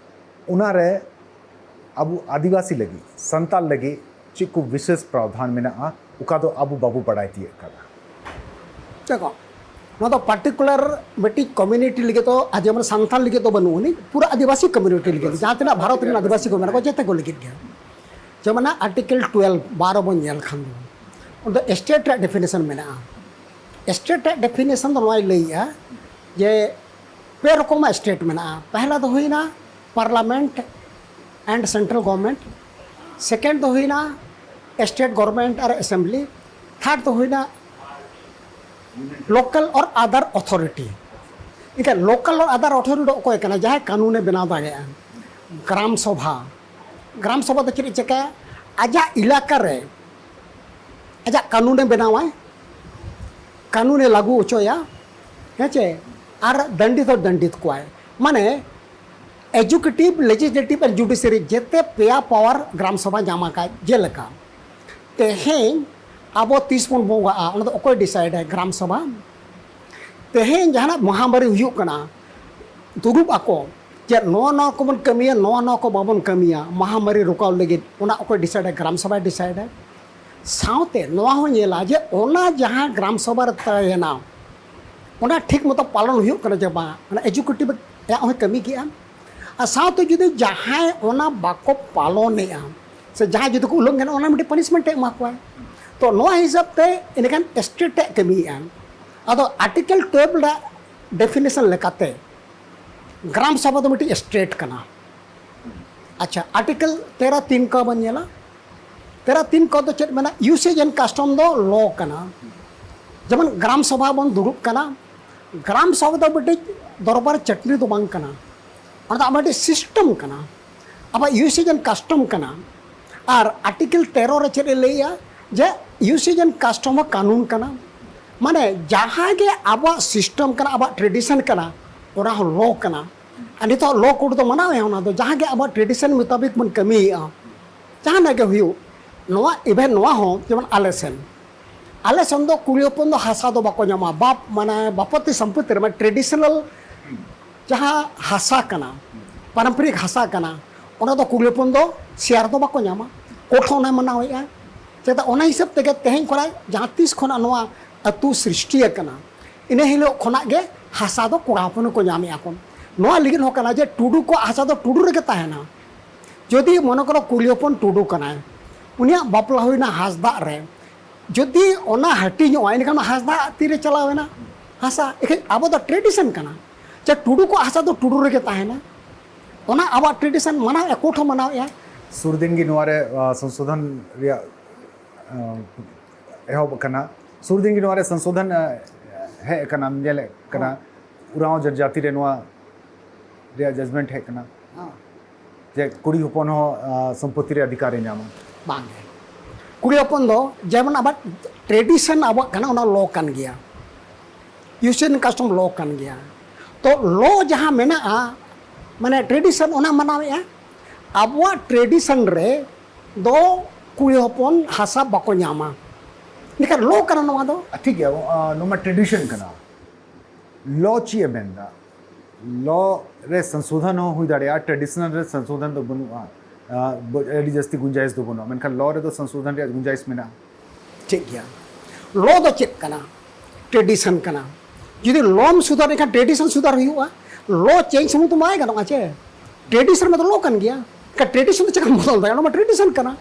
ᱚᱱᱟᱨᱮ ᱟᱵᱚ ᱟᱹᱫᱤᱵᱟᱹᱥᱤ ᱞᱟᱹᱜᱤᱫ, ᱥᱟᱱᱛᱟᱲ ᱞᱟᱹᱜᱤᱫ ᱪᱮᱫ ᱠᱚ ᱵᱤᱥᱮᱥ ᱯᱨᱟᱣᱫᱷᱟᱱ ᱢᱮᱱᱟᱜᱼᱟ, ᱚᱠᱟ ᱫᱚ ᱟᱵᱚ ᱵᱟᱵᱚ ᱵᱟᱲᱟᱭ ᱛᱤᱭᱳᱜ ᱠᱟᱫᱟ? ᱪᱮᱫ ᱠᱚ? ᱱᱚᱣᱟ ᱫᱚ ᱯᱟᱨᱴᱤᱠᱩᱞᱟᱨ ᱢᱤᱫᱴᱤᱡ ᱠᱚᱢᱤᱭᱩᱱᱤᱴᱤ ᱞᱟᱹᱜᱤᱫ ᱫᱚ, ᱟᱨ ᱡᱮᱢᱚᱱ ᱥᱟᱱᱛᱟᱲ ᱞᱟᱹᱜᱤᱫ ᱫᱚ ᱵᱟᱹᱱᱩᱜ ᱟᱹᱱᱤᱡ, ᱯᱩᱨᱟᱹ ᱟᱹᱫᱤᱵᱟᱹᱥᱤ ᱠᱚᱢᱤᱭᱩᱱᱤᱴᱤ ᱞᱟᱹᱜᱤᱫ, ᱡᱟᱦᱟᱸ ᱛᱤᱱᱟᱹᱜ ᱵᱷᱟᱨᱚᱛ ᱨᱮᱱ ᱟᱹᱫᱤᱵᱟᱹᱥᱤ ᱠᱚ ᱢᱮᱱᱟᱜ ᱠᱚᱣᱟ, ᱡᱚᱛᱚ ᱠᱚ ᱞᱟᱹᱜᱤᱫ ᱜᱮ᱾ ᱡᱮᱢᱚᱱ ᱟᱨᱴᱤᱠᱮᱞ ᱴᱩᱭᱮᱞᱵᱷ, ᱵᱟᱨᱚ ᱵᱚᱱ ᱧᱮᱞ ᱠᱷᱟᱱ ᱫᱚ, ᱚᱸᱰᱮ ᱥᱴᱮᱴ ᱨᱮᱭᱟᱜ ᱰᱮᱯᱷᱤᱱᱮᱥᱚᱱ ᱢᱮᱱᱟᱜᱼᱟ᱾ ᱥᱴᱮᱴ ᱨᱮᱭᱟᱜ ᱰᱮᱯᱷᱤᱱᱮᱥᱚᱱ ᱫᱚ ᱱᱚᱣᱟᱭ ᱞᱟᱹᱭᱮᱜᱼᱟ ᱡᱮ ᱯᱮ ᱨᱚᱠᱚᱢᱟᱜ ᱥᱴᱮᱴ ᱢᱮᱱᱟᱜᱼᱟ᱾ ᱯᱮᱦᱞᱟ ᱫᱚ ᱦᱩᱭᱱᱟ Parliament and Central Government, second ᱫᱚ ᱦᱩᱭᱱᱟ ᱥᱴᱮᱴ ᱜᱚᱵᱷᱚᱨᱱᱢᱮᱱᱴ ᱟᱨ ᱮᱥᱮᱢᱵᱞᱤ, ᱛᱷᱟᱨᱰ ᱫᱚ ᱦᱩᱭᱱᱟ local or other authority᱾ ᱮᱱᱠᱷᱟᱱ local or other authority ᱫᱚ ᱚᱠᱚᱭ ᱠᱟᱱᱟ? ᱡᱟᱦᱟᱸᱭ ᱠᱟᱹᱱᱩᱱᱮ ᱵᱮᱱᱟᱣ ᱫᱟᱲᱮᱭᱟᱜᱼᱟ, ᱜᱨᱟᱢ ᱥᱚᱵᱷᱟ᱾ ᱜᱨᱟᱢ ᱥᱚᱵᱷᱟ ᱫᱚ ᱪᱮᱫ ᱮ ᱪᱤᱠᱟᱹᱭᱟ? ᱟᱡᱟᱜ ᱮᱞᱟᱠᱟ ᱨᱮ ᱟᱡᱟᱜ ᱠᱟᱹᱱᱩᱱᱮ ᱵᱮᱱᱟᱣᱟᱭ, ᱠᱟᱹᱱᱩᱱᱮ ᱞᱟᱹᱜᱩ ᱦᱚᱪᱚᱭᱟ, ᱦᱮᱸ ᱪᱮ, ᱟᱨ ᱫᱟᱱᱰᱤᱛ ᱦᱚᱸ ᱫᱟᱱᱰᱤᱛ ᱠᱚᱣᱟᱭ᱾ ᱢᱟᱱᱮ executive, legislative and judiciary ᱡᱮᱛᱮ ᱯᱮᱭᱟ ᱯᱟᱣᱟᱨ ᱜᱨᱟᱢ ᱥᱚᱵᱷᱟ ᱧᱟᱢ ᱟᱠᱟᱫ᱾ ᱡᱮᱞᱮᱠᱟ ᱛᱮᱦᱮᱧ ᱟᱵᱚ ᱛᱤᱥ ᱵᱚᱱ ᱵᱚᱸᱜᱟᱜᱼᱟ, ᱚᱱᱟ ᱫᱚ ᱚᱠᱚᱭ ᱰᱤᱥᱟᱭᱤᱰᱟᱭ? ᱜᱨᱟᱢ ᱥᱚᱵᱷᱟ᱾ ᱛᱮᱦᱮᱧ ᱡᱟᱦᱟᱱᱟᱜ ᱢᱚᱦᱟᱢᱟᱨᱤ ᱦᱩᱭᱩᱜ ᱠᱟᱱᱟ, ᱫᱩᱲᱩᱵ ᱟᱠᱚ ᱡᱮ ᱱᱚᱣᱟ ᱱᱚᱣᱟ ᱠᱚᱵᱚᱱ ᱠᱟᱹᱢᱤᱭᱟ, ᱱᱚᱣᱟ ᱱᱚᱣᱟ ᱠᱚ ᱵᱟᱵᱚᱱ ᱠᱟᱹᱢᱤᱭᱟ, ᱢᱚᱦᱟᱢᱟᱨᱤ ᱨᱚᱠᱟᱣ ᱞᱟᱹᱜᱤᱫ, ᱚᱱᱟ ᱚᱠᱚᱭ ᱰᱤᱥᱟᱭᱤᱰᱟᱭ? ᱜᱨᱟᱢ ᱥᱚᱵᱷᱟᱭ ᱰᱤᱥᱟᱭᱤᱰᱟᱭ᱾ ᱥᱟᱶᱛᱮ ᱱᱚᱣᱟ ᱦᱚᱸ ᱧᱮᱞᱟ ᱡᱮ ᱚᱱᱟ ᱡᱟᱦᱟᱸ ᱜᱨᱟᱢ ᱥᱚᱵᱷᱟ ᱨᱮ ᱛᱟᱦᱮᱸᱭᱮᱱᱟ, ᱚᱱᱟ ᱴᱷᱤᱠ ᱢᱚᱛᱚ ᱯᱟᱞᱚᱱ ᱦᱩᱭᱩᱜ ᱠᱟᱱᱟ ᱪᱮ ᱵᱟᱝ, ᱚᱱᱟ ᱮᱠᱡᱤᱠᱤᱭᱩᱴᱤᱵᱷ ᱨᱮᱭᱟᱜ ᱦᱚᱸᱭ ᱠᱟᱹᱢᱤ ᱠᱮᱜᱼᱟ᱾ ᱟᱨ ᱥᱟᱶᱛᱮ ᱡᱩᱫᱤ ᱡᱟᱦᱟᱸᱭ ᱚᱱᱟ ᱵᱟᱠᱚ ᱯᱟᱞᱚᱱᱮᱜᱼᱟ ᱥᱮ ᱡᱟᱦᱟᱸᱭ ᱡᱩᱫᱤ ᱠᱚ ᱩᱞᱞᱚᱝᱜᱷᱚᱱᱟ, ᱚᱱᱟ ᱢᱤᱫᱴᱮᱱ ᱯᱟᱱᱤᱥᱢᱮᱱᱴ ᱮ ᱮᱢᱟ ᱠᱚᱣᱟ᱾ ᱛᱚ ᱛᱚ ᱱᱚᱣᱟ ᱦᱤᱥᱟᱹᱵ ᱛᱮ ᱤᱱᱟᱹᱠᱷᱟᱱ ᱥᱴᱮᱴ ᱮ ᱠᱟᱹᱢᱤᱭᱮᱫᱼᱟ᱾ ᱟᱫᱚ ᱟᱨᱴᱤᱠᱮᱞ ᱴᱩᱭᱮᱞᱵᱷ ᱨᱮᱱᱟᱜ ᱰᱮᱯᱷᱤᱱᱮᱥᱚᱱ ᱞᱮᱠᱟᱛᱮ ᱜᱨᱟᱢ ᱥᱚᱵᱷᱟ ᱫᱚ ᱢᱤᱫᱴᱤᱡ ᱥᱴᱮᱴ ᱠᱟᱱᱟ᱾ ᱟᱪᱪᱷᱟ, ᱟᱨᱴᱤᱠᱮᱞ ᱛᱮᱨᱚ ᱛᱤᱱ ᱠᱚ ᱵᱚᱱ ᱧᱮᱞᱟ᱾ ᱛᱮᱨᱚ ᱛᱤᱱ ᱠᱚ ᱫᱚ ᱪᱮᱫ ᱢᱮᱱᱟ? ᱤᱭᱩᱥᱮᱡᱽ ᱮᱱᱰ ᱠᱟᱥᱴᱚᱢ ᱫᱚ ᱞᱚ ᱠᱟᱱᱟ᱾ ᱡᱮᱢᱚᱱ ᱜᱨᱟᱢ ᱥᱚᱵᱷᱟ ᱵᱚᱱ ᱫᱩᱲᱩᱵ ᱠᱟᱱᱟ, ᱜᱨᱟᱢ ᱥᱚᱵᱷᱟ ᱫᱚ ᱢᱤᱫᱴᱤᱡ ᱫᱚᱨᱵᱟᱨ ᱪᱟᱹᱴᱱᱤ ᱫᱚ ᱵᱟᱝ ᱠᱟᱱᱟ, ᱚᱱᱟ ᱫᱚ ᱟᱵᱚ ᱢᱤᱫᱴᱤᱡ ᱥᱤᱥᱴᱮᱢ ᱠᱟᱱᱟ, ᱟᱵᱚᱣᱟᱜ ᱤᱭᱩᱥᱮᱡᱽ ᱮᱱᱰ ᱠᱟᱥᱴᱚᱢ ᱠᱟᱱᱟ᱾ ᱟᱨ ᱟᱨᱴᱤᱠᱮᱞ ᱛᱮᱨᱚ ᱨᱮ ᱪᱮᱫ ᱮ ᱞᱟᱹᱭᱮᱜᱼᱟ? ᱡᱮ ᱤᱭᱩᱥᱮᱡᱽ ᱮᱱᱰ ᱠᱟᱥᱴᱚᱢ ᱦᱚᱸ ᱠᱟᱹᱱᱩᱱ ᱠᱟᱱᱟ, ᱢᱟᱱᱮ ᱡᱟᱦᱟᱸ ᱜᱮ ᱟᱵᱚᱣᱟᱜ ᱥᱤᱥᱴᱮᱢ ᱠᱟᱱᱟ, ᱟᱵᱚᱣᱟᱜ ᱴᱨᱮᱰᱤᱥᱚᱱ ᱠᱟᱱᱟ, ᱚᱱᱟ ᱦᱚᱸ ᱞᱚ ᱠᱟᱱᱟ᱾ ᱟᱨ ᱱᱤᱛᱚᱜ ᱞᱚ ᱠᱳᱰ ᱫᱚ ᱢᱟᱱᱟᱣᱮᱫᱼᱟ, ᱚᱱᱟ ᱫᱚ ᱡᱟᱦᱟᱸ ᱜᱮ ᱟᱵᱚᱣᱟᱜ ᱴᱨᱮᱰᱤᱥᱚᱱ ᱢᱩᱛᱟᱵᱤᱠ ᱵᱚᱱ ᱠᱟᱹᱢᱤᱭᱮᱫᱼᱟ, ᱡᱟᱦᱟᱱᱟᱜ ᱜᱮ ᱦᱩᱭᱩᱜ, ᱱᱚᱣᱟ ᱤᱵᱷᱮᱱ ᱱᱚᱣᱟ ᱦᱚᱸ ᱡᱮᱢᱚᱱ ᱟᱞᱮ ᱥᱮᱱ, ᱟᱞᱮ ᱥᱮᱱ ᱫᱚ ᱠᱩᱲᱤ ᱦᱚᱯᱚᱱ ᱫᱚ ᱦᱟᱥᱟ ᱫᱚ ᱵᱟᱠᱚ ᱧᱟᱢᱟ, ᱵᱟᱯ ᱢᱟᱱᱮ ᱵᱟᱯᱚᱛᱤ ᱥᱚᱢᱯᱚᱛᱤ ᱨᱮ, ᱢᱟᱱᱮ ᱴᱨᱮᱰᱤᱥᱚᱱᱟᱞ ᱡᱟᱦᱟᱸ ᱦᱟᱥᱟ ᱠᱟᱱᱟ, ᱯᱟᱨᱚᱢᱯᱚᱨᱤᱠ ᱦᱟᱥᱟ ᱠᱟᱱᱟ, ᱚᱱᱟ ᱫᱚ ᱠᱩᱲᱤ ᱦᱚᱯᱚᱱ ᱫᱚ ᱥᱮᱭᱟᱨ ᱫᱚ ᱵᱟᱠᱚ ᱧᱟᱢᱟ᱾ ᱠᱳᱰ ᱦᱚᱸ ᱚᱱᱟᱭ ᱢᱟᱱᱟᱣᱮᱫᱼᱟ᱾ ᱪᱮᱫᱟᱜ? ᱚᱱᱟ ᱦᱤᱥᱟᱹᱵ ᱛᱮᱜᱮ ᱛᱮᱦᱮᱧ ᱠᱷᱚᱱᱟᱜ ᱡᱟᱦᱟᱸ ᱛᱤᱥ ᱠᱷᱚᱱᱟᱜ ᱱᱚᱣᱟ ᱟᱹᱛᱩ ᱥᱨᱤᱥᱴᱤ ᱟᱠᱟᱱᱟ, ᱤᱱᱟᱹ ᱦᱤᱞᱳᱜ ᱠᱷᱚᱱᱟᱜ ᱜᱮ ᱦᱟᱥᱟ ᱫᱚ ᱠᱚᱲᱟ ᱦᱚᱯᱚᱱ ᱠᱚ ᱧᱟᱢᱮᱫᱼᱟ ᱠᱚ᱾ ᱱᱚᱣᱟ ᱞᱟᱹᱜᱤᱫ ᱦᱚᱸ ᱠᱟᱱᱟ ᱡᱮ ᱴᱩᱰᱩ ᱠᱚᱣᱟᱜ ᱦᱟᱥᱟ ᱫᱚ ᱴᱩᱰᱩ ᱨᱮᱜᱮ ᱛᱟᱦᱮᱱᱟ᱾ ᱡᱩᱫᱤ ᱢᱚᱱᱮ ᱠᱚᱨᱚ ᱠᱩᱲᱤ ᱦᱚᱯᱚᱱ ᱴᱩᱰᱩ ᱠᱟᱱᱟᱭ, ᱩᱱᱤᱭᱟᱜ ᱵᱟᱯᱞᱟ ᱦᱩᱭᱱᱟ ᱦᱟᱸᱥᱫᱟᱜ ᱨᱮ, ᱡᱩᱫᱤ ᱚᱱᱟ ᱦᱟᱹᱴᱤᱧᱚᱜᱼᱟ, ᱮᱱᱠᱷᱟᱱ ᱢᱟ ᱦᱟᱸᱥᱫᱟᱜ ᱛᱤᱨᱮ ᱪᱟᱞᱟᱣ ᱮᱱᱟ ᱦᱟᱥᱟ? ᱮᱱᱠᱷᱟᱱ ᱟᱵᱚ ᱫᱚ ᱴᱨᱮᱰᱤᱥᱚᱱ ᱠᱟᱱᱟ ᱡᱮ ᱴᱩᱰᱩ ᱠᱚᱣᱟᱜ ᱦᱟᱥᱟ ᱫᱚ ᱴᱩᱰᱩ ᱨᱮᱜᱮ ᱛᱟᱦᱮᱱᱟ᱾ ᱚᱱᱟ ᱟᱵᱚᱣᱟᱜ ᱴᱨᱮᱰᱤᱥᱚᱱ ᱢᱟᱱᱟᱣᱮᱫᱼᱟ, ᱠᱳᱰ ᱦᱚᱸ ᱢᱟᱱᱟᱣᱮᱫᱼᱟ᱾ ᱥᱩᱨ ᱫᱤᱱ ᱜᱮ ᱱᱚᱣᱟ ᱨᱮ ᱟᱸ, ᱥᱚᱝᱥᱳᱫᱷᱚᱱ ᱨᱮᱭᱟᱜ ᱟᱸ, ᱮᱦᱚᱵ ᱟᱠᱟᱱᱟ᱾ ᱥᱩᱨ ᱫᱤᱱ ᱜᱮ ᱱᱚᱣᱟ ᱨᱮ ᱥᱚᱝᱥᱳᱫᱷᱚᱱ ᱟᱸ, ᱦᱮᱡ ᱟᱠᱟᱱᱟ, ᱧᱮᱞᱮᱫ ᱠᱟᱱᱟ᱾ ᱩᱨᱟᱸᱣ ᱡᱚᱱᱡᱟᱛᱤ ᱨᱮ ᱱᱚᱣᱟ ᱨᱮᱭᱟᱜ ᱡᱟᱡᱽᱢᱮᱱᱴ ᱦᱮᱡ ᱟᱠᱟᱱᱟ ᱡᱮ ᱠᱩᱲᱤ ᱦᱚᱯᱚᱱ ᱦᱚᱸ ᱟᱸ, ᱥᱚᱢᱯᱚᱛᱤ ᱨᱮ ᱚᱫᱷᱤᱠᱟᱨ ᱮ ᱧᱟᱢᱟ᱾ ᱵᱟᱝᱜᱮ, ᱠᱩᱲᱤ ᱦᱚᱯᱚᱱ ᱫᱚ ᱡᱮᱢᱚᱱ ᱟᱵᱚᱣᱟᱜ ᱴᱨᱮᱰᱤᱥᱚᱱ ᱟᱵᱚᱣᱟᱜ ᱠᱟᱱᱟ, ᱚᱱᱟ ᱞᱚ ᱠᱟᱱ ᱜᱮᱭᱟ, ᱤᱭᱩᱥᱮᱡᱽ ᱮᱱᱰ ᱠᱟᱥᱴᱚᱢ ᱞᱚ ᱠᱟᱱ ᱜᱮᱭᱟ᱾ ᱛᱚ ᱞᱚ ᱡᱟᱦᱟᱸ ᱢᱮᱱᱟᱜᱼᱟ, ᱢᱟᱱᱮ ᱴᱨᱮᱰᱤᱥᱚᱱ, ᱚᱱᱟ ᱢᱟᱱᱟᱣᱮᱫᱼᱟ᱾ ᱟᱵᱚᱣᱟᱜ ᱴᱨᱮᱰᱤᱥᱚᱱ ᱨᱮ ᱫᱚ ᱠᱩᱲᱤ ᱦᱚᱯᱚᱱ ᱦᱟᱥᱟ ᱵᱟᱠᱚ ᱧᱟᱢᱟ, ᱮᱱᱠᱷᱟᱱ ᱞᱚ ᱠᱟᱱᱟ ᱱᱚᱣᱟ ᱫᱚ᱾ ᱟᱨ ᱴᱷᱤᱠ ᱜᱮᱭᱟ, ᱟᱸ, ᱱᱚᱣᱟ ᱢᱟ ᱴᱨᱮᱰᱤᱥᱚᱱ ᱠᱟᱱᱟ᱾ ᱞᱚ ᱪᱮᱫ ᱮ ᱢᱮᱱᱫᱟ? ᱞᱚ ᱨᱮ ᱥᱚᱝᱥᱳᱫᱷᱚᱱ ᱦᱚᱸ ᱦᱩᱭ ᱫᱟᱲᱮᱭᱟᱜᱼᱟ, ᱴᱨᱮᱰᱤᱥᱚᱱᱟᱞ ᱨᱮ ᱥᱚᱝᱥᱳᱫᱷᱚᱱ ᱫᱚ ᱵᱟᱹᱱᱩᱜᱼᱟ, ᱟᱸ, ᱵ- ᱟᱹᱰᱤ ᱡᱟᱹᱥᱛᱤ ᱜᱩᱸᱡᱟᱭᱤᱥ ᱫᱚ ᱵᱟᱹᱱᱩᱜᱼᱟ, ᱢᱮᱱᱠᱷᱟᱱ ᱞᱚ ᱨᱮᱫᱚ ᱥᱚᱝᱥᱳᱫᱷᱚᱱ ᱨᱮᱭᱟᱜ ᱜᱩᱸᱡᱟᱭᱤᱥ ᱢᱮᱱᱟᱜᱼᱟ᱾ ᱴᱷᱤᱠ ᱜᱮᱭᱟ, ᱞᱚ ᱫᱚ ᱪᱮᱫ ᱠᱟᱱᱟ? ᱴᱨᱮᱰᱤᱥᱚᱱ ᱠᱟᱱᱟ᱾ ᱡᱩᱫᱤ ᱞᱚᱢ ᱥᱩᱫᱷᱟᱨ ᱮᱱᱠᱷᱟᱱ ᱴᱨᱮᱰᱤᱥᱚᱱ ᱥᱩᱫᱷᱟᱨ ᱦᱩᱭᱩᱜᱼᱟ᱾ ᱞᱚ ᱪᱮᱧᱡᱽ ᱥᱩᱢᱩᱝ ᱛᱮ ᱵᱟᱭ ᱜᱟᱱᱚᱜᱼᱟ ᱪᱮ? ᱴᱨᱮᱰᱤᱥᱚᱱ ᱢᱟ ᱫᱚ ᱞᱚ ᱠᱟᱱ ᱜᱮᱭᱟ᱾ ᱮᱱᱠᱷᱟᱱ ᱴᱨᱮᱰᱤᱥᱚᱱ ᱫᱚ ᱪᱮᱠᱟᱢ ᱵᱚᱫᱚᱞ ᱫᱟᱲᱮᱭᱟᱜᱼᱟ? ᱚᱱᱟ ᱢᱟ ᱴᱨᱮᱰᱤᱥᱚᱱ ᱠᱟᱱᱟ᱾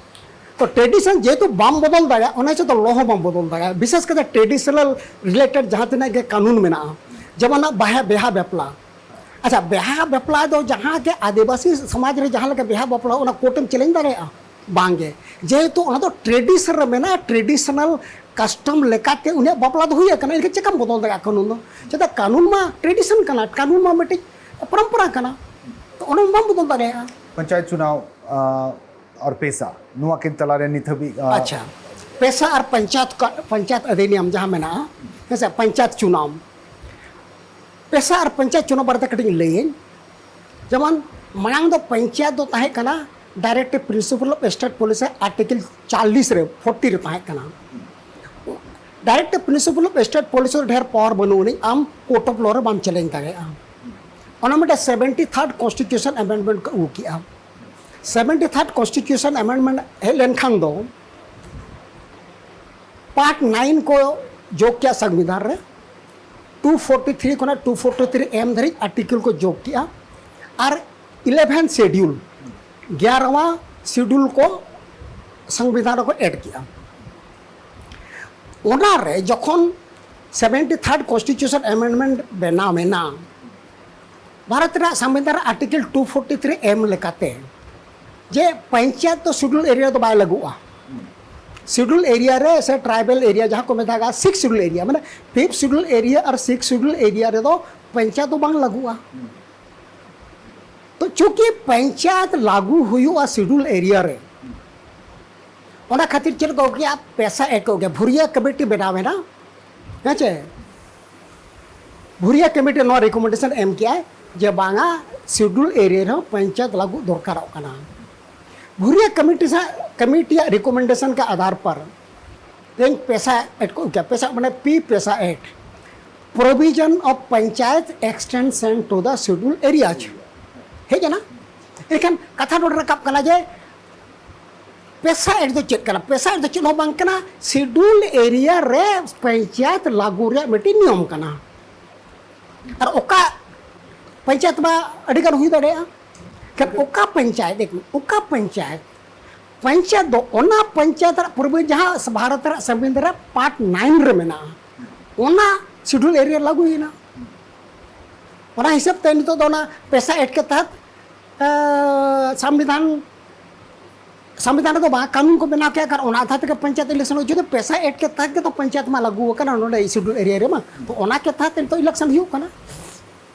ᱛᱚ tradition ᱡᱮᱦᱮᱛᱩ ᱵᱟᱢ ᱵᱚᱫᱚᱞ ᱫᱟᱲᱮᱭᱟᱜᱼᱟ, ᱚᱱᱟ ᱦᱤᱥᱟᱹᱵ ᱫᱚ law ᱦᱚᱸ ᱵᱟᱢ ᱵᱚᱫᱚᱞ ᱫᱟᱲᱮᱭᱟᱜᱼᱟ᱾ ᱵᱤᱥᱮᱥ ᱠᱟᱛᱮ traditional related ᱡᱟᱦᱟᱸ ᱛᱤᱱᱟᱹᱜ ᱜᱮ ᱠᱟᱹᱱᱩᱱ ᱢᱮᱱᱟᱜᱼᱟ, ᱡᱮᱢᱚᱱ ᱱᱟᱜ ᱵᱟᱦᱟ, ᱵᱤᱦᱟ ᱵᱟᱯᱞᱟ᱾ ᱟᱪᱪᱷᱟ, ᱵᱤᱦᱟ ᱵᱟᱯᱞᱟ ᱫᱚ ᱡᱟᱦᱟᱸ ᱜᱮ ᱟᱹᱫᱤᱵᱟᱹᱥᱤ ᱥᱚᱢᱟᱡᱽ ᱨᱮ ᱡᱟᱦᱟᱸ ᱞᱮᱠᱟ ᱵᱤᱦᱟ ᱵᱟᱯᱞᱟ, ᱚᱱᱟ ᱠᱳᱨᱴ ᱮᱢ ᱪᱮᱞᱮᱧᱡᱽ ᱫᱟᱲᱮᱭᱟᱜᱼᱟ? ᱵᱟᱝ ᱜᱮ᱾ ᱡᱮᱦᱮᱛᱩ ᱚᱱᱟ ᱫᱚ tradition ᱨᱮ ᱢᱮᱱᱟᱜᱼᱟ, traditional custom ᱞᱮᱠᱟᱛᱮ ᱩᱱᱤᱭᱟᱜ ᱵᱟᱯᱞᱟ ᱫᱚ ᱦᱩᱭ ᱟᱠᱟᱱᱟ, ᱮᱱᱠᱷᱟᱱ ᱪᱮᱠᱟᱢ ᱵᱚᱫᱚᱞ ᱫᱟᱲᱮᱭᱟᱜᱼᱟ ᱠᱟᱹᱱᱩᱱ ᱫᱚ? ᱪᱮᱫᱟᱜ, ᱠᱟᱹᱱᱩᱱ ᱢᱟ tradition ᱠᱟᱱᱟ, ᱠᱟᱹᱱᱩᱱ ᱢᱟ ᱢᱤᱫᱴᱤᱡ ᱯᱚᱨᱚᱢᱯᱚᱨᱟ ᱠᱟᱱᱟ, ᱛᱚ ᱚᱱᱟ ᱢᱟ ᱵᱟᱢ ᱵᱚᱫᱚᱞ ᱫᱟᱲᱮᱭᱟᱜᱼᱟ᱾ पंचायत चुनाव अ, और पैसा, ᱱᱚᱣᱟ ᱠᱤᱱ ᱛᱟᱞᱟᱨᱮ ᱱᱤᱛ ᱦᱟᱹᱵᱤᱡ ᱟᱪᱪᱷᱟ, ᱯᱮᱥᱟ ᱟᱨ ᱯᱚᱧᱪᱟᱭᱮᱛ ᱯᱚᱧᱪᱟᱭᱮᱛ ᱚᱫᱷᱤᱱᱤᱭᱚᱢ ᱡᱟᱦᱟᱸ ᱢᱮᱱᱟᱜᱼᱟ, ᱦᱮᱸ ᱥᱮ, ᱯᱚᱧᱪᱟᱭᱮᱛ ᱪᱩᱱᱟᱣ, ᱯᱮᱥᱟ ᱟᱨ ᱯᱚᱧᱪᱟᱭᱮᱛ ᱪᱩᱱᱟᱣ ᱵᱟᱨᱮᱛᱮ ᱠᱟᱹᱴᱤᱡ ᱤᱧ ᱞᱟᱹᱭᱟᱹᱧ᱾ ᱡᱮᱢᱚᱱ ᱢᱟᱲᱟᱝ ᱫᱚ ᱯᱚᱧᱪᱟᱭᱮᱛ ᱫᱚ ᱛᱟᱦᱮᱸ ᱠᱟᱱᱟ directive principle of state policy, article ᱪᱟᱞᱞᱤᱥ ᱨᱮ, ᱯᱷᱳᱨᱴᱤ ᱨᱮ ᱛᱟᱦᱮᱸ ᱠᱟᱱᱟ᱾ Directive principle of state policy ᱫᱚ ᱰᱷᱮᱨ ᱯᱟᱣᱟᱨ ᱵᱟᱹᱱᱩᱜ ᱟᱹᱱᱤᱡ, ᱟᱢ ᱠᱳᱨᱴ ᱚᱯᱷ ᱞᱚ ᱨᱮ ᱵᱟᱢ ᱪᱮᱞᱮᱧᱡᱽ ᱫᱟᱲᱮᱭᱟᱜᱼᱟ᱾ ᱚᱱᱟ ᱢᱤᱫᱴᱮᱱ ᱥᱮᱵᱷᱮᱱᱴᱤ ᱛᱷᱟᱨᱰ ᱠᱚᱱᱥᱴᱤᱴᱤᱭᱩᱥᱚᱱ ᱮᱢᱮᱱᱰᱢᱮᱱᱴ ᱠᱚ ᱟᱹᱜᱩ ᱠᱮᱜᱼᱟ᱾ ᱥᱮᱵᱷᱮᱱᱴᱤ ᱛᱷᱟᱨᱰ ᱠᱚᱱᱥᱴᱤᱴᱤᱭᱩᱥᱚᱱ ᱮᱢᱮᱱᱰᱢᱮᱱᱴ ᱦᱮᱡ ᱞᱮᱱᱠᱷᱟᱱ ᱫᱚ ᱯᱟᱨᱴ ᱱᱟᱭᱤᱱ ᱠᱚ ᱡᱳᱜᱽ ᱠᱮᱜᱼᱟ ᱥᱚᱝᱵᱤᱫᱷᱟᱱ ᱨᱮ᱾ ᱴᱩ ᱯᱷᱳᱨᱴᱤ ᱛᱷᱨᱤ ᱠᱷᱚᱱᱟᱜ ᱴᱩ ᱯᱷᱳᱨᱴᱤ ᱛᱷᱨᱤ ᱮᱢ ᱫᱷᱟᱹᱨᱤᱡ ᱟᱨᱴᱤᱠᱮᱞ ᱠᱚ ᱡᱳᱜᱽ ᱠᱮᱜᱼᱟ᱾ ᱟᱨ ᱤᱞᱮᱵᱷᱮᱱ ᱥᱮᱰᱤᱭᱩᱞ, ᱜᱮᱭᱟᱨᱣᱟ ᱥᱤᱰᱩᱞ ᱠᱚ ᱥᱚᱝᱵᱤᱫᱷᱟᱱ ᱨᱮᱠᱚ ᱮᱰ ᱠᱮᱜᱼᱟ᱾ ᱚᱱᱟᱨᱮ ᱡᱚᱠᱷᱚᱱ ᱥᱮᱵᱷᱮᱱᱴᱤ ᱛᱷᱟᱨᱰ ᱠᱚᱱᱥᱴᱤᱴᱤᱭᱩᱥᱚᱱ ᱮᱢᱮᱱᱰᱢᱮᱱᱴ ᱵᱮᱱᱟᱣ ᱮᱱᱟ, ᱵᱷᱟᱨᱚᱛ ᱨᱮᱱᱟᱜ ᱥᱚᱝᱵᱤᱫᱷᱟᱱ ᱨᱮ ᱟᱨᱴᱤᱠᱮᱞ ᱴᱩ ᱯᱷᱳᱨᱴᱤ ᱛᱷᱨᱤ ᱮᱢ ᱞᱮᱠᱟᱛᱮ ᱡᱮ ᱯᱚᱧᱪᱟᱭᱮᱛ ᱫᱚ ᱥᱤᱰᱩᱞ ᱮᱨᱤᱭᱟ ᱨᱮᱫᱚ ᱵᱟᱭ ᱞᱟᱹᱜᱩᱜᱼᱟ᱾ ᱥᱤᱰᱩᱞ ᱮᱨᱤᱭᱟ ᱨᱮ ᱥᱮ ᱴᱨᱟᱭᱵᱮᱞ ᱮᱨᱤᱭᱟ ᱡᱟᱦᱟᱸ ᱠᱚ ᱢᱮᱛᱟᱜᱼᱟ ᱥᱤᱠᱥ ᱥᱤᱰᱩᱞ ᱮᱨᱤᱭᱟ, ᱢᱟᱱᱮ ᱯᱷᱤᱯᱛᱷ ᱥᱤᱰᱩᱞ ᱮᱨᱤᱭᱟ ᱟᱨ ᱥᱤᱠᱥ ᱥᱤᱰᱩᱞ ᱮᱨᱤᱭᱟ ᱨᱮᱫᱚ ᱯᱚᱧᱪᱟᱭᱮᱛ ᱫᱚ ᱵᱟᱝ ᱞᱟᱹᱜᱩᱜᱼᱟ᱾ ᱛᱚ ᱪᱩᱸᱠᱤ ᱯᱚᱧᱪᱟᱭᱮᱛ ᱞᱟᱹᱜᱩ ᱦᱩᱭᱩᱜᱼᱟ ᱥᱤᱰᱩᱞ ᱮᱨᱤᱭᱟ ᱨᱮ, ᱚᱱᱟ ᱠᱷᱟᱹᱛᱤᱨ ᱪᱮᱫ ᱠᱚ ᱠᱮᱜᱼᱟ, ᱯᱮᱥᱟ ᱮᱰ ᱠᱚ ᱠᱮᱜᱼᱟ, ᱵᱷᱩᱨᱤᱭᱟ ᱠᱚᱢᱤᱴᱤ ᱵᱮᱱᱟᱣ ᱮᱱᱟ, ᱦᱮᱸ ᱪᱮ? ᱵᱷᱩᱨᱤᱭᱟ ᱠᱚᱢᱤᱴᱤ ᱱᱚᱣᱟ ᱨᱤᱠᱚᱢᱮᱱᱰᱮᱥᱚᱱ ᱮᱢ ᱠᱮᱜᱼᱟᱭ ᱡᱮ ᱵᱟᱝᱟ, ᱥᱤᱰᱩᱞ ᱮᱨᱤᱭᱟ ᱨᱮᱦᱚᱸ ᱯᱚᱧᱪᱟᱭᱮᱛ ᱞᱟᱹᱜᱩ ᱫᱚᱨᱠᱟᱨᱚᱜ ᱠᱟᱱᱟ᱾ ᱵᱷᱩᱨᱤᱭᱟ ᱠᱚᱢᱤᱴᱤ ᱥᱟ-, ᱠᱚᱢᱤᱴᱤᱭᱟᱜ ᱨᱤᱠᱚᱢᱮᱱᱰᱮᱥᱚᱱ ᱠᱟ ᱟᱫᱷᱟᱨ ᱯᱟᱨ ᱛᱮᱦᱮᱧ ᱯᱮᱥᱟ ᱮᱰ ᱠᱚ ᱠᱮᱜᱼᱟ, ᱯᱮᱥᱟ ᱢᱟᱱᱮ ᱯᱤ ᱯᱮᱥᱟ ᱮᱰ, provision of panchayat extension to the schedule areas ᱦᱮᱡ ᱮᱱᱟ᱾ ᱮᱱᱠᱷᱟᱱ ᱠᱟᱛᱷᱟ ᱱᱚᱰᱮ ᱨᱟᱠᱟᱵ ᱠᱟᱱᱟ ᱡᱮ ᱯᱮᱥᱟ ᱮᱰ ᱫᱚ ᱪᱮᱫ ᱠᱟᱱᱟ? ᱯᱮᱥᱟ ᱮᱰ ᱫᱚ ᱪᱮᱫ ᱦᱚᱸ ᱵᱟᱝ ᱠᱟᱱᱟ, ᱥᱤᱰᱩᱞ ᱮᱨᱤᱭᱟ ᱨᱮ ᱯᱚᱧᱪᱟᱭᱮᱛ ᱞᱟᱹᱜᱩ ᱨᱮᱭᱟᱜ ᱢᱤᱫᱴᱤᱡ ᱱᱤᱭᱚᱢ ᱠᱟᱱᱟ᱾ ᱟᱨ ᱚᱠᱟ ᱯᱚᱧᱪᱟᱭᱮᱛ ᱢᱟ ᱟᱹᱰᱤᱜᱟᱱ ᱦᱩᱭ ᱫᱟᱲᱮᱭᱟᱜᱼᱟ, ᱮᱱᱠᱷᱟᱱ ᱚᱠᱟ ᱯᱚᱧᱪᱟᱭᱮᱛ, ᱚᱠᱟ ᱯᱚᱧᱪᱟᱭᱮᱛ ᱯᱚᱧᱪᱟᱭᱮᱛ ᱫᱚ ᱚᱱᱟ ᱯᱚᱧᱪᱟᱭᱮᱛ ᱨᱮᱱᱟᱜ ᱯᱩᱨᱵᱚ ᱡᱟᱦᱟᱸ ᱵᱷᱟᱨᱚᱛ ᱨᱮᱱᱟᱜ ᱥᱚᱝᱵᱤᱫᱷᱟᱱ ᱨᱮ ᱯᱟᱨᱴ ᱱᱟᱭᱤᱱ ᱨᱮ ᱢᱮᱱᱟᱜᱼᱟ, ᱚᱱᱟ ᱥᱤᱰᱩᱞ ᱮᱨᱤᱭᱟ ᱞᱟᱹᱜᱩᱭᱮᱱᱟ᱾ ᱚᱱᱟ ᱦᱤᱥᱟᱹᱵ ᱛᱮ ᱱᱤᱛᱚᱜ ᱫᱚ ᱚᱱᱟ ᱯᱮᱥᱟ ᱮᱴ ᱠᱮ ᱛᱟᱦᱮᱸᱫ ᱥᱚᱝᱵᱤᱫᱷᱟᱱ ᱥᱚᱝᱵᱤᱫᱷᱟᱱ ᱨᱮᱫᱚ ᱵᱟᱝ, ᱠᱟᱹᱱᱩᱱ ᱠᱚ ᱵᱮᱱᱟᱣ ᱠᱮᱫ ᱠᱷᱟᱱ ᱚᱱᱟ ᱟᱫᱷᱟᱨ ᱛᱮᱜᱮ ᱯᱚᱧᱪᱟᱭᱮᱛ ᱤᱞᱮᱠᱥᱚᱱ ᱦᱩᱭᱩᱜᱼᱟ᱾ ᱡᱩᱫᱤ ᱯᱮᱥᱟ ᱮᱴ ᱠᱮ ᱛᱟᱦᱮᱸᱫ ᱜᱮ ᱛᱚ ᱯᱚᱧᱪᱟᱭᱮᱛ ᱢᱟ ᱞᱟᱹᱜᱩ ᱟᱠᱟᱱᱟ ᱱᱚᱰᱮ ᱥᱤᱰᱩᱞ ᱮᱨᱤᱭᱟ ᱨᱮᱢᱟ, ᱛᱚ ᱚᱱᱟ ᱠᱮ ᱛᱟᱦᱮᱸᱫ ᱱᱤᱛᱚᱜ ᱤᱞᱮᱠᱥᱚᱱ ᱦᱩᱭᱩᱜ ᱠᱟᱱᱟ᱾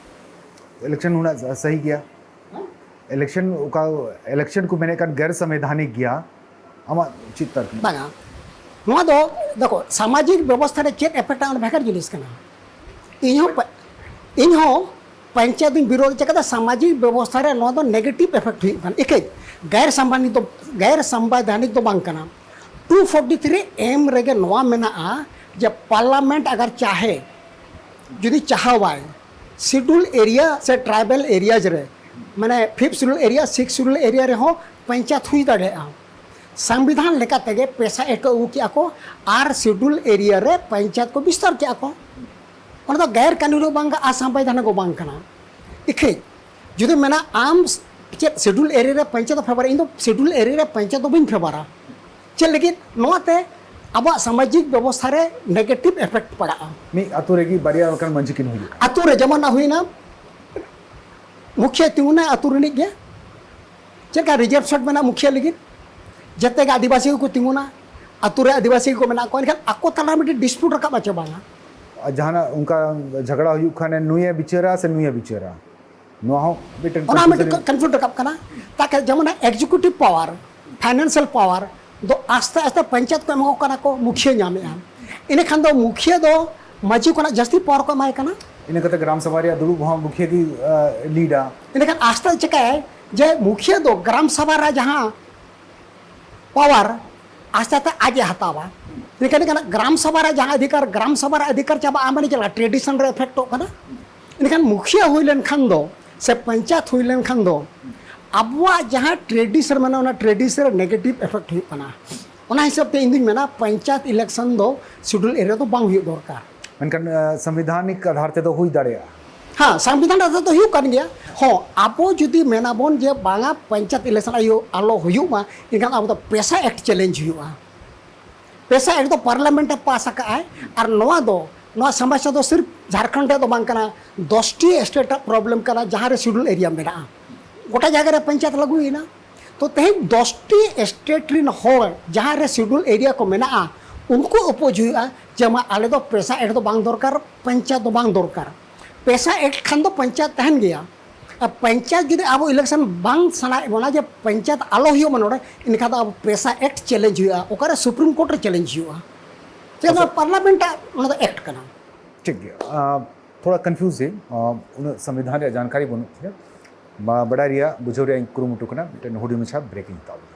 ᱤᱞᱮᱠᱥᱚᱱ ᱦᱩᱱᱟ ᱥᱟᱦᱤ ᱜᱮᱭᱟ᱾ ᱤᱞᱮᱠᱥᱚᱱ ᱚᱠᱟ ᱤᱞᱮᱠᱥᱚᱱ ᱠᱚ ᱢᱮᱱᱮᱫ ᱠᱟᱱ ᱜᱮᱨ ᱥᱚᱝᱵᱤᱫᱷᱟᱱᱤᱠ ᱜᱮᱭᱟ, ᱟᱢᱟᱜ ᱪᱮᱫ ᱛᱟᱨᱠ? ᱵᱟᱝᱟ, ᱱᱚᱣᱟ ᱫᱚ ᱫᱮᱠᱷᱚ ᱥᱟᱢᱟᱡᱤᱠ ᱵᱮᱵᱚᱥᱛᱷᱟ ᱨᱮ ᱪᱮᱫ ᱮᱯᱷᱮᱠᱴ ᱚᱱᱟ ᱵᱷᱮᱜᱟᱨ ᱡᱤᱱᱤᱥ ᱠᱟᱱᱟ᱾ ᱤᱧᱦᱚᱸ ᱯᱟ- ᱤᱧᱦᱚᱸ ᱯᱚᱧᱪᱟᱭᱮᱛ ᱫᱚᱧ ᱵᱤᱨᱳᱫᱷ ᱪᱮᱫ ᱠᱟᱫᱟ, ᱥᱟᱢᱟᱡᱤᱠ ᱵᱮᱵᱚᱥᱛᱷᱟ ᱨᱮ ᱱᱚᱣᱟ ᱫᱚ ᱱᱮᱜᱮᱴᱤᱵᱷ ᱮᱯᱷᱮᱠᱴ ᱦᱩᱭᱩᱜ ᱠᱟᱱᱟ᱾ ᱮᱠᱮᱡ ᱜᱮᱨ ᱥᱟᱢᱵᱤᱫᱷᱟᱱᱤᱠ ᱫᱚ ᱜᱮᱨ ᱥᱟᱢᱵᱤᱫᱷᱟᱱᱤᱠ ᱫᱚ ᱵᱟᱝ ᱠᱟᱱᱟ᱾ ᱴᱩ ᱯᱷᱳᱨᱴᱤ ᱛᱷᱨᱤ ᱮᱢ ᱨᱮᱜᱮ ᱱᱚᱣᱟ ᱢᱮᱱᱟᱜᱼᱟ ᱡᱮ ᱯᱟᱨᱞᱟᱢᱮᱱᱴ ᱟᱜᱟᱨ ᱪᱟᱦᱮ, ᱡᱩᱫᱤ ᱪᱟᱦᱟᱣᱟᱭ, ᱥᱤᱰᱩᱞ ᱮᱨᱤᱭᱟ ᱥᱮ ᱴᱨᱟᱭᱵᱟᱞ ᱮᱨᱤᱭᱟᱡᱽ ᱨᱮ, ᱢᱟᱱᱮ fifth schedule area, six schedule area ᱨᱮᱦᱚᱸ ᱯᱚᱧᱪᱟᱭᱮᱛ ᱦᱩᱭ ᱫᱟᱲᱮᱭᱟᱜᱼᱟ᱾ ᱥᱚᱝᱵᱤᱫᱷᱟᱱ ᱞᱮᱠᱟ ᱛᱮᱜᱮ ᱯᱮᱥᱟ ᱮᱴ ᱠᱚ ᱟᱹᱜᱩ ᱠᱮᱜᱼᱟ ᱠᱚ ᱟᱨ ᱥᱤᱰᱩᱞ ᱮᱨᱤᱭᱟ ᱨᱮ ᱯᱚᱧᱪᱟᱭᱮᱛ ᱠᱚ ᱵᱤᱥᱛᱟᱨ ᱠᱮᱜᱼᱟ ᱠᱚ᱾ ᱚᱱᱟ ᱫᱚ ᱜᱮᱨ ᱠᱟᱹᱱᱩᱱᱤ ᱵᱟᱝ ᱠᱟᱱᱟ, ᱚᱥᱚᱝᱵᱤᱫᱷᱟᱱᱤᱠ ᱵᱟᱝ ᱠᱟᱱᱟ᱾ ᱤᱠᱷᱟᱹᱡ ᱡᱩᱫᱤ ᱢᱮᱱᱟ ᱟᱢ ᱪᱮᱫ ᱥᱤᱰᱩᱞ ᱮᱨᱤᱭᱟ ᱨᱮ ᱯᱚᱧᱪᱟᱭᱮᱛ ᱯᱷᱮᱵᱟᱨ, ᱤᱧ ᱫᱚ ᱥᱤᱰᱩᱞ ᱮᱨᱤᱭᱟ ᱨᱮ ᱯᱚᱧᱪᱟᱭᱮᱛ ᱫᱚ ᱵᱟᱹᱧ ᱯᱷᱮᱵᱟᱨᱟ᱾ ᱪᱮᱫ ᱞᱟᱹᱜᱤᱫ? ᱱᱚᱣᱟᱛᱮ ᱟᱵᱚᱣᱟᱜ ᱥᱟᱢᱟᱡᱤᱠ ᱵᱮᱵᱚᱥᱛᱷᱟ ᱨᱮ ᱱᱮᱜᱮᱴᱤᱵᱷ ᱮᱯᱷᱮᱠᱴ ᱯᱟᱲᱟᱜᱼᱟ᱾ ᱢᱤᱫ ᱟᱛᱳ ᱨᱮᱜᱮ ᱵᱟᱨᱭᱟ ᱞᱮᱠᱟᱱ ᱢᱟᱹᱡᱷᱤ ᱠᱤᱱ ᱦᱩᱭᱩᱜᱼᱟ᱾ ᱟᱛᱳ ᱨᱮ ᱡᱮᱢᱚᱱ ᱦᱩᱭᱱᱟ, ᱢᱩᱠᱷᱤᱭᱟᱹ ᱛᱤᱸᱜᱩᱱᱟ ᱟᱛᱳ ᱨᱤᱱᱤᱡ ᱜᱮ, ᱪᱮᱫ ᱞᱮᱠᱟ ᱨᱤᱡᱟᱨᱵᱷ ᱥᱤᱴ ᱢᱮᱱᱟᱜᱼᱟ ᱢᱩᱠᱷᱤᱭᱟᱹ ᱞᱟᱹᱜᱤᱫ, ᱡᱮᱛᱮ ᱜᱮ ᱟᱹᱫᱤᱵᱟᱹᱥᱤ ᱜᱮᱠᱚ ᱛᱤᱸᱜᱩᱱᱟ, ᱟᱛᱳ ᱨᱮ ᱟᱹᱫᱤᱵᱟᱹᱥᱤ ᱜᱮᱠᱚ ᱢᱮᱱᱟᱜ ᱠᱚᱣᱟ, ᱮᱱᱠᱷᱟᱱ ᱟᱠᱚ ᱛᱟᱞᱟ ᱨᱮ ᱢᱤᱫᱴᱤᱡ ᱰᱤᱥᱯᱩᱴ ᱨᱟᱠᱟᱵ ᱟᱪᱮ ᱵᱟᱝᱟ? ᱟᱨ ᱡᱟᱦᱟᱱᱟᱜ ᱚᱱᱠᱟ ᱡᱷᱟᱜᱽᱲᱟ ᱦᱩᱭᱩᱜ ᱠᱷᱟᱱ ᱱᱩᱭᱮ ᱵᱤᱪᱟᱹᱨᱟ ᱥᱮ ᱱᱩᱭᱮ ᱵᱤᱪᱟᱹᱨᱟ, ᱱᱚᱣᱟ ᱦᱚᱸ ᱢᱤᱫᱴᱮᱱ ᱚᱱᱟ ᱢᱤᱫᱴᱮᱱ confusion ᱠᱚᱱᱯᱷᱞᱤᱠᱴ ᱨᱟᱠᱟᱵ ᱠᱟᱱᱟ᱾ ᱛᱟᱠᱮ ᱡᱮᱢᱚᱱ ᱮᱠᱡᱤᱠᱩᱴᱤᱵᱷ ᱯᱟᱣᱟᱨ, ᱯᱷᱟᱭᱱᱟᱱᱥᱤᱭᱟᱞ ᱯᱟᱣᱟᱨ ᱫᱚ ᱟᱥᱛᱮ ᱟᱥᱛᱮ ᱯᱚᱧᱪᱟᱭᱮᱛ ᱠᱚ ᱮᱢᱟ ᱠᱚ ᱠᱟᱱᱟ ᱠᱚ, ᱢᱩᱠᱷᱤᱭᱟᱹ ᱧᱟᱢᱮᱜᱼᱟ᱾ ᱤᱱᱟᱹᱠᱷᱟᱱ ᱫᱚ ᱢᱩᱠᱷᱤᱭᱟᱹ ᱫᱚ ᱢᱟᱹᱡᱷᱤ ᱠᱷᱚᱱᱟᱜ ᱡᱟᱹᱥᱛᱤ ᱯᱟᱣᱟᱨ ᱠᱚ ᱮᱢᱟᱭ ᱠᱟᱱᱟ᱾ ᱤᱱᱟᱹ ᱠᱟᱛᱮ ᱜᱨᱟᱢ ᱥᱚᱵᱷᱟ ᱨᱮᱭᱟᱜ ᱫᱩᱲᱩᱵ ᱦᱚᱸ ᱢᱩᱠᱷᱤᱭᱟᱹ ᱜᱮ ᱞᱤᱰᱟ᱾ ᱤᱱᱟᱹᱠᱷᱟᱱ ᱟᱥᱛᱮ ᱪᱤᱠᱟᱹᱭᱟᱭ ᱡᱮ ᱢᱩᱠᱷᱤᱭᱟᱹ ᱫᱚ ᱜᱨᱟᱢ ᱥᱚᱵᱷᱟ ᱨᱮ ᱡᱟᱦᱟᱸ ᱯᱟᱣᱟᱨ ᱟᱥᱛᱮ ᱟᱥᱛᱮ ᱟᱡ ᱮ ᱦᱟᱛᱟᱣᱟ᱾ ᱤᱱᱟᱹᱠᱷᱟᱱ ᱤᱱᱟᱹᱠᱷᱟᱱ ᱜᱨᱟᱢ ᱥᱚᱵᱷᱟ ᱨᱮ ᱡᱟᱦᱟᱸ ᱚᱫᱷᱤᱠᱟᱨ, ᱜᱨᱟᱢ ᱥᱚᱵᱷᱟ ᱨᱮ ᱚᱫᱷᱤᱠᱟᱨ ᱪᱟᱵᱟᱜᱼᱟ, ᱢᱟᱱᱮ ᱪᱮᱫ ᱞᱮᱠᱟ ᱴᱨᱮᱰᱤᱥᱚᱱ ᱨᱮ ᱮᱯᱷᱮᱠᱴᱚᱜ ᱠᱟᱱᱟ᱾ ᱤᱱᱟᱹᱠᱷᱟᱱ ᱢᱩᱠᱷᱤᱭᱟᱹ ᱦᱩᱭ ᱞᱮᱱᱠᱷᱟᱱ ᱫᱚ ᱥᱮ ᱯᱚᱧᱪᱟᱭᱮᱛ ᱦᱩᱭ ᱞᱮᱱᱠᱷᱟᱱ ᱫᱚ ᱟᱵᱚᱣᱟᱜ ᱡᱟᱦᱟᱸ ᱴᱨᱮᱰᱤᱥᱚᱱ ᱢᱮᱱᱟᱜᱼᱟ, ᱚᱱᱟ ᱴᱨᱮᱰᱤᱥᱚᱱ ᱨᱮ ᱱᱮᱜᱮᱴᱤᱵᱷ ᱮᱯᱷᱮᱠᱴ ᱦᱩᱭᱩᱜ ᱠᱟᱱᱟ᱾ ᱚᱱᱟ ᱦᱤᱥᱟᱹᱵ ᱛᱮ ᱤᱧ ᱫᱩᱧ ᱢᱮᱱᱟ ᱯᱚᱧᱪᱟᱭᱮᱛ ᱤᱞᱮᱠᱥᱚᱱ ᱫᱚ ᱥᱤᱰᱩᱞ ᱮᱨᱤᱭᱟ ᱫᱚ ᱵᱟᱝ ᱦᱩᱭᱩᱜ ᱫᱚᱨᱠᱟᱨ᱾ ᱢᱮᱱᱠᱷᱟᱱ ᱥᱚᱝᱵᱤᱫᱷᱟᱱᱤᱠ ᱟᱫᱷᱟᱨ ᱛᱮᱫᱚ ᱦᱩᱭ ᱫᱟᱲᱮᱭᱟᱜᱼᱟ᱾ ᱦᱮᱸ, ᱥᱚᱝᱵᱤᱫᱷᱟᱱ ᱨᱮ ᱫᱚ ᱦᱩᱭᱩᱜ ᱠᱟᱱ ᱜᱮᱭᱟ᱾ ᱦᱚᱸ, ᱟᱵᱚ ᱡᱩᱫᱤ ᱢᱮᱱᱟᱵᱚᱱ ᱡᱮ ᱵᱟᱝᱟ, ᱯᱚᱧᱪᱟᱭᱮᱛ ᱤᱞᱮᱠᱥᱚᱱ ᱟᱭᱳ ᱟᱞᱚ ᱦᱩᱭᱩᱜ ᱢᱟ, ᱮᱱᱠᱷᱟᱱ ᱟᱵᱚ ᱫᱚ ᱯᱮᱥᱟ ᱮᱠᱴ ᱪᱮᱞᱮᱧᱡᱽ ᱦᱩᱭᱩᱜᱼᱟ᱾ ᱯᱮᱥᱟ ᱮᱠᱴ ᱫᱚ ᱯᱟᱨᱞᱟᱢᱮᱱᱴ ᱮ ᱯᱟᱥ ᱟᱠᱟᱫ ᱟᱭ, ᱟᱨ ᱱᱚᱣᱟ ᱫᱚ, ᱱᱚᱣᱟ ᱥᱚᱢᱚᱥᱥᱟ ᱫᱚ ᱥᱤᱨᱯ ᱡᱷᱟᱲᱠᱷᱚᱸᱰ ᱨᱮ ᱫᱚ ᱵᱟᱝ ᱠᱟᱱᱟ, ᱫᱚᱥᱴᱤ ᱥᱴᱮᱴ ᱟᱜ ᱯᱨᱚᱵᱞᱮᱢ ᱠᱟᱱᱟ, ᱡᱟᱦᱟᱸ ᱨᱮ ᱥᱤᱰᱩᱞ ᱮᱨᱤᱭᱟ ᱢᱮᱱᱟᱜᱼᱟ᱾ ᱜᱚᱴᱟ ᱡᱟᱭᱜᱟ ᱨᱮ ᱯᱚᱧᱪᱟᱭᱮᱛ ᱞᱟᱹᱜᱩᱭᱮᱱᱟ᱾ ᱛᱚ, ᱛᱮᱦᱮᱧ ᱫᱚᱥᱴᱤ ᱥᱴᱮᱴ ᱨᱮᱱ ᱦᱚᱲ ᱡᱟᱦᱟᱸ ᱨᱮ ᱥᱤᱰᱩᱞ ᱮᱨᱤᱭᱟ ᱠᱚ ᱢᱮᱱᱟᱜᱼᱟ, ᱩᱱᱠᱩ ᱚᱯᱳᱡᱽ ᱦᱩᱭᱩᱜᱼᱟ ᱡᱮ, ᱢᱟ, ᱟᱞᱮ ᱫᱚ ᱯᱮᱥᱟ ᱮᱠᱴ ᱫᱚ ᱵᱟᱝ ᱫᱚᱨᱠᱟᱨ, ᱯᱚᱧᱪᱟᱭᱮᱛ ᱫᱚ ᱵᱟᱝ ᱫᱚᱨᱠᱟᱨ᱾ ᱯᱮᱥᱟ ᱮᱠᱴ ᱠᱷᱟᱱ ᱫᱚ ᱯᱚᱧᱪᱟᱭᱮᱛ ᱛᱟᱦᱮᱱ ᱜᱮᱭᱟ᱾ ᱟᱨ ᱯᱚᱧᱪᱟᱭᱮᱛ ᱡᱩᱫᱤ ᱟᱵᱚ ᱤᱞᱮᱠᱥᱚᱱ ᱵᱟᱝ ᱥᱟᱱᱟᱭᱮᱫ ᱵᱚᱱᱟ ᱡᱮ ᱯᱚᱧᱪᱟᱭᱮᱛ ᱟᱞᱚ ᱦᱩᱭᱩᱜ ᱢᱟ ᱱᱚᱰᱮ, ᱮᱱᱠᱷᱟᱱ ᱫᱚ ᱟᱵᱚ ᱯᱮᱥᱟ ᱮᱠᱴ ᱪᱮᱞᱮᱧᱡᱽ ᱦᱩᱭᱩᱜᱼᱟ, ᱚᱠᱟᱨᱮ ᱥᱩᱯᱨᱤᱢ ᱠᱳᱨᱴ ᱨᱮ ᱪᱮᱞᱮᱧᱡᱽ ᱦᱩᱭᱩᱜᱼᱟ᱾ ᱪᱮᱫᱟᱜ ᱟᱪᱪᱷᱟ᱾ ᱯᱟᱨᱞᱟᱢᱮᱱᱴ ᱟᱜ ᱚᱱᱟ ᱫᱚ ᱮᱠᱴ ᱠᱟᱱᱟ᱾ ᱴᱷᱤᱠ ᱜᱮᱭᱟ᱾ ᱟᱸ, ᱛᱷᱚᱲᱟ ᱠᱚᱱᱯᱷᱤᱭᱩᱡᱤᱝ, ᱟᱸ, ᱩᱱᱟᱹᱜ ᱥᱚᱝᱵᱤᱫᱷᱟᱱ ᱨᱮᱭᱟᱜ ᱡᱟᱱᱠᱟᱨᱤ ᱵᱟᱹᱱᱩᱜ ᱛᱤᱧᱟᱹ᱾ ᱵᱟ-, ᱵᱟᱰᱟᱭ ᱨᱮᱭᱟᱜ, ᱵᱩᱡᱷᱟᱹᱣ ᱨᱮᱭᱟᱜ ᱤᱧ ᱠᱩᱨᱩᱢᱩᱴᱩ ᱠᱟᱱᱟ᱾ ᱢᱤᱫᱴᱮᱱ ᱦᱩᱰᱤᱧ ᱢᱟᱪᱷᱟ ᱵᱨᱮᱠ ᱤᱧ ᱦᱟᱛᱟᱣ ᱞᱮᱫᱟ᱾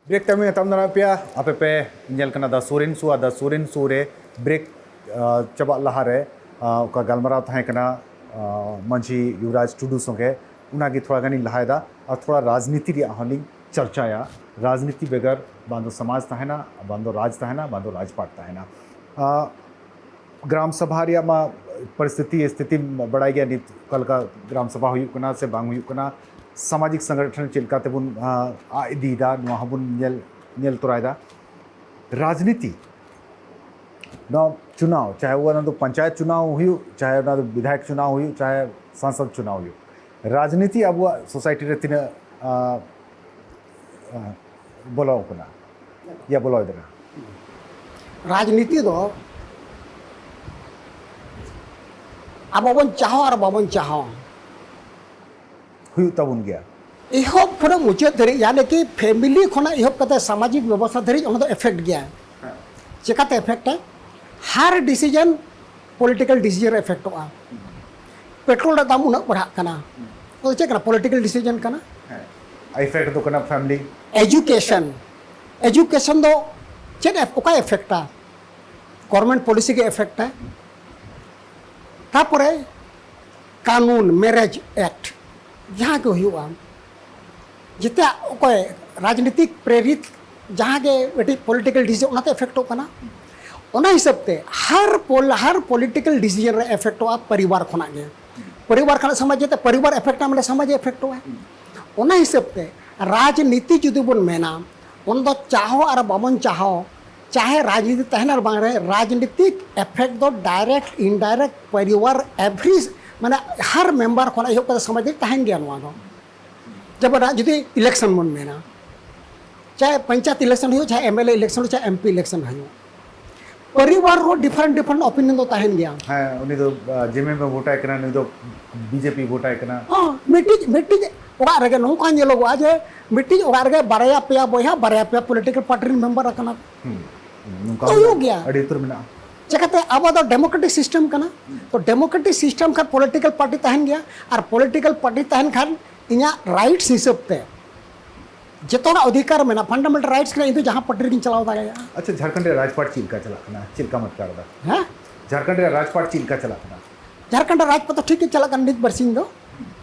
ᱵᱨᱮᱠ ᱛᱟᱭᱚᱢ ᱤᱧ ᱟᱛᱟᱝ ᱫᱟᱨᱟᱢ ᱯᱮᱭᱟ᱾ ᱟᱯᱮ ᱯᱮ ᱧᱮᱞ ᱠᱟᱱᱟ The Soren Show, R The Soren Show ᱨᱮ ᱵᱨᱮᱠ, ᱟᱸ, ᱪᱟᱵᱟᱜ ᱞᱟᱦᱟᱨᱮ, ᱟᱸ, ᱚᱠᱟ ᱜᱟᱞᱢᱟᱨᱟᱣ ᱛᱟᱦᱮᱸ ᱠᱟᱱᱟ, ᱟᱸ, ᱢᱟᱹᱡᱷᱤ ᱭᱩᱵᱨᱟᱡᱽ ᱴᱩᱰᱩ ᱥᱚᱸᱜᱮ, ᱚᱱᱟᱜᱮ ᱛᱷᱚᱲᱟ ᱜᱟᱱᱤᱧ ᱞᱟᱦᱟᱭᱮᱫᱟ᱾ ᱟᱨ ᱛᱷᱚᱲᱟ ᱨᱟᱡᱽᱱᱤᱛᱤ ᱨᱮᱭᱟᱜ ᱦᱚᱸᱞᱤᱧ ᱪᱟᱨᱪᱟᱭᱟ᱾ ᱨᱟᱡᱽᱱᱤᱛᱤ ᱵᱮᱜᱚᱨ ᱵᱟᱝ ᱫᱚ ᱥᱚᱢᱟᱡᱽ ᱛᱟᱦᱮᱱᱟ, ᱵᱟᱝ ᱫᱚ ᱨᱟᱡᱽ ᱛᱟᱦᱮᱱᱟ, ᱵᱟᱝ ᱫᱚ ᱨᱟᱡᱽᱯᱟᱴ ᱛᱟᱦᱮᱱᱟ᱾ ᱟᱸ, ᱜᱨᱟᱢ ᱥᱟᱵᱷᱟ ᱨᱮᱭᱟᱜ ᱢᱟ ᱯᱚᱨᱤᱥᱛᱷᱤᱛᱤ, ᱥᱛᱷᱤᱛᱤ ᱵᱟᱲᱟᱭ ᱜᱮᱭᱟ, ᱱᱤᱛ ᱚᱠᱟ ᱞᱮᱠᱟ ᱜᱨᱟᱢ ᱥᱟᱵᱷᱟ ᱦᱩᱭᱩᱜ ᱠᱟᱱᱟ ᱥᱮ ᱵᱟᱝ ᱦᱩᱭᱩᱜ ᱠᱟᱱᱟ, ᱥᱟᱢᱟᱡᱤᱠ ᱥᱚᱝᱜᱚᱴᱷᱚᱱ ᱪᱮᱫ ᱞᱮᱠᱟ ᱛᱮᱵᱚᱱ, ᱟᱸ, ᱟᱜ ᱤᱫᱤᱭᱮᱫᱟ, ᱱᱚᱣᱟ ᱦᱚᱸᱵᱚᱱ ᱧᱮᱞ, ᱧᱮᱞ ᱛᱚᱨᱟᱭᱮᱫᱟ᱾ ᱨᱟᱡᱽᱱᱤᱛᱤ, ᱱᱚᱣᱟ ᱪᱩᱱᱟᱣ, ᱪᱟᱦᱮ ᱚᱱᱟ ᱫᱚ ᱯᱚᱧᱪᱟᱭᱮᱛ ᱪᱩᱱᱟᱣ ᱦᱩᱭᱩᱜ, ᱪᱟᱦᱮ ᱚᱱᱟ ᱫᱚ ᱵᱤᱫᱷᱟᱭᱚᱠ ᱪᱩᱱᱟᱣ ᱦᱩᱭᱩᱜ, ᱪᱟᱦᱮ ᱥᱟᱝᱥᱚᱫ ᱪᱩᱱᱟᱣ ᱦᱩᱭᱩᱜ, ᱨᱟᱡᱽᱱᱤᱛᱤ ᱟᱵᱚᱣᱟᱜ ᱥᱳᱥᱟᱭᱴᱤ ᱨᱮ ᱛᱤᱱᱟᱹᱜ, ᱟᱸ, ᱟᱸ, ᱵᱚᱞᱚ ᱠᱟᱱᱟ, ᱭᱟ ᱵᱚᱞᱚ ᱠᱟᱱᱟ? ᱨᱟᱡᱽᱱᱤᱛᱤ ᱫᱚ ᱟᱵᱚ ᱵᱚᱱ ᱪᱟᱦᱟᱣ ᱟᱨ ᱵᱟᱵᱚᱱ ᱪᱟᱦᱟᱣ, ᱦᱩᱭᱩᱜ ᱛᱟᱵᱚᱱ ᱜᱮᱭᱟ᱾ ᱮᱦᱚᱵ ᱠᱷᱚᱱᱟᱜ ᱢᱩᱪᱟᱹᱫ ᱫᱷᱟᱹᱨᱤᱡ, ᱭᱟᱱᱤ ᱠᱤ ᱯᱷᱮᱢᱤᱞᱤ ᱠᱷᱚᱱᱟᱜ ᱮᱦᱚᱵ ᱠᱟᱛᱮ ᱥᱟᱢᱟᱡᱤᱠ ᱵᱮᱵᱚᱥᱛᱷᱟ ᱫᱷᱟᱹᱨᱤᱡ ᱚᱱᱟ ᱫᱚ ᱮᱯᱷᱮᱠᱴ ᱜᱮᱭᱟ᱾ ᱦᱮᱸ᱾ ᱪᱮᱠᱟᱛᱮ ᱮᱯᱷᱮᱠᱴ ᱟᱭ? ᱦᱟᱨ ᱰᱤᱥᱤᱡᱚᱱ ᱯᱚᱞᱤᱴᱤᱠᱟᱞ ᱰᱤᱥᱤᱡᱚᱱ ᱨᱮ ᱮᱯᱷᱮᱠᱴᱚᱜᱼᱟ᱾ ᱯᱮᱴᱨᱳᱞ ᱨᱮᱭᱟᱜ ᱫᱟᱢ ᱩᱱᱟᱹᱜ ᱵᱟᱲᱦᱟᱜ ᱠᱟᱱᱟ, ᱚᱱᱟ ᱫᱚ ᱪᱮᱫ ᱠᱟᱱᱟ? ᱯᱚᱞᱤᱴᱤᱠᱟᱞ ᱰᱤᱥᱤᱡᱚᱱ ᱠᱟᱱᱟ᱾ ᱦᱮᱸ, ᱤᱯᱷᱮᱠᱴ ᱫᱚ ᱠᱟᱱᱟ ᱯᱷᱮᱢᱤᱞᱤ᱾ ᱮᱡᱩᱠᱮᱥᱚᱱ, ᱮᱡᱩᱠᱮᱥᱚᱱ ᱫᱚ ᱪᱮᱫ ᱮᱯ-, ᱚᱠᱟᱭ ᱮᱯᱷᱮᱠᱴᱟ? ᱜᱚᱵᱷᱚᱨᱱᱢᱮᱱᱴ ᱯᱚᱞᱤᱥᱤ ᱜᱮ ᱮᱯᱷᱮᱠᱴᱟᱭ᱾ ᱛᱟᱯᱚᱨᱮ ᱠᱟᱹᱱᱩᱱ, ᱢᱮᱨᱮᱡᱽ ᱮᱠᱴ, ᱡᱟᱦᱟᱸ ᱜᱮ ᱦᱩᱭᱩᱜᱼᱟ, ᱡᱮᱛᱮᱭᱟᱜ ᱚᱠᱚᱭ ᱨᱟᱡᱽᱱᱤᱛᱤᱠ ᱯᱨᱮᱨᱤᱛ ᱡᱟᱦᱟᱸ ᱜᱮ ᱢᱤᱫᱴᱤᱡ ᱯᱚᱞᱤᱴᱤᱠᱮᱞ ᱰᱤᱥᱤᱡᱚᱱ, ᱚᱱᱟᱛᱮ ᱮᱯᱷᱮᱠᱴᱚᱜ ᱠᱟᱱᱟ᱾ ᱚᱱᱟ ᱦᱤᱥᱟᱹᱵ ᱛᱮ ᱦᱟᱨ ᱯᱚᱞ ᱦᱟᱨ ᱯᱚᱞᱤᱴᱤᱠᱮᱞ ᱰᱤᱥᱤᱡᱚᱱ ᱨᱮ ᱮᱯᱷᱮᱠᱴᱚᱜᱼᱟ ᱯᱚᱨᱤᱵᱟᱨ ᱠᱷᱚᱱᱟᱜ ᱜᱮ᱾ ᱯᱚᱨᱤᱵᱟᱨ ᱠᱷᱚᱱᱟᱜ ᱥᱚᱢᱟᱡᱽ ᱡᱟᱛᱮ ᱯᱚᱨᱤᱵᱟᱨ ᱮᱯᱷᱮᱠᱴᱟ, ᱢᱟᱱᱮ ᱥᱚᱢᱟᱡᱽ ᱮ ᱮᱯᱷᱮᱠᱴᱚᱜᱼᱟ᱾ ᱚᱱᱟ ᱦᱤᱥᱟᱹᱵ ᱛᱮ ᱨᱟᱡᱽᱱᱤᱛᱤ ᱡᱩᱫᱤ ᱵᱚᱱ ᱢᱮᱱᱟ, ᱚᱱᱟ ᱫᱚ ᱪᱟᱦᱚ ᱟᱨ ᱵᱟᱵᱚᱱ ᱪᱟᱦᱚ, ᱪᱟᱦᱮ ᱨᱟᱡᱽᱱᱤᱛᱤ ᱛᱟᱦᱮᱱ ᱟᱨ ᱵᱟᱝ ᱨᱮ, ᱨᱟᱡᱽᱱᱤᱛᱤᱠ ᱮᱯᱷᱮᱠᱴ ᱫᱚ ᱰᱟᱭᱨᱮᱠᱴ ᱤᱱᱰᱟᱭᱨᱮᱠᱴ ᱯᱚᱨᱤᱵᱟᱨ ᱮᱵᱷᱨᱤ, ᱢᱟᱱᱮ ᱦᱟᱨ ᱢᱮᱢᱵᱟᱨ ᱠᱷᱚᱱᱟᱜ ᱮᱦᱚᱵ ᱠᱟᱛᱮ ᱥᱚᱢᱟᱡᱽ ᱨᱮ ᱛᱟᱦᱮᱱ ᱜᱮᱭᱟ ᱱᱚᱣᱟ ᱫᱚ᱾ ᱡᱮᱢᱚᱱ ᱱᱟᱜ ᱡᱩᱫᱤ ᱤᱞᱮᱠᱥᱚᱱ ᱵᱚᱱ ᱢᱮᱱᱟ, ᱪᱟᱦᱮ ᱯᱚᱧᱪᱟᱭᱮᱛ ᱤᱞᱮᱠᱥᱚᱱ ᱦᱩᱭᱩᱜ, ᱪᱟᱦᱮ ᱮᱢ ᱮᱞ ᱮ ᱤᱞᱮᱠᱥᱚᱱ ᱦᱩᱭᱩᱜ, ᱪᱟᱦᱮ ᱮᱢ ᱯᱤ ᱤᱞᱮᱠᱥᱚᱱ ᱦᱩᱭᱩᱜ, ᱯᱚᱨᱤᱵᱟᱨ ᱦᱚᱸ ᱰᱤᱯᱷᱟᱨᱮᱱᱴ ᱰᱤᱯᱷᱟᱨᱮᱱᱴ ᱚᱯᱤᱱᱤᱭᱚᱱ ᱫᱚ ᱛᱟᱦᱮᱱ ᱜᱮᱭᱟ᱾ ᱦᱮᱸ, ᱩᱱᱤ ᱫᱚ ᱡᱮ ᱮᱢ ᱮᱢ ᱮ ᱵᱷᱳᱴᱟᱭ ᱠᱟᱱᱟ, ᱱᱩᱭ ᱫᱚ ᱵᱤ ᱡᱮ ᱯᱤ ᱵᱷᱳᱴᱟᱭ ᱠᱟᱱᱟ᱾ ᱦᱚᱸ, ᱢᱤᱫᱴᱤᱡ ᱢᱤᱫᱴᱤᱡ ᱚᱲᱟᱜ ᱨᱮᱜᱮ ᱱᱚᱝᱠᱟ ᱧᱮᱞᱚᱜᱚᱜᱼᱟ ᱡᱮ ᱢᱤᱫᱴᱤᱡ ᱚᱲᱟᱜ ᱨᱮᱜᱮ ᱵᱟᱨᱭᱟ ᱯᱮᱭᱟ ᱵᱚᱭᱦᱟ, ᱵᱟᱨᱭᱟ ᱯᱮᱭᱟ ᱯᱚᱞᱤᱴᱤᱠᱮᱞ ᱯᱟᱨᱴᱤ ᱨᱮᱱ ᱢᱮᱢᱵᱟᱨ ᱟᱠᱟᱱᱟ᱾ ᱦᱩᱸ, ᱱᱚᱝᱠᱟ ᱛᱚ ᱦᱩᱭᱩᱜ ᱜᱮᱭᱟ᱾ ᱟᱹᱰᱤ ᱩᱛᱟᱹᱨ ᱢᱮᱱᱟᱜᱼᱟ᱾ ᱪᱮᱠᱟᱛᱮ? ᱟᱵᱚ ᱫᱚ ᱰᱮᱢᱳᱠᱨᱮᱴᱤᱠ ᱥᱤᱥᱴᱮᱢ ᱠᱟᱱᱟ᱾ ᱛᱚ ᱰᱮᱢᱳᱠᱨᱮᱴᱤᱠ ᱥᱤᱥᱴᱮᱢ ᱠᱷᱟᱱ ᱯᱚᱞᱤᱴᱤᱠᱮᱞ ᱯᱟᱨᱴᱤ ᱛᱟᱦᱮᱱ ᱜᱮᱭᱟ, ᱟᱨ ᱯᱚᱞᱤᱴᱤᱠᱮᱞ ᱯᱟᱨᱴᱤ ᱛᱟᱦᱮᱱ ᱠᱷᱟᱱ ᱤᱧᱟᱹᱜ ᱨᱟᱭᱤᱴᱥ ᱦᱤᱥᱟᱹᱵ ᱛᱮ ᱡᱚᱛᱚ ᱦᱚᱲᱟᱜ ᱚᱫᱷᱤᱠᱟᱨ ᱢᱮᱱᱟᱜᱼᱟ, ᱯᱷᱟᱱᱰᱟᱢᱮᱱᱴᱟᱞ ᱨᱟᱭᱤᱴᱥ ᱠᱟᱱᱟ, ᱤᱧ ᱫᱚ ᱡᱟᱦᱟᱸ ᱯᱟᱨᱴᱤ ᱨᱮᱜᱤᱧ ᱪᱟᱞᱟᱣ ᱫᱟᱲᱮᱭᱟᱜᱼᱟ᱾ ᱟᱪᱪᱷᱟ, ᱡᱷᱟᱲᱠᱷᱚᱸᱰ ᱨᱮᱭᱟᱜ ᱨᱟᱡᱽᱯᱟᱴ ᱪᱮᱫ ᱞᱮᱠᱟ ᱪᱟᱞᱟᱜ ᱠᱟᱱᱟ, ᱪᱮᱫ ᱞᱮᱠᱟᱢ ᱟᱴᱠᱟᱨ ᱮᱫᱟ? ᱦᱮᱸ? ᱡᱷᱟᱲᱠᱷᱚᱸᱰ ᱨᱮᱭᱟᱜ ᱨᱟᱡᱽᱯᱟᱴ ᱪᱮᱫ ᱞᱮᱠᱟ ᱪᱟᱞᱟᱜ ᱠᱟᱱᱟ? ᱡᱷᱟᱲᱠᱷᱚᱸᱰ ᱨᱮᱭᱟᱜ ᱨᱟᱡᱽᱯᱟᱴ ᱫᱚ ᱴᱷᱤᱠ ᱜᱮ ᱪᱟᱞᱟᱜ ᱠᱟᱱᱟ ᱱᱤᱛ ᱵᱟᱨᱥᱤᱧ ᱫᱚ,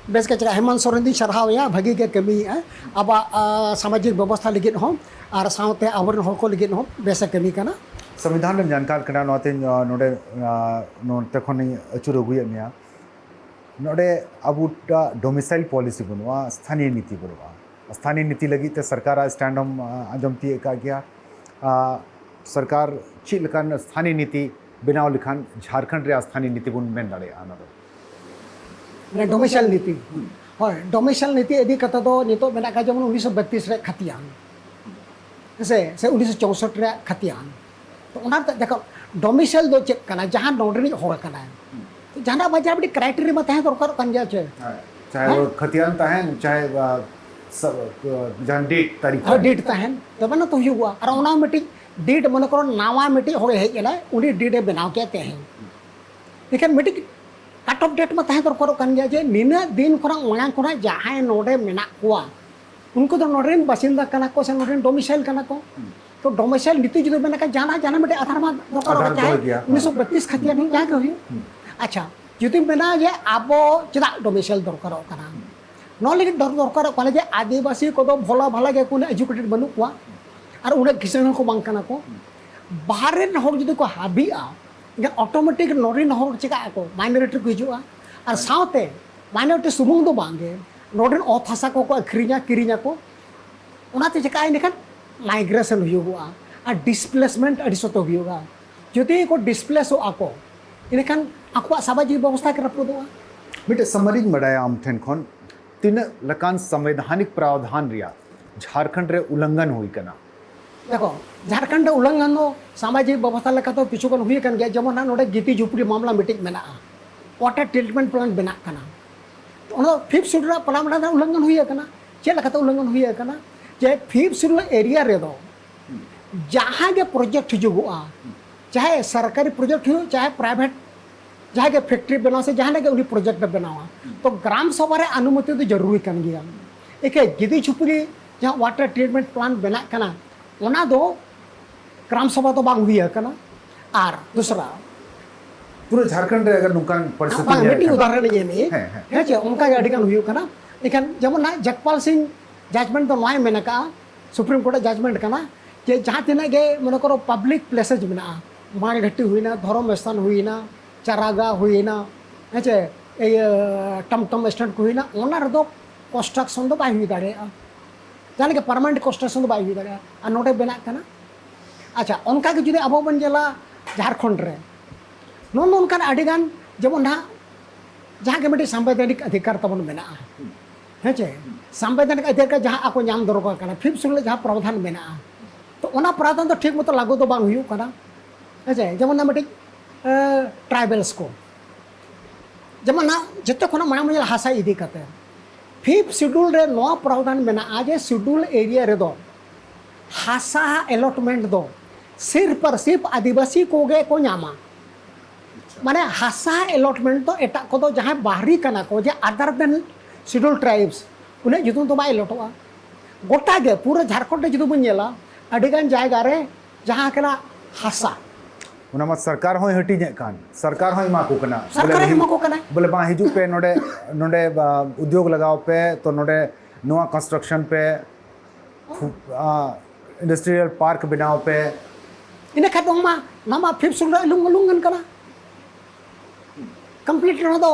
ᱵᱮᱥ ᱜᱮ ᱪᱟᱞᱟᱜᱼᱟ᱾ ᱦᱮᱢᱟᱱᱛ ᱥᱚᱨᱮᱱ ᱫᱚᱧ ᱥᱟᱨᱦᱟᱣᱮᱭᱟ, ᱵᱷᱟᱹᱜᱤ ᱜᱮ ᱠᱟᱹᱢᱤᱭᱮᱫᱼᱟ ᱟᱵᱚᱣᱟᱜ, ᱟ, ᱥᱟᱢᱟᱡᱤᱠ ᱵᱮᱵᱚᱥᱛᱷᱟ ᱞᱟᱹᱜᱤᱫ ᱦᱚᱸ ᱟᱨ ᱥᱟᱶᱛᱮ ᱟᱵᱚᱨᱮᱱ ᱦᱚᱲ ᱠᱚ ᱞᱟᱹᱜᱤᱫ ᱦᱚᱸ ᱵᱮᱥ ᱮ ᱠᱟᱹᱢᱤ ᱠᱟᱱᱟ᱾ ᱥᱚᱝᱵᱤᱫᱷᱟᱱ ᱨᱮᱢ ᱡᱟᱱᱠᱟᱨ ᱠᱟᱱᱟ, ᱱᱚᱣᱟᱛᱮ, ᱟ, ᱱᱚᱰᱮ, ᱟ, ᱱᱚᱛᱮ ᱠᱷᱚᱱᱤᱧ ᱟᱹᱪᱩᱨ ᱟᱹᱜᱩᱭᱮᱫ ᱢᱮᱭᱟ᱾ ᱱᱚᱰᱮ ᱟᱵᱚᱣᱟᱜ ᱰᱚᱢᱤᱥᱟᱭᱤᱞ ᱯᱚᱞᱤᱥᱤ ᱵᱟᱹᱱᱩᱜᱼᱟ, ᱥᱛᱷᱟᱱᱤᱭᱚ ᱱᱤᱛᱤ ᱵᱟᱹᱱᱩᱜᱼᱟ᱾ ᱥᱛᱷᱟᱱᱤᱭᱚ ᱱᱤᱛᱤ ᱞᱟᱹᱜᱤᱫ ᱛᱮ ᱥᱚᱨᱠᱟᱨᱟᱜ ᱥᱴᱮᱱᱰ ᱦᱚᱸᱢ, ᱟ, ᱟᱸᱡᱚᱢ ᱛᱤᱭᱳᱜ ᱠᱟᱜ ᱜᱮᱭᱟ᱾ ᱟ, ᱥᱚᱨᱠᱟᱨ ᱪᱮᱫ ᱞᱮᱠᱟᱱ ᱥᱛᱷᱟᱱᱤᱭᱚ ᱱᱤᱛᱤ ᱵᱮᱱᱟᱣ ᱞᱮᱠᱷᱟᱱ ᱡᱷᱟᱲᱠᱷᱚᱸᱰ ᱨᱮᱭᱟᱜ ᱥᱛᱷᱟᱱᱤᱭᱚ ᱱᱤᱛᱤ ᱵᱚᱱ ᱢᱮᱱ ᱫᱟᱲᱮᱭᱟᱜᱼᱟ ᱚᱱᱟ ᱫᱚ? ᱢᱟᱱᱮ ᱰᱚᱢᱤᱥᱟᱭᱤᱞ ᱱᱤᱛᱤ᱾ ᱦᱳᱭ, ᱰᱚᱢᱤᱥᱟᱭᱤᱞ ᱱᱤᱛᱤ ᱤᱫᱤ ᱠᱟᱛᱮ ᱫᱚ ᱱᱤᱛᱚᱜ ᱢᱮᱱᱟᱜ ᱠᱟᱜ ᱡᱮᱢᱚᱱ ᱩᱱᱤᱥᱥᱚ ᱵᱟᱛᱤᱥ ᱨᱮᱭᱟᱜ ᱠᱷᱟᱛᱤᱭᱟᱱ, ᱦᱮᱸ ᱥᱮ, ᱥᱮ ᱩᱱᱤᱥᱥᱚ ᱪᱳᱥᱚᱴ ᱨᱮᱭᱟᱜ ᱠᱷᱟᱛᱤᱭᱟᱱ᱾ ᱛᱚ ᱚᱱᱟ ᱨᱮ ᱫᱮᱠᱷᱚ, ᱰᱚᱢᱤᱥᱟᱭᱤᱞ ᱫᱚ ᱪᱮᱫ ᱠᱟᱱᱟ? ᱡᱟᱦᱟᱸ ᱱᱚᱰᱮ ᱨᱤᱱᱤᱡ ᱦᱚᱲ ᱠᱟᱱᱟᱭ, ᱛᱚ ᱡᱟᱦᱟᱱᱟᱜ ᱵᱟᱝ ᱡᱟᱦᱟᱸ ᱢᱤᱫᱴᱤᱡ ᱠᱨᱟᱭᱴᱮᱨᱤᱭᱟ ᱢᱟ ᱛᱟᱦᱮᱸ ᱫᱚᱨᱠᱟᱨᱚᱜ ᱠᱟᱱ ᱜᱮᱭᱟ ᱪᱮ? ᱦᱮᱸ, ᱪᱟᱦᱮ ᱦᱮᱸ? ᱠᱷᱟᱛᱤᱭᱟᱱ ᱛᱟᱦᱮᱱ, ᱪᱟᱦᱮ, ᱟ, ᱥᱟ-, ᱟ, ᱡᱟᱦᱟᱸ ᱰᱮᱴ ᱛᱟᱹᱨᱤᱠᱷ ᱦᱳᱭ, ᱛᱟᱦᱮᱱ᱾ ᱰᱮᱴ ᱛᱟᱦᱮᱱ, ᱛᱚᱵᱮ ᱱᱟ ᱛᱚ ᱦᱩᱭᱩᱜᱚᱜᱼᱟ᱾ ᱟᱨ ᱚᱱᱟ ᱢᱤᱫᱴᱤᱡ ᱰᱮᱴ, ᱢᱚᱱᱮ ᱠᱚᱨᱚ ᱱᱟᱣᱟ ᱢᱤᱫᱴᱤᱡ ᱦᱚᱲᱮ ᱦᱮᱡ ᱮᱱᱟᱭ, ᱩᱱᱤ ᱰᱮᱴ ᱮ ᱵᱮᱱᱟᱣ ᱠᱮᱫ ᱛᱮᱦᱮᱧ᱾ ᱮᱱᱠᱷᱟᱱ ᱢᱤᱫᱴᱤᱡ ᱠᱟᱴ ᱚᱯᱷ ᱰᱮᱴ ᱢᱟ ᱛᱟᱦᱮᱸ ᱫᱚᱨᱠᱟᱨᱚᱜ ᱠᱟᱱ ᱜᱮᱭᱟ ᱡᱮ ᱱᱤᱱᱟᱹᱜ ᱫᱤᱱ ᱠᱷᱚᱱᱟᱜ ᱢᱟᱲᱟᱝ ᱠᱷᱚᱱᱟᱜ ᱡᱟᱦᱟᱸᱭ ᱱᱚᱰᱮ ᱢᱮᱱᱟᱜ ᱠᱚᱣᱟ, ᱩᱱᱠᱩ ᱫᱚ ᱱᱚᱰᱮ ᱨᱮᱱ ᱵᱟᱥᱤᱱᱫᱟ ᱠᱟᱱᱟ ᱠᱚ ᱥᱮ ᱱᱚᱰᱮ ᱨᱮᱱ ᱰᱚᱢᱤᱥᱟᱭᱤᱞ ᱠᱟᱱᱟ ᱠᱚ᱾ ᱛᱚ ᱰᱚᱢᱤᱥᱟᱭᱤᱞ ᱱᱤᱛᱤ ᱡᱩᱫᱤ ᱢᱮᱱ ᱞᱮᱠᱷᱟᱱ ᱡᱟᱦᱟᱱᱟᱜ, ᱡᱟᱦᱟᱱᱟᱜ ᱢᱤᱫᱴᱮᱡ ᱟᱫᱷᱟᱨ ᱢᱟ ᱫᱚᱨᱠᱟᱨᱚᱜᱼᱟ, ᱟᱫᱷᱟᱨ ᱪᱟᱦᱮ ᱫᱚᱦᱚᱭ ᱜᱮᱭᱟ᱾ ᱩᱱᱤᱥᱥᱚ ᱵᱟᱛᱤᱥ ᱠᱷᱟᱹᱛᱤᱨ ᱦᱚᱸ ᱡᱟᱦᱟᱸ ᱜᱮ ᱦᱩᱭᱩᱜ᱾ ᱦᱩᱸ᱾ ᱟᱪᱪᱷᱟ, ᱡᱩᱫᱤ ᱢᱮᱱᱟ ᱡᱮ ᱟᱵᱚ ᱪᱮᱫᱟᱜ ᱰᱚᱢᱤᱥᱟᱭᱤᱞ ᱫᱚᱨᱠᱟᱨᱚᱜ ᱠᱟᱱᱟ? ᱱᱚᱣᱟ ᱞᱟᱹᱜᱤᱫ ᱫᱚᱨ-, ᱫᱚᱨᱠᱟᱨᱚᱜ ᱠᱟᱱᱟ ᱡᱮ ᱟᱹᱫᱤᱵᱟᱹᱥᱤ ᱠᱚᱫᱚ ᱵᱷᱚᱞᱟ ᱵᱷᱟᱞᱟ ᱜᱮ ᱠᱳᱱᱳ ᱮᱡᱩᱠᱮᱴᱮᱰ ᱵᱟᱹᱱᱩᱜ ᱠᱚᱣᱟ᱾ ᱟᱨ ᱩᱱᱟᱹᱜ ᱠᱤᱥᱟᱹᱬ ᱦᱚᱸᱠᱚ ᱵᱟᱝ ᱠᱟᱱᱟ ᱠᱚ᱾ ᱵᱟᱦᱨᱮ ᱨᱮᱱ ᱦᱚᱲ ᱡᱩᱫᱤ ᱠᱚ ᱦᱟᱹᱵᱤᱜᱼᱟ, ᱮᱱᱠᱷᱟᱱ ᱚᱴᱳᱢᱮᱴᱤᱠ ᱱᱚᱰᱮ ᱨᱮᱱ ᱦᱚᱲ ᱪᱤᱠᱟᱹᱜ ᱟᱠᱚ? ᱢᱟᱭᱱᱚᱨᱤᱴᱤ ᱨᱮᱠᱚ ᱦᱤᱡᱩᱜᱼᱟ᱾ ᱟᱨ ᱥᱟᱶᱛᱮ ᱢᱟᱭᱱᱚᱨᱤᱴᱤ ᱥᱩᱢᱩᱝ ᱫᱚ ᱵᱟᱝ ᱜᱮ, ᱱᱚᱰᱮ ᱨᱮᱱ ᱚᱛ ᱦᱟᱥᱟ ᱠᱚᱠᱚ ᱟᱹᱠᱷᱨᱤᱧᱟ, ᱠᱤᱨᱤᱧᱟᱠᱚ᱾ ᱚᱱᱟᱛᱮ ᱪᱤᱠᱟᱹᱜᱼᱟ? ᱮᱸᱰᱮᱠᱷᱟᱱ ᱢᱟᱭᱜᱨᱮᱥᱚᱱ ᱦᱩᱭᱩᱜᱚᱜᱼᱟ ᱟᱨ ᱰᱤᱥᱯᱞᱮᱥᱢᱮᱱᱴ ᱟᱹᱰᱤ ᱥᱚᱠᱛᱚ ᱦᱩᱭᱩᱜᱼᱟ᱾ ᱡᱩᱫᱤ ᱠᱚ ᱰᱤᱥᱯᱞᱮᱥᱚᱜᱼᱟ ᱠᱚ, ᱮᱸᱰᱮᱠᱷᱟᱱ ᱟᱠᱚᱣᱟᱜ ᱥᱟᱢᱟᱡᱤᱠ ᱵᱮᱵᱚᱥᱛᱷᱟ ᱜᱮ ᱨᱟᱹᱯᱩᱫᱚᱜᱼᱟ᱾ ᱢᱤᱫᱴᱮᱡ ᱥᱟᱢᱟᱨᱤᱧ ᱵᱟᱰᱟᱭᱟ ᱟᱢ ᱴᱷᱮᱱ ᱠᱷᱚᱱ, ᱛᱤᱱᱟᱹᱜ ᱞᱮᱠᱟᱱ ᱥᱚᱝᱵᱤᱫᱷᱟᱱᱤᱠ ᱯᱨᱟᱣᱫᱷᱟᱱ ᱨᱮᱭᱟᱜ ᱡᱷᱟᱲᱠᱷᱚᱸᱰ ᱨᱮ ᱩᱞᱞᱚᱝᱜᱷᱚᱱ ᱦᱩᱭ ᱠᱟᱱᱟ? ᱫᱮᱠᱷᱚ, ᱡᱷᱟᱲᱠᱷᱚᱸᱰ ᱨᱮ ᱩᱞᱞᱚᱝᱜᱷᱚᱱ ᱫᱚ ᱥᱟᱢᱟᱡᱤᱠ ᱵᱮᱵᱚᱥᱛᱷᱟ ᱞᱮᱠᱟᱛᱮ ᱠᱤᱪᱷᱩ ᱜᱟᱱ ᱦᱩᱭ ᱟᱠᱟᱱ ᱜᱮᱭᱟ᱾ ᱡᱮᱢᱚᱱ ᱱᱟᱜ ᱱᱚᱰᱮ ᱜᱤᱛᱤ ᱡᱷᱩᱯᱲᱤ ᱢᱟᱢᱞᱟ ᱢᱤᱫᱴᱤᱡ ᱢᱮᱱᱟᱜᱼᱟ, ᱣᱟᱴᱟᱨ ᱴᱨᱤᱴᱢᱮᱱᱴ ᱯᱞᱟᱱᱴ ᱵᱮᱱᱟᱜ ᱠᱟᱱᱟ᱾ ᱚᱱᱟ ᱫᱚ ᱯᱷᱤᱯᱛᱷ ᱥᱤᱰᱩᱞ ᱨᱮᱱᱟᱜ ᱯᱞᱟᱱ ᱨᱮᱱᱟᱜ ᱩᱞᱞᱚᱝᱜᱷᱚᱱ ᱦᱩᱭ ᱟᱠᱟᱱᱟ᱾ ᱪᱮᱫ ᱞᱮᱠᱟᱛᱮ ᱩᱞᱞᱚᱝᱜᱷᱚᱱ ᱦᱩᱭ ᱟᱠᱟᱱᱟ? ᱡᱮ ᱯᱷᱤᱯᱛᱷ ᱥᱤᱰᱩᱞ ᱮᱨᱤᱭᱟ ᱨᱮᱫᱚ ᱡᱟᱦᱟᱸ ᱜᱮ ᱯᱨᱚᱡᱮᱠᱴ ᱦᱤᱡᱩᱜᱚᱜᱼᱟ, ᱪᱟᱦᱮ ᱥᱚᱨᱠᱟᱨᱤ ᱯᱨᱚᱡᱮᱠᱴ ᱦᱩᱭᱩᱜ, ᱪᱟᱦᱮ ᱯᱨᱟᱭᱵᱷᱮᱴ, ᱡᱟᱦᱟᱸ ᱜᱮ ᱯᱷᱮᱠᱴᱨᱤ ᱵᱮᱱᱟᱣ ᱥᱮ ᱡᱟᱦᱟᱸ ᱜᱮ ᱩᱱᱤ ᱯᱨᱚᱡᱮᱠᱴ ᱮ ᱵᱮᱱᱟᱣᱟ, ᱛᱚ ᱜᱨᱟᱢ ᱥᱚᱵᱷᱟ ᱨᱮ ᱚᱱᱩᱢᱚᱛᱤ ᱫᱚ ᱡᱟᱹᱨᱩᱨᱤ ᱠᱟᱱ ᱜᱮᱭᱟ᱾ ᱮᱠᱮ ᱜᱤᱛᱤ ᱡᱷᱩᱯᱲᱤ ᱡᱟᱦᱟᱸ ᱣᱟᱴᱟᱨ ᱴᱨᱤᱴᱢᱮᱱᱴ ᱯᱞᱟᱱᱴ ᱵᱮᱱᱟᱜ ᱠᱟᱱᱟ, ᱚᱱᱟ ᱫᱚ ᱜᱨᱟᱢ ᱥᱚᱵᱷᱟ ᱫᱚ ᱵᱟᱝ ᱦᱩᱭ ᱟᱠᱟᱱᱟ᱾ ᱟᱨ ᱫᱩᱥᱨᱟ, ᱯᱩᱨᱟᱹ ᱡᱷᱟᱲᱠᱷᱚᱸᱰ ᱨᱮ ᱟᱜᱟᱨ ᱱᱚᱝᱠᱟᱱ ᱯᱚᱨᱤᱥᱛᱷᱤᱛᱤ ᱵᱟᱝ, ᱧᱮᱞ ᱢᱤᱫᱴᱤᱡ ᱞᱮᱠᱷᱟᱱ, ᱩᱫᱟᱦᱚᱨᱚᱱ ᱤᱧ ᱮᱢᱮᱫ, ᱦᱮᱸ, ᱦᱮᱸ᱾ ᱦᱮᱸ ᱪᱮ, ᱚᱱᱠᱟ ᱜᱮ ᱟᱹᱰᱤ ᱜᱟᱱ ᱦᱩᱭᱩᱜ ᱠᱟᱱᱟ᱾ ᱮᱱᱠᱷᱟᱱ ᱡᱮᱢᱚᱱ ᱱᱟᱦᱟᱜ ᱡᱚᱜᱽᱯᱟᱞ ᱥᱤᱝ ᱡᱟᱡᱽᱢᱮᱱᱴ ᱫᱚ ᱱᱚᱣᱟᱭ ᱢᱮᱱ ᱟᱠᱟᱫᱼᱟ, ᱥᱩᱯᱨᱤᱢ ᱠᱳᱨᱴ ᱡᱟᱡᱽᱢᱮᱱᱴ ᱠᱟᱱᱟ, ᱡᱮ ᱡᱟᱦᱟᱸ ᱛᱤᱱᱟᱹᱜ ᱜᱮ ᱢᱚᱱᱮ ᱠᱚᱨᱚ ᱯᱟᱵᱽᱞᱤᱠ ᱯᱞᱮᱥᱮᱥ ᱢᱮᱱᱟᱜᱼᱟ, ᱢᱟᱲ ᱜᱷᱟᱹᱴᱤ ᱦᱩᱭᱱᱟ, ᱫᱷᱚᱨᱚᱢ ᱥᱛᱷᱟᱱ ᱦᱩᱭᱱᱟ, ᱪᱟᱨᱟᱜᱟ ᱦᱩᱭᱱᱟ, ᱦᱮᱸ ᱪᱮ, ᱤᱭᱟᱹ ᱴᱚᱢᱴᱚᱢ ᱥᱴᱮᱱᱰ ᱠᱚ ᱦᱩᱭᱱᱟ, ᱚᱱᱟ ᱨᱮᱫᱚ ᱠᱚᱱᱥᱴᱨᱟᱠᱥᱚᱱ ᱫᱚ ᱵᱟᱭ ᱦᱩᱭ ᱫᱟᱲᱮᱭᱟᱜᱼᱟ᱾ ᱡᱟᱦᱟᱸ ᱞᱮᱠᱟ ᱯᱟᱨᱢᱟᱱᱮᱱᱴ ᱠᱚᱱᱥᱴᱨᱟᱠᱥᱚᱱ ᱫᱚ ᱵᱟᱭ ᱦᱩᱭ ᱫᱟᱲᱮᱭᱟᱜᱼᱟ᱾ ᱟᱨ ᱱᱚᱰᱮ ᱵᱮᱱᱟᱜ ᱠᱟᱱᱟ᱾ ᱟᱪᱪᱷᱟ, ᱚᱱᱠᱟ ᱜᱮ ᱡᱩᱫᱤ ᱟᱵᱚ ᱵᱚᱱ ᱧᱮᱞᱟ ᱡᱷᱟᱲᱠᱷᱚᱸᱰ ᱨᱮ, ᱱᱚᱜᱼᱚ ᱱᱚᱝᱠᱟᱱ ᱟᱹᱰᱤᱜᱟᱱ, ᱡᱮᱢᱚᱱ ᱱᱟᱦᱟᱜ ᱡᱟᱦᱟᱸ ᱜᱮ ᱢᱤᱫᱴᱤᱡ ᱥᱟᱢᱵᱤᱫᱷᱟᱱᱤᱠ ᱚᱫᱷᱤᱠᱟᱨ ᱛᱟᱵᱚᱱ ᱢᱮᱱᱟᱜᱼᱟ, ᱦᱮᱸ ᱪᱮ, ᱥᱟᱢᱵᱤᱫᱷᱟᱱᱤᱠ ᱚᱫᱷᱤᱠᱟᱨ ᱡᱟᱦᱟᱸ ᱟᱠᱚ ᱧᱟᱢ ᱫᱚᱨᱠᱟᱨ ᱠᱟᱱᱟ, ᱯᱷᱤᱯᱛᱷ ᱥᱤᱰᱩᱞ ᱨᱮ ᱡᱟᱦᱟᱸ ᱯᱨᱟᱣᱫᱷᱟᱱ ᱢᱮᱱᱟᱜᱼᱟ, ᱛᱚ ᱚᱱᱟ ᱯᱨᱟᱣᱫᱷᱟᱱ ᱫᱚ ᱴᱷᱤᱠ ᱢᱚᱛᱚ ᱞᱟᱹᱜᱩ ᱫᱚ ᱵᱟᱝ ᱦᱩᱭᱩᱜ ᱠᱟᱱᱟ, ᱦᱮᱸ ᱪᱮ᱾ ᱡᱮᱢᱚᱱ ᱱᱟᱜ ᱢᱤᱫᱴᱤᱡ ᱴᱨᱟᱭᱵᱮᱞᱥ ᱠᱚ, ᱡᱮᱢᱚᱱ ᱱᱟᱜ ᱡᱚᱛᱚ ᱠᱷᱚᱱᱟᱜ ᱢᱟᱲᱟᱝ ᱵᱚᱱ ᱧᱮᱞᱟ ᱦᱟᱥᱟ ᱤᱫᱤ ᱠᱟᱛᱮ, ᱯᱷᱤᱯᱛᱷ ᱥᱤᱰᱩᱞ ᱨᱮ ᱱᱚᱣᱟ ᱯᱨᱟᱣᱫᱷᱟᱱ ᱢᱮᱱᱟᱜᱼᱟ ᱡᱮ ᱥᱤᱰᱩᱞ ᱮᱨᱤᱭᱟ ᱨᱮᱫᱚ ᱦᱟᱥᱟ ᱮᱞᱚᱴᱢᱮᱱᱴ ᱫᱚ ᱥᱤᱨᱯ ᱟᱨ ᱥᱤᱨᱯ ᱟᱹᱫᱤᱵᱟᱹᱥᱤ ᱠᱚᱜᱮ ᱠᱚ ᱧᱟᱢᱟ᱾ ᱢᱟᱱᱮ ᱦᱟᱥᱟ ᱮᱞᱚᱴᱢᱮᱱᱴ ᱫᱚ ᱮᱴᱟᱜ ᱠᱚᱫᱚ ᱡᱟᱦᱟᱸᱭ ᱵᱟᱦᱨᱤ ᱠᱟᱱᱟ ᱠᱚ, ᱡᱮ other than scheduled tribes, ᱩᱱᱟᱹᱜ ᱧᱩᱛᱩᱢ ᱫᱚ ᱵᱟᱭ ᱮᱞᱚᱴᱚᱜᱼᱟ᱾ ᱜᱚᱴᱟ ᱜᱮ ᱯᱩᱨᱟᱹ ᱡᱷᱟᱲᱠᱷᱚᱸᱰ ᱨᱮ ᱡᱩᱫᱤ ᱵᱚᱱ ᱧᱮᱞᱟ, ᱟᱹᱰᱤᱜᱟᱱ ᱡᱟᱭᱜᱟ ᱨᱮ ᱡᱟᱦᱟᱸ ᱠᱟᱱᱟ ᱦᱟᱥᱟ, ᱚᱱᱟ ᱢᱟ ᱥᱚᱨᱠᱟᱨ ᱦᱚᱸᱭ ᱦᱟᱹᱴᱤᱧᱮᱫ ᱠᱟᱱ, ᱥᱚᱨᱠᱟᱨ ᱦᱚᱸᱭ ᱮᱢᱟ ᱠᱚ ᱠᱟᱱᱟ᱾ ᱥᱚᱨᱠᱟᱨ ᱵᱚᱞᱮ ᱦᱚᱸᱭ ᱮᱢᱟ ᱠᱚ ᱠᱟᱱᱟ᱾ ᱵᱚᱞᱮ ᱵᱟᱝ, ᱦᱤᱡᱩᱜ ᱯᱮ ᱱᱚᱰᱮ, ᱱᱚᱰᱮ ᱟ, ᱩᱫᱽᱭᱳᱜᱽ ᱞᱟᱜᱟᱣ ᱯᱮ, ᱛᱚ ᱱᱚᱰᱮ ᱱᱚᱣᱟ ᱠᱚᱱᱥᱴᱨᱟᱠᱥᱚᱱ ᱯᱮ, ᱠᱷᱩᱵ, ᱟ, ᱤᱱᱰᱟᱥᱴᱨᱤᱭᱟᱞ ᱯᱟᱨᱠ ᱵᱮᱱᱟᱣ ᱯᱮ᱾ ᱤᱱᱟᱹ ᱠᱷᱟᱱ ᱫᱚ ᱢᱟ ᱱᱚᱣᱟ ᱢᱟ ᱯᱷᱤᱯᱛᱷ ᱥᱤᱰᱩᱞ ᱨᱮ ᱩᱞᱩᱝ ᱩᱞᱩᱝ ᱠᱟᱱᱟ, ᱠᱚᱢᱯᱞᱤᱴ ᱱᱚᱣᱟ ᱫᱚ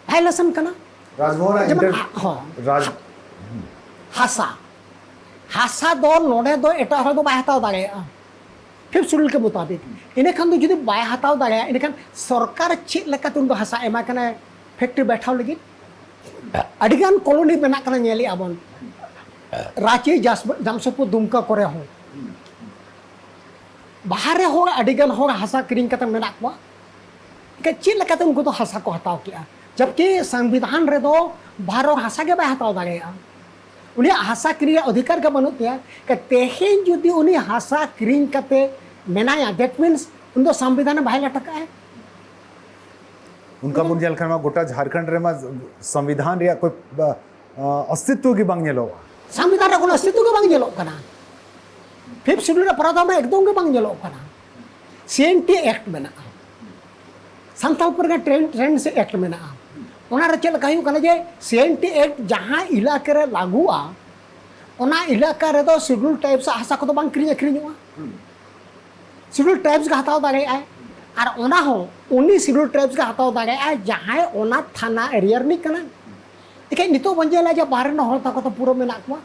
ᱵᱷᱟᱭᱞᱮᱥᱚᱱ ᱠᱟᱱᱟ᱾ ᱨᱟᱡᱽᱵᱷᱚᱵᱚᱱ ᱨᱮ ᱡᱮᱢᱚᱱ ᱤᱱᱴᱟᱨ- ᱦᱚᱸ, ᱨᱟᱡᱽ ᱦᱟᱥᱟ, ᱦᱟᱥᱟ ᱫᱚ ᱱᱚᱰᱮ ᱫᱚ ᱮᱴᱟᱜ ᱦᱚᱲ ᱫᱚ ᱵᱟᱭ ᱦᱟᱛᱟᱣ ᱫᱟᱲᱮᱭᱟᱜᱼᱟ ᱯᱷᱤᱯᱛᱷ ᱥᱤᱰᱩᱞ ᱠᱮ ᱢᱩᱛᱟᱵᱤᱠ᱾ ᱤᱱᱟᱹ ᱠᱷᱟᱱ ᱫᱚ ᱡᱩᱫᱤ ᱵᱟᱭ ᱦᱟᱛᱟᱣ ᱫᱟᱲᱮᱭᱟᱜᱼᱟ, ᱤᱱᱟᱹᱠᱷᱟᱱ ᱥᱚᱨᱠᱟᱨ ᱪᱮᱫ ᱞᱮᱠᱟᱛᱮ ᱩᱱᱤ ᱫᱚ ᱦᱟᱥᱟ ᱮᱢᱟᱭ ᱠᱟᱱᱟᱭ ᱯᱷᱮᱠᱴᱨᱤ ᱵᱮᱴᱷᱟᱣ ᱞᱟᱹᱜᱤᱫ? ᱟᱹᱰᱤᱜᱟᱱ ᱠᱚᱞᱚᱱᱤ ᱵᱮᱱᱟᱜ ᱠᱟᱱᱟ, ᱧᱮᱞᱮᱜᱼᱟ ᱵᱚᱱ, ᱨᱟᱸᱪᱤ, ᱡᱟᱥ- ᱡᱟᱢᱥᱮᱫᱽᱯᱩᱨ, ᱫᱩᱢᱠᱟ ᱠᱚᱨᱮ ᱦᱚᱸ᱾ ᱵᱟᱦᱨᱮ ᱦᱚᱲ, ᱟᱹᱰᱤᱜᱟᱱ ᱦᱚᱲ ᱦᱟᱥᱟ ᱠᱤᱨᱤᱧ ᱠᱟᱛᱮ ᱢᱮᱱᱟᱜ ᱠᱚᱣᱟ᱾ ᱮᱱᱠᱷᱟᱱ ᱪᱮᱫ ᱞᱮᱠᱟᱛᱮ ᱩᱱᱠᱩ ᱫᱚ ᱦᱟᱥᱟ ᱠᱚ ᱦᱟᱛᱟᱣ ᱠᱮᱜᱼᱟ? ᱡᱟᱵᱠᱤ ᱥᱚᱝᱵᱤᱫᱷᱟᱱ ᱨᱮᱫᱚ ᱵᱟᱦᱨᱮ ᱦᱚᱲ ᱦᱟᱥᱟ ᱜᱮ ᱵᱟᱭ ᱦᱟᱛᱟᱣ ᱫᱟᱲᱮᱭᱟᱜᱼᱟ, ᱩᱱᱤᱭᱟᱜ ᱦᱟᱥᱟ ᱠᱤᱨᱤᱧ ᱨᱮᱭᱟᱜ ᱚᱫᱷᱤᱠᱟᱨ ᱜᱮ ᱵᱟᱹᱱᱩᱜ ᱛᱟᱭᱟ᱾ ᱮᱱᱠᱷᱟᱱ ᱛᱮᱦᱮᱧ ᱡᱩᱫᱤ ᱩᱱᱤ ᱦᱟᱥᱟ ᱠᱤᱨᱤᱧ ᱠᱟᱛᱮ ᱢᱮᱱᱟᱭᱟ, that means ᱩᱱᱤ ᱫᱚ ᱥᱚᱝᱵᱤᱫᱷᱟᱱ ᱮ ᱵᱷᱟᱭᱞᱮᱴ ᱟᱠᱟᱫᱼᱟᱭ᱾ ᱚᱱᱠᱟ ᱵᱚᱱ ᱧᱮᱞ ᱠᱷᱟᱱ ᱢᱟ ᱜᱚᱴᱟ ᱡᱷᱟᱲᱠᱷᱚᱸᱰ ᱨᱮᱢᱟ ᱥᱚᱝᱵᱤᱫᱷᱟᱱ ᱨᱮᱭᱟᱜ ᱠᱚᱭ ᱟ, ᱚᱥᱛᱤᱛᱣᱚ ᱜᱮ ᱵᱟᱝ ᱧᱮᱞᱚᱜᱼᱟ᱾ ᱥᱚᱝᱵᱤᱫᱷᱟᱱ ᱨᱮ ᱠᱳᱱᱳ ᱚᱥᱛᱤᱛᱣᱚ ᱜᱮ ᱵᱟᱝ ᱧᱮᱞᱚᱜ ᱠᱟᱱᱟ᱾ ᱯᱷᱤᱯᱛᱷ ᱥᱤᱰᱩᱞ ᱨᱮ ᱯᱨᱟᱣᱫᱷᱟᱱ ᱮᱠᱫᱚᱢ ᱜᱮ ᱵᱟᱝ ᱧᱮᱞᱚᱜ ᱠᱟᱱᱟ᱾ ᱥᱤ ᱮᱱ ᱴᱤ ᱮᱠᱴ ᱢᱮᱱᱟᱜᱼᱟ, ᱥᱟᱱᱛᱟᱲ ᱯᱟᱨᱜᱟᱱᱟ ᱴᱨᱮᱱ ᱴᱨᱮᱱᱰᱥ ᱮᱠᱴ ᱢᱮᱱᱟᱜᱼᱟ᱾ ᱚᱱᱟᱨᱮ ᱪᱮᱫ ᱞᱮᱠᱟ ᱦᱩᱭᱩᱜ ᱠᱟᱱᱟ ᱡᱮ ᱥᱤ ᱮᱱ ᱴᱤ ᱮᱠᱴ ᱡᱟᱦᱟᱸ ᱮᱞᱟᱠᱟ ᱨᱮ ᱞᱟᱹᱜᱩᱜᱼᱟ, ᱚᱱᱟ ᱮᱞᱟᱠᱟ ᱨᱮᱫᱚ ᱥᱤᱰᱩᱞ ᱴᱨᱟᱭᱤᱵᱽᱥ ᱟᱜ ᱦᱟᱥᱟ ᱠᱚᱫᱚ ᱵᱟᱝ ᱠᱤᱨᱤᱧ ᱟᱹᱠᱷᱨᱤᱧᱚᱜᱼᱟ᱾ ᱥᱤᱰᱩᱞ ᱴᱨᱟᱭᱤᱵᱽᱥ ᱜᱮ ᱦᱟᱛᱟᱣ ᱫᱟᱲᱮᱭᱟᱜᱼᱟᱭ᱾ ᱟᱨ ᱚᱱᱟ ᱦᱚᱸ ᱩᱱᱤ ᱥᱤᱰᱩᱞ ᱴᱨᱟᱭᱤᱵᱽᱥ ᱜᱮ ᱦᱟᱛᱟᱣ ᱫᱟᱲᱮᱭᱟᱜᱼᱟᱭ, ᱡᱟᱦᱟᱸᱭ ᱚᱱᱟ ᱛᱷᱟᱱᱟ ᱮᱨᱤᱭᱟ ᱨᱤᱱᱤᱡ ᱠᱟᱱᱟᱭ᱾ ᱮᱱᱠᱷᱟᱱ ᱱᱤᱛᱚᱜ ᱵᱚᱱ ᱧᱮᱞᱟ ᱡᱮ ᱵᱟᱦᱨᱮ ᱨᱮᱱ ᱦᱚᱲ ᱛᱟᱠᱚ ᱫᱚ ᱯᱩᱨᱟᱹ ᱢᱮᱱᱟᱜ ᱠᱚᱣᱟ᱾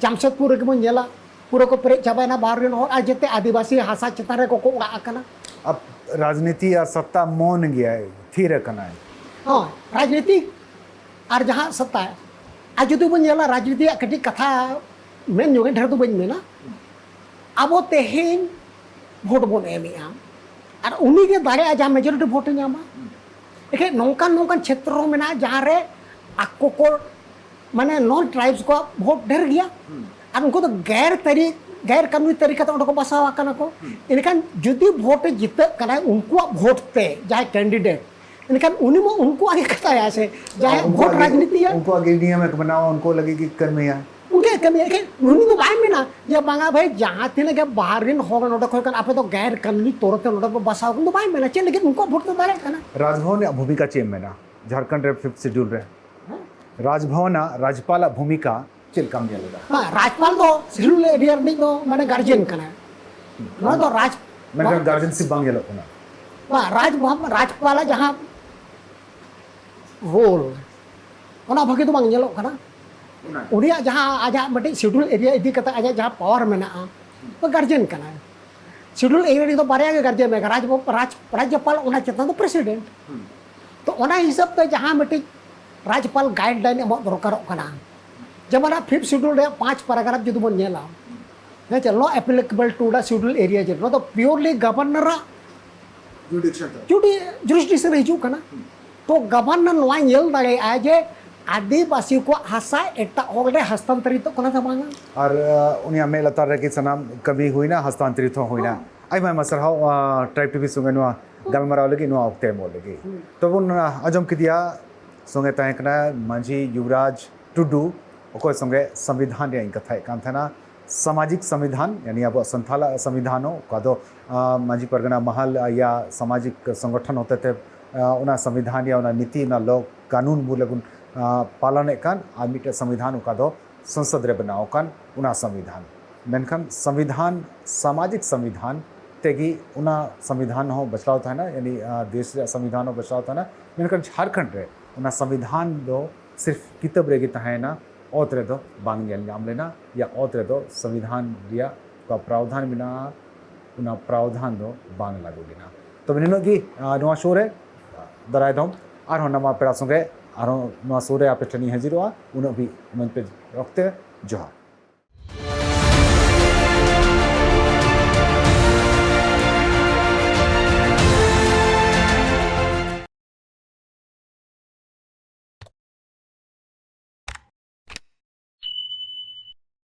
ᱡᱟᱢᱥᱮᱫᱽᱯᱩᱨ ᱨᱮᱜᱮ ᱵᱚᱱ ᱧᱮᱞᱟ, ᱯᱩᱨᱟᱹ ᱠᱚ ᱯᱮᱨᱮᱡ ᱪᱟᱵᱟᱭᱮᱱᱟ ᱵᱟᱦᱨᱮ ᱨᱮᱱ ᱦᱚᱲ, ᱟᱨ ᱡᱮᱛᱮ ᱟᱹᱫᱤᱵᱟᱹᱥᱤ ᱦᱟᱥᱟ ᱪᱮᱛᱟᱱ ᱨᱮ ᱠᱚᱠᱚ ᱚᱲᱟᱜ ᱟᱠᱟᱱᱟ᱾ ᱟᱵ ᱨᱟᱡᱽᱱᱤᱛᱤ ᱟᱨ ᱥᱚᱛᱛᱟ ᱢᱚᱱ ᱜᱮᱭᱟᱭ, ᱛᱷᱤᱨ ᱟᱠᱟᱱᱟᱭ᱾ ᱦᱚᱸ, ᱨᱟᱡᱽᱱᱤᱛᱤ ᱟᱨ ᱡᱟᱦᱟᱸ ᱥᱚᱛᱛᱟ, ᱟᱨ ᱡᱩᱫᱤ ᱵᱚᱱ ᱧᱮᱞᱟ ᱨᱟᱡᱽᱱᱤᱛᱤ ᱨᱮᱭᱟᱜ ᱠᱟᱹᱴᱤᱡ ᱠᱟᱛᱷᱟ ᱢᱮᱱ ᱧᱚᱜ ᱰᱷᱮᱨ ᱫᱚ ᱵᱟᱹᱧ ᱢᱮᱱᱟ᱾ ᱟᱵᱚ ᱛᱮᱦᱮᱧ ᱵᱷᱳᱴ ᱵᱚᱱ ᱮᱢᱮᱜᱼᱟ, ᱟᱨ ᱩᱱᱤᱜᱮ ᱫᱟᱲᱮᱭᱟᱜᱼᱟ ᱡᱟᱦᱟᱸ ᱢᱮᱡᱚᱨᱤᱴᱤ ᱵᱷᱳᱴ ᱮ ᱧᱟᱢᱟ᱾ ᱮᱱᱠᱷᱟᱱ ᱱᱚᱝᱠᱟᱱ ᱱᱚᱝᱠᱟᱱ ᱪᱷᱮᱛᱨᱚ ᱢᱮᱱᱟᱜᱼᱟ ᱡᱟᱦᱟᱸ ᱨᱮ ᱟᱠᱚ ᱠᱚ, ᱢᱟᱱᱮ ᱱᱚᱱ ᱴᱨᱟᱭᱤᱵᱽᱥ ᱠᱚᱣᱟᱜ ᱵᱷᱳᱴ ᱰᱷᱮᱨ ᱜᱮᱭᱟ, ᱟᱨ ᱩᱱᱠᱩ ᱫᱚ ᱜᱮᱨ ᱛᱟᱹᱨᱤ ᱜᱮᱨ ᱠᱟᱹᱱᱩᱱᱤ ᱛᱟᱹᱨᱤᱠᱟ ᱛᱮ ᱚᱸᱰᱮ ᱠᱚ ᱵᱟᱥᱟᱣ ᱟᱠᱟᱱᱟ ᱠᱚ᱾ ᱮᱱᱠᱷᱟᱱ ᱡᱩᱫᱤ ᱵᱷᱳᱴ ᱮ ᱡᱤᱛᱟᱹᱜ ᱠᱟᱱᱟᱭ ᱩᱱᱠᱩᱣᱟᱜ ᱵᱷᱳᱴ ᱛᱮ ᱡᱟᱦᱟᱸᱭ ᱠᱮᱱᱰᱤᱰᱮᱴ, ᱮᱱᱠᱷᱟᱱ ᱩᱱᱤ ᱢᱟ ᱩᱱᱠᱩᱣᱟᱜ ᱜᱮ ᱠᱟᱛᱷᱟᱭᱟ ᱥᱮ, ᱡᱟᱦᱟᱸᱭ ᱵᱷᱳᱴ ᱩᱱᱠᱩᱣᱟᱜ ᱜᱮ- ᱨᱟᱡᱽᱱᱤᱛᱤᱭᱟ᱾ ᱩᱱᱠᱩᱣᱟᱜ ᱜᱮ ᱱᱤᱭᱚᱢ ᱮ ᱵᱮᱱᱟᱣᱟ, ᱩᱱᱠᱩ ᱞᱟᱹᱜᱤᱫ ᱜᱮ ᱠᱟᱹᱢᱤᱭᱟ᱾ ᱩᱱᱠᱩ ᱜᱮ ᱠᱟᱹᱢᱤᱭᱟ᱾ ᱮᱱᱠᱷᱟᱱ ᱩᱱᱤ ᱫᱚ ᱵᱟᱭ ᱢᱮᱱᱟ ᱡᱮ ᱵᱟᱝᱟ ᱵᱷᱟᱭ, ᱡᱟᱦᱟᱸ ᱛᱤᱱᱟᱹᱜ ᱜᱮ ᱵᱟᱦᱨᱮ ᱨᱮᱱ ᱦᱚᱲ ᱱᱚᱰᱮ ᱠᱷᱚᱱ ᱠᱟᱱᱟ, ᱟᱯᱮ ᱫᱚ ᱜᱮᱨ ᱠᱟᱹᱱᱩᱱᱤ ᱛᱚᱨᱚ ᱛᱮ ᱱᱚᱰᱮ ᱯᱮ ᱵᱟᱥᱟᱣ ᱠᱟᱱᱟ, ᱫᱚ ᱵᱟᱭ ᱢᱮᱱᱟ᱾ ᱪᱮᱫ ᱞᱟᱹᱜᱤᱫ ᱩᱱᱠᱩᱣᱟᱜ ᱵᱷᱳᱴ ᱫᱚ ᱫᱟᱲᱮᱭᱟᱜ ᱠᱟᱱᱟ? ᱨᱟᱡᱽᱵᱷᱚᱵᱚᱱ ᱨᱮᱭᱟᱜ ᱵᱷᱩᱢᱤᱠᱟ ᱪᱮᱫ ᱮᱢ ᱢᱮᱱᱟ ᱡᱷᱟᱲᱠᱷᱚᱸᱰ ᱨᱮ ᱯᱷᱤᱯᱛᱷ ᱥᱤᱰᱩᱞ ᱨᱮ? ᱨᱟᱡᱽᱵᱷᱚᱵᱚᱱᱟᱜ, ᱨᱟᱡᱽᱯᱟᱞᱟᱜ ᱵᱷᱩᱢᱤᱠᱟ ᱪᱮᱫ ᱞᱮᱠᱟᱢ ᱧᱮᱞ ᱮᱫᱟ? ᱵᱟᱝ, ᱨᱟᱡᱽᱯᱟᱞ ᱫᱚ ᱥᱤᱰᱩᱞ ᱮᱨᱤᱭᱟ ᱨᱤᱱᱤᱡ ᱫᱚ ᱢᱟᱱᱮ ᱜᱟᱨᱡᱮᱱ ᱠᱟᱱᱟᱭ᱾ ᱱᱚᱣᱟ ᱫᱚ ᱨᱟᱡᱽ ᱢᱮᱱᱠᱷᱟᱱ ᱜᱟᱨᱡᱮᱱᱥᱤᱯ ᱵᱟᱝ ᱧᱮᱞᱚᱜ ᱠᱟᱱᱟ᱾ ᱵᱟᱝ, ᱨᱟᱡᱽ ᱵᱷᱚᱵ- ᱨᱟᱡᱽᱯᱟᱞᱟᱜ ᱡᱟᱦᱟᱸ ᱨᱳᱞ, ᱚᱱᱟ ᱵᱷᱟᱹᱜᱤ ᱫᱚ ᱵᱟᱝ ᱧᱮᱞᱚᱜ ᱠᱟᱱᱟ᱾ ᱩᱱᱤᱭᱟᱜ ᱡᱟᱦᱟᱸ ᱟᱡᱟᱜ ᱢᱤᱫᱴᱤᱡ ᱥᱤᱰᱩᱞ ᱮᱨᱤᱭᱟ ᱤᱫᱤ ᱠᱟᱛᱮ ᱟᱡᱟᱜ ᱡᱟᱦᱟᱸ ᱯᱟᱣᱟᱨ ᱢᱮᱱᱟᱜᱼᱟ, ᱜᱟᱨᱡᱮᱱ ᱠᱟᱱᱟᱭ᱾ ᱥᱤᱰᱩᱞ ᱮᱨᱤᱭᱟ ᱨᱮᱫᱚ ᱵᱟᱨᱭᱟ ᱜᱮ ᱜᱟᱨᱡᱮᱱ ᱢᱮᱱᱟᱜᱼᱟ, ᱨᱟᱡᱽ ᱨᱟᱡᱽ ᱨᱟᱡᱽᱡᱚᱯᱟᱞ, ᱚᱱᱟ ᱪᱮᱛᱟᱱ ᱫᱚ ᱯᱨᱮᱥᱤᱰᱮᱱᱴ᱾ ᱛᱚ ᱚᱱᱟ ᱦᱤᱥᱟᱹᱵ ᱛᱮ ᱡᱟᱦᱟᱸ ᱢᱤᱫᱴᱤᱡ ᱨᱟᱡᱽᱯᱟᱞ ᱜᱟᱭᱤᱰᱞᱟᱭᱤᱱ ᱮᱢᱚᱜ ᱫᱚᱨᱠᱟᱨᱚᱜ ᱠᱟᱱᱟ, ᱡᱮᱢᱚᱱ ᱯᱷᱤᱯᱛᱷ ᱥᱤᱰᱩᱞ ᱨᱮᱭᱟᱜ ᱯᱟᱸᱪ ᱯᱮᱨᱟᱜᱨᱟᱯᱷ ᱡᱩᱫᱤ ᱵᱚᱱ ᱧᱮᱞᱟ, ᱦᱮᱸ ᱪᱮ, ᱞᱚ ᱮᱯᱞᱤᱠᱮᱵᱚᱞ ᱴᱩ ᱫᱟ ᱥᱤᱰᱩᱞ ᱮᱨᱤᱭᱟ, ᱡᱮ ᱱᱚᱣᱟ ᱫᱚ ᱯᱤᱭᱳᱨᱞᱤ ᱜᱚᱵᱷᱚᱨᱱᱚᱨᱟᱜ ᱡᱩᱰᱤᱠᱥᱚᱱ ᱛᱮ᱾ ᱡᱩᱰᱤ ᱡᱩᱨᱤᱥᱰᱤᱠᱥᱚᱱ ᱦᱤᱡᱩᱜ ᱠᱟᱱᱟ᱾ ᱛᱚ ᱜᱚᱵᱷᱚᱨᱱᱚᱨ ᱱᱚᱣᱟ ᱧᱮᱞ ᱫᱟᱲᱮᱭᱟᱜᱼᱟ ᱡᱮ ᱟᱹᱫᱤᱵᱟᱹᱥᱤ ᱠᱚᱣᱟᱜ ᱦᱟᱥᱟ ᱮᱴᱟᱜ ᱦᱚᱲ ᱨᱮ ᱦᱟᱥᱛᱟᱱᱛᱚᱨᱤᱛᱚᱜ ᱠᱟᱱᱟ ᱥᱮ ᱵᱟᱝᱟ᱾ ᱟᱨ ᱟᱸ, ᱩᱱᱤᱭᱟᱜ ᱢᱮᱫ ᱞᱟᱛᱟᱨ ᱨᱮᱜᱮ ᱥᱟᱱᱟᱢ ᱠᱟᱹᱢᱤ ᱦᱩᱭᱱᱟ, ᱦᱟᱥᱛᱟᱱᱛᱚᱨᱤᱛ ᱦᱚᱸ ᱦᱩᱭᱱᱟ᱾ ᱟᱭᱢᱟ ᱟᱭᱢᱟ ᱥᱟᱨᱦᱟᱣ ᱴᱨᱟᱭᱤᱵᱽ ᱴᱤᱵᱷᱤ ᱥᱚᱸᱜᱮ ᱱᱚᱣᱟ ᱜᱟᱞᱢᱟᱨᱟᱣ ᱞᱟᱹᱜᱤᱫ, ᱱᱚᱣᱟ ᱚᱠᱛᱮ ᱮᱢᱚᱜ ᱞᱟᱹᱜᱤᱫ᱾ ᱛᱚᱵᱚᱱ ᱟᱸ, ᱟᱸᱡᱚᱢ ᱠᱮᱫᱮᱭᱟ, ᱥᱚᱸᱜᱮ ᱛᱟᱦᱮᱸ ᱠᱟᱱᱟ ᱢᱟᱹᱡᱷᱤ ᱭᱩᱵᱨᱟᱡᱽ ᱴᱩᱰᱩ, ᱚᱠᱚᱭ ᱥᱚᱸᱜᱮ ᱥᱚᱝᱵᱤᱫᱷᱟᱱ ᱨᱮᱭᱟᱜ ᱤᱧ ᱠᱟᱛᱷᱟᱭᱮᱫ ᱠᱟᱱ ᱛᱟᱦᱮᱱᱟ᱾ ᱥᱟᱢᱟᱡᱤᱠ ᱥᱚᱝᱵᱤᱫᱷᱟᱱ, ᱭᱟᱱᱤ ᱟᱵᱚᱣᱟᱜ ᱥᱟᱱᱛᱟᱞᱟᱜ ᱥᱚᱝᱵᱤᱫᱷᱟᱱ ᱦᱚᱸ, ᱚᱠᱟ ᱫᱚ ᱟᱸ, ᱢᱟᱹᱡᱷᱤ ᱯᱟᱨᱜᱟᱱᱟ ᱢᱟᱦᱟᱞ ᱭᱟ ᱥᱟᱢᱟᱡᱤᱠ ᱥᱚᱝᱜᱚᱴᱷᱚᱱ ᱦᱚᱛᱮᱛᱮ ᱟᱸ, ᱚᱱᱟ ᱥᱚᱝᱵᱤᱫᱷᱟᱱ ᱭᱟ ᱚᱱᱟ ᱱᱤᱛᱤ, ᱚᱱᱟ ᱞᱚ ᱠᱟᱹᱱᱩᱱ ᱵᱚᱞᱮ ᱵᱚᱱ ᱟᱸ, ᱯᱟᱞᱚᱱᱮᱫ ᱠᱟᱱ, ᱟᱨ ᱢᱤᱫᱴᱮᱱ ᱥᱚᱝᱵᱤᱫᱷᱟᱱ ᱚᱠᱟ ᱫᱚ ᱥᱚᱝᱥᱚᱫ ᱨᱮ ᱵᱮᱱᱟᱣ ᱟᱠᱟᱱ, ᱚᱱᱟ ᱥᱚᱝᱵᱤᱫᱷᱟᱱ᱾ ᱢᱮᱱᱠᱷᱟᱱ ᱥᱚᱝᱵᱤᱫᱷᱟᱱ, ᱥᱟᱢᱟᱡᱤᱠ ᱥᱚᱝᱵᱤᱫᱷᱟᱱ ᱛᱮᱜᱮ ᱚᱱᱟ ᱥᱚᱝᱵᱤᱫᱷᱟᱱ ᱦᱚᱸ ᱵᱟᱪᱞᱟᱣ ᱛᱟᱦᱮᱱᱟ, ᱭᱟᱱᱤ ᱟᱸ, ᱫᱮᱥ ᱨᱮᱭᱟᱜ ᱥᱚᱝᱵᱤᱫᱷᱟᱱ ᱦᱚᱸ ᱵᱟᱪᱞᱟᱣ ᱛᱟᱦᱮᱱᱟ᱾ ᱢᱮᱱᱠᱷᱟᱱ ᱡᱷᱟᱲᱠᱷᱚᱸᱰ ᱨᱮ ᱚᱱᱟ ᱥᱚᱝᱵᱤᱫᱷᱟᱱ ᱫᱚ ᱥᱤᱨᱯᱷ ᱠᱤᱛᱟᱹᱵ ᱨᱮᱜᱮ ᱛᱟᱦᱮᱸᱭᱮᱱᱟ, ᱚᱛ ᱨᱮᱫᱚ ᱵᱟᱝ ᱧᱮᱞ ᱧᱟᱢ ᱞᱮᱱᱟ᱾ ᱭᱟ ᱚᱛ ᱨᱮᱫᱚ ᱥᱚᱝᱵᱤᱫᱷᱟᱱ ᱨᱮᱭᱟᱜ ᱚᱠᱟ ᱯᱨᱟᱣᱫᱷᱟᱱ ᱢᱮᱱᱟᱜᱼᱟ, ᱚᱱᱟ ᱯᱨᱟᱣᱫᱷᱟᱱ ᱫᱚ ᱵᱟᱝ ᱞᱟᱹᱜᱩ ᱞᱮᱱᱟ᱾ ᱛᱚᱵᱮ ᱱᱤᱱᱟᱹᱜ ᱜᱮ ᱟᱸ, ᱱᱚᱣᱟ ᱥᱳ ᱨᱮ᱾ ᱫᱟᱨᱟᱭ ᱫᱚᱢ ᱟᱨᱦᱚᱸ ᱱᱟᱣᱟ ᱯᱮᱲᱟ ᱥᱚᱸᱜᱮ ᱟᱨᱦᱚᱸ ᱱᱚᱣᱟ ᱥᱳ ᱨᱮ ᱟᱯᱮ ᱴᱷᱮᱱᱤᱧ ᱦᱟᱹᱡᱤᱨᱚᱜᱼᱟ᱾ ᱩᱱᱟᱹᱜ ᱦᱟᱹᱵᱤᱡ ᱤᱢᱟᱹᱧ ᱯᱮ ᱚᱠᱛᱮ᱾ ᱡᱚᱦᱟᱨ᱾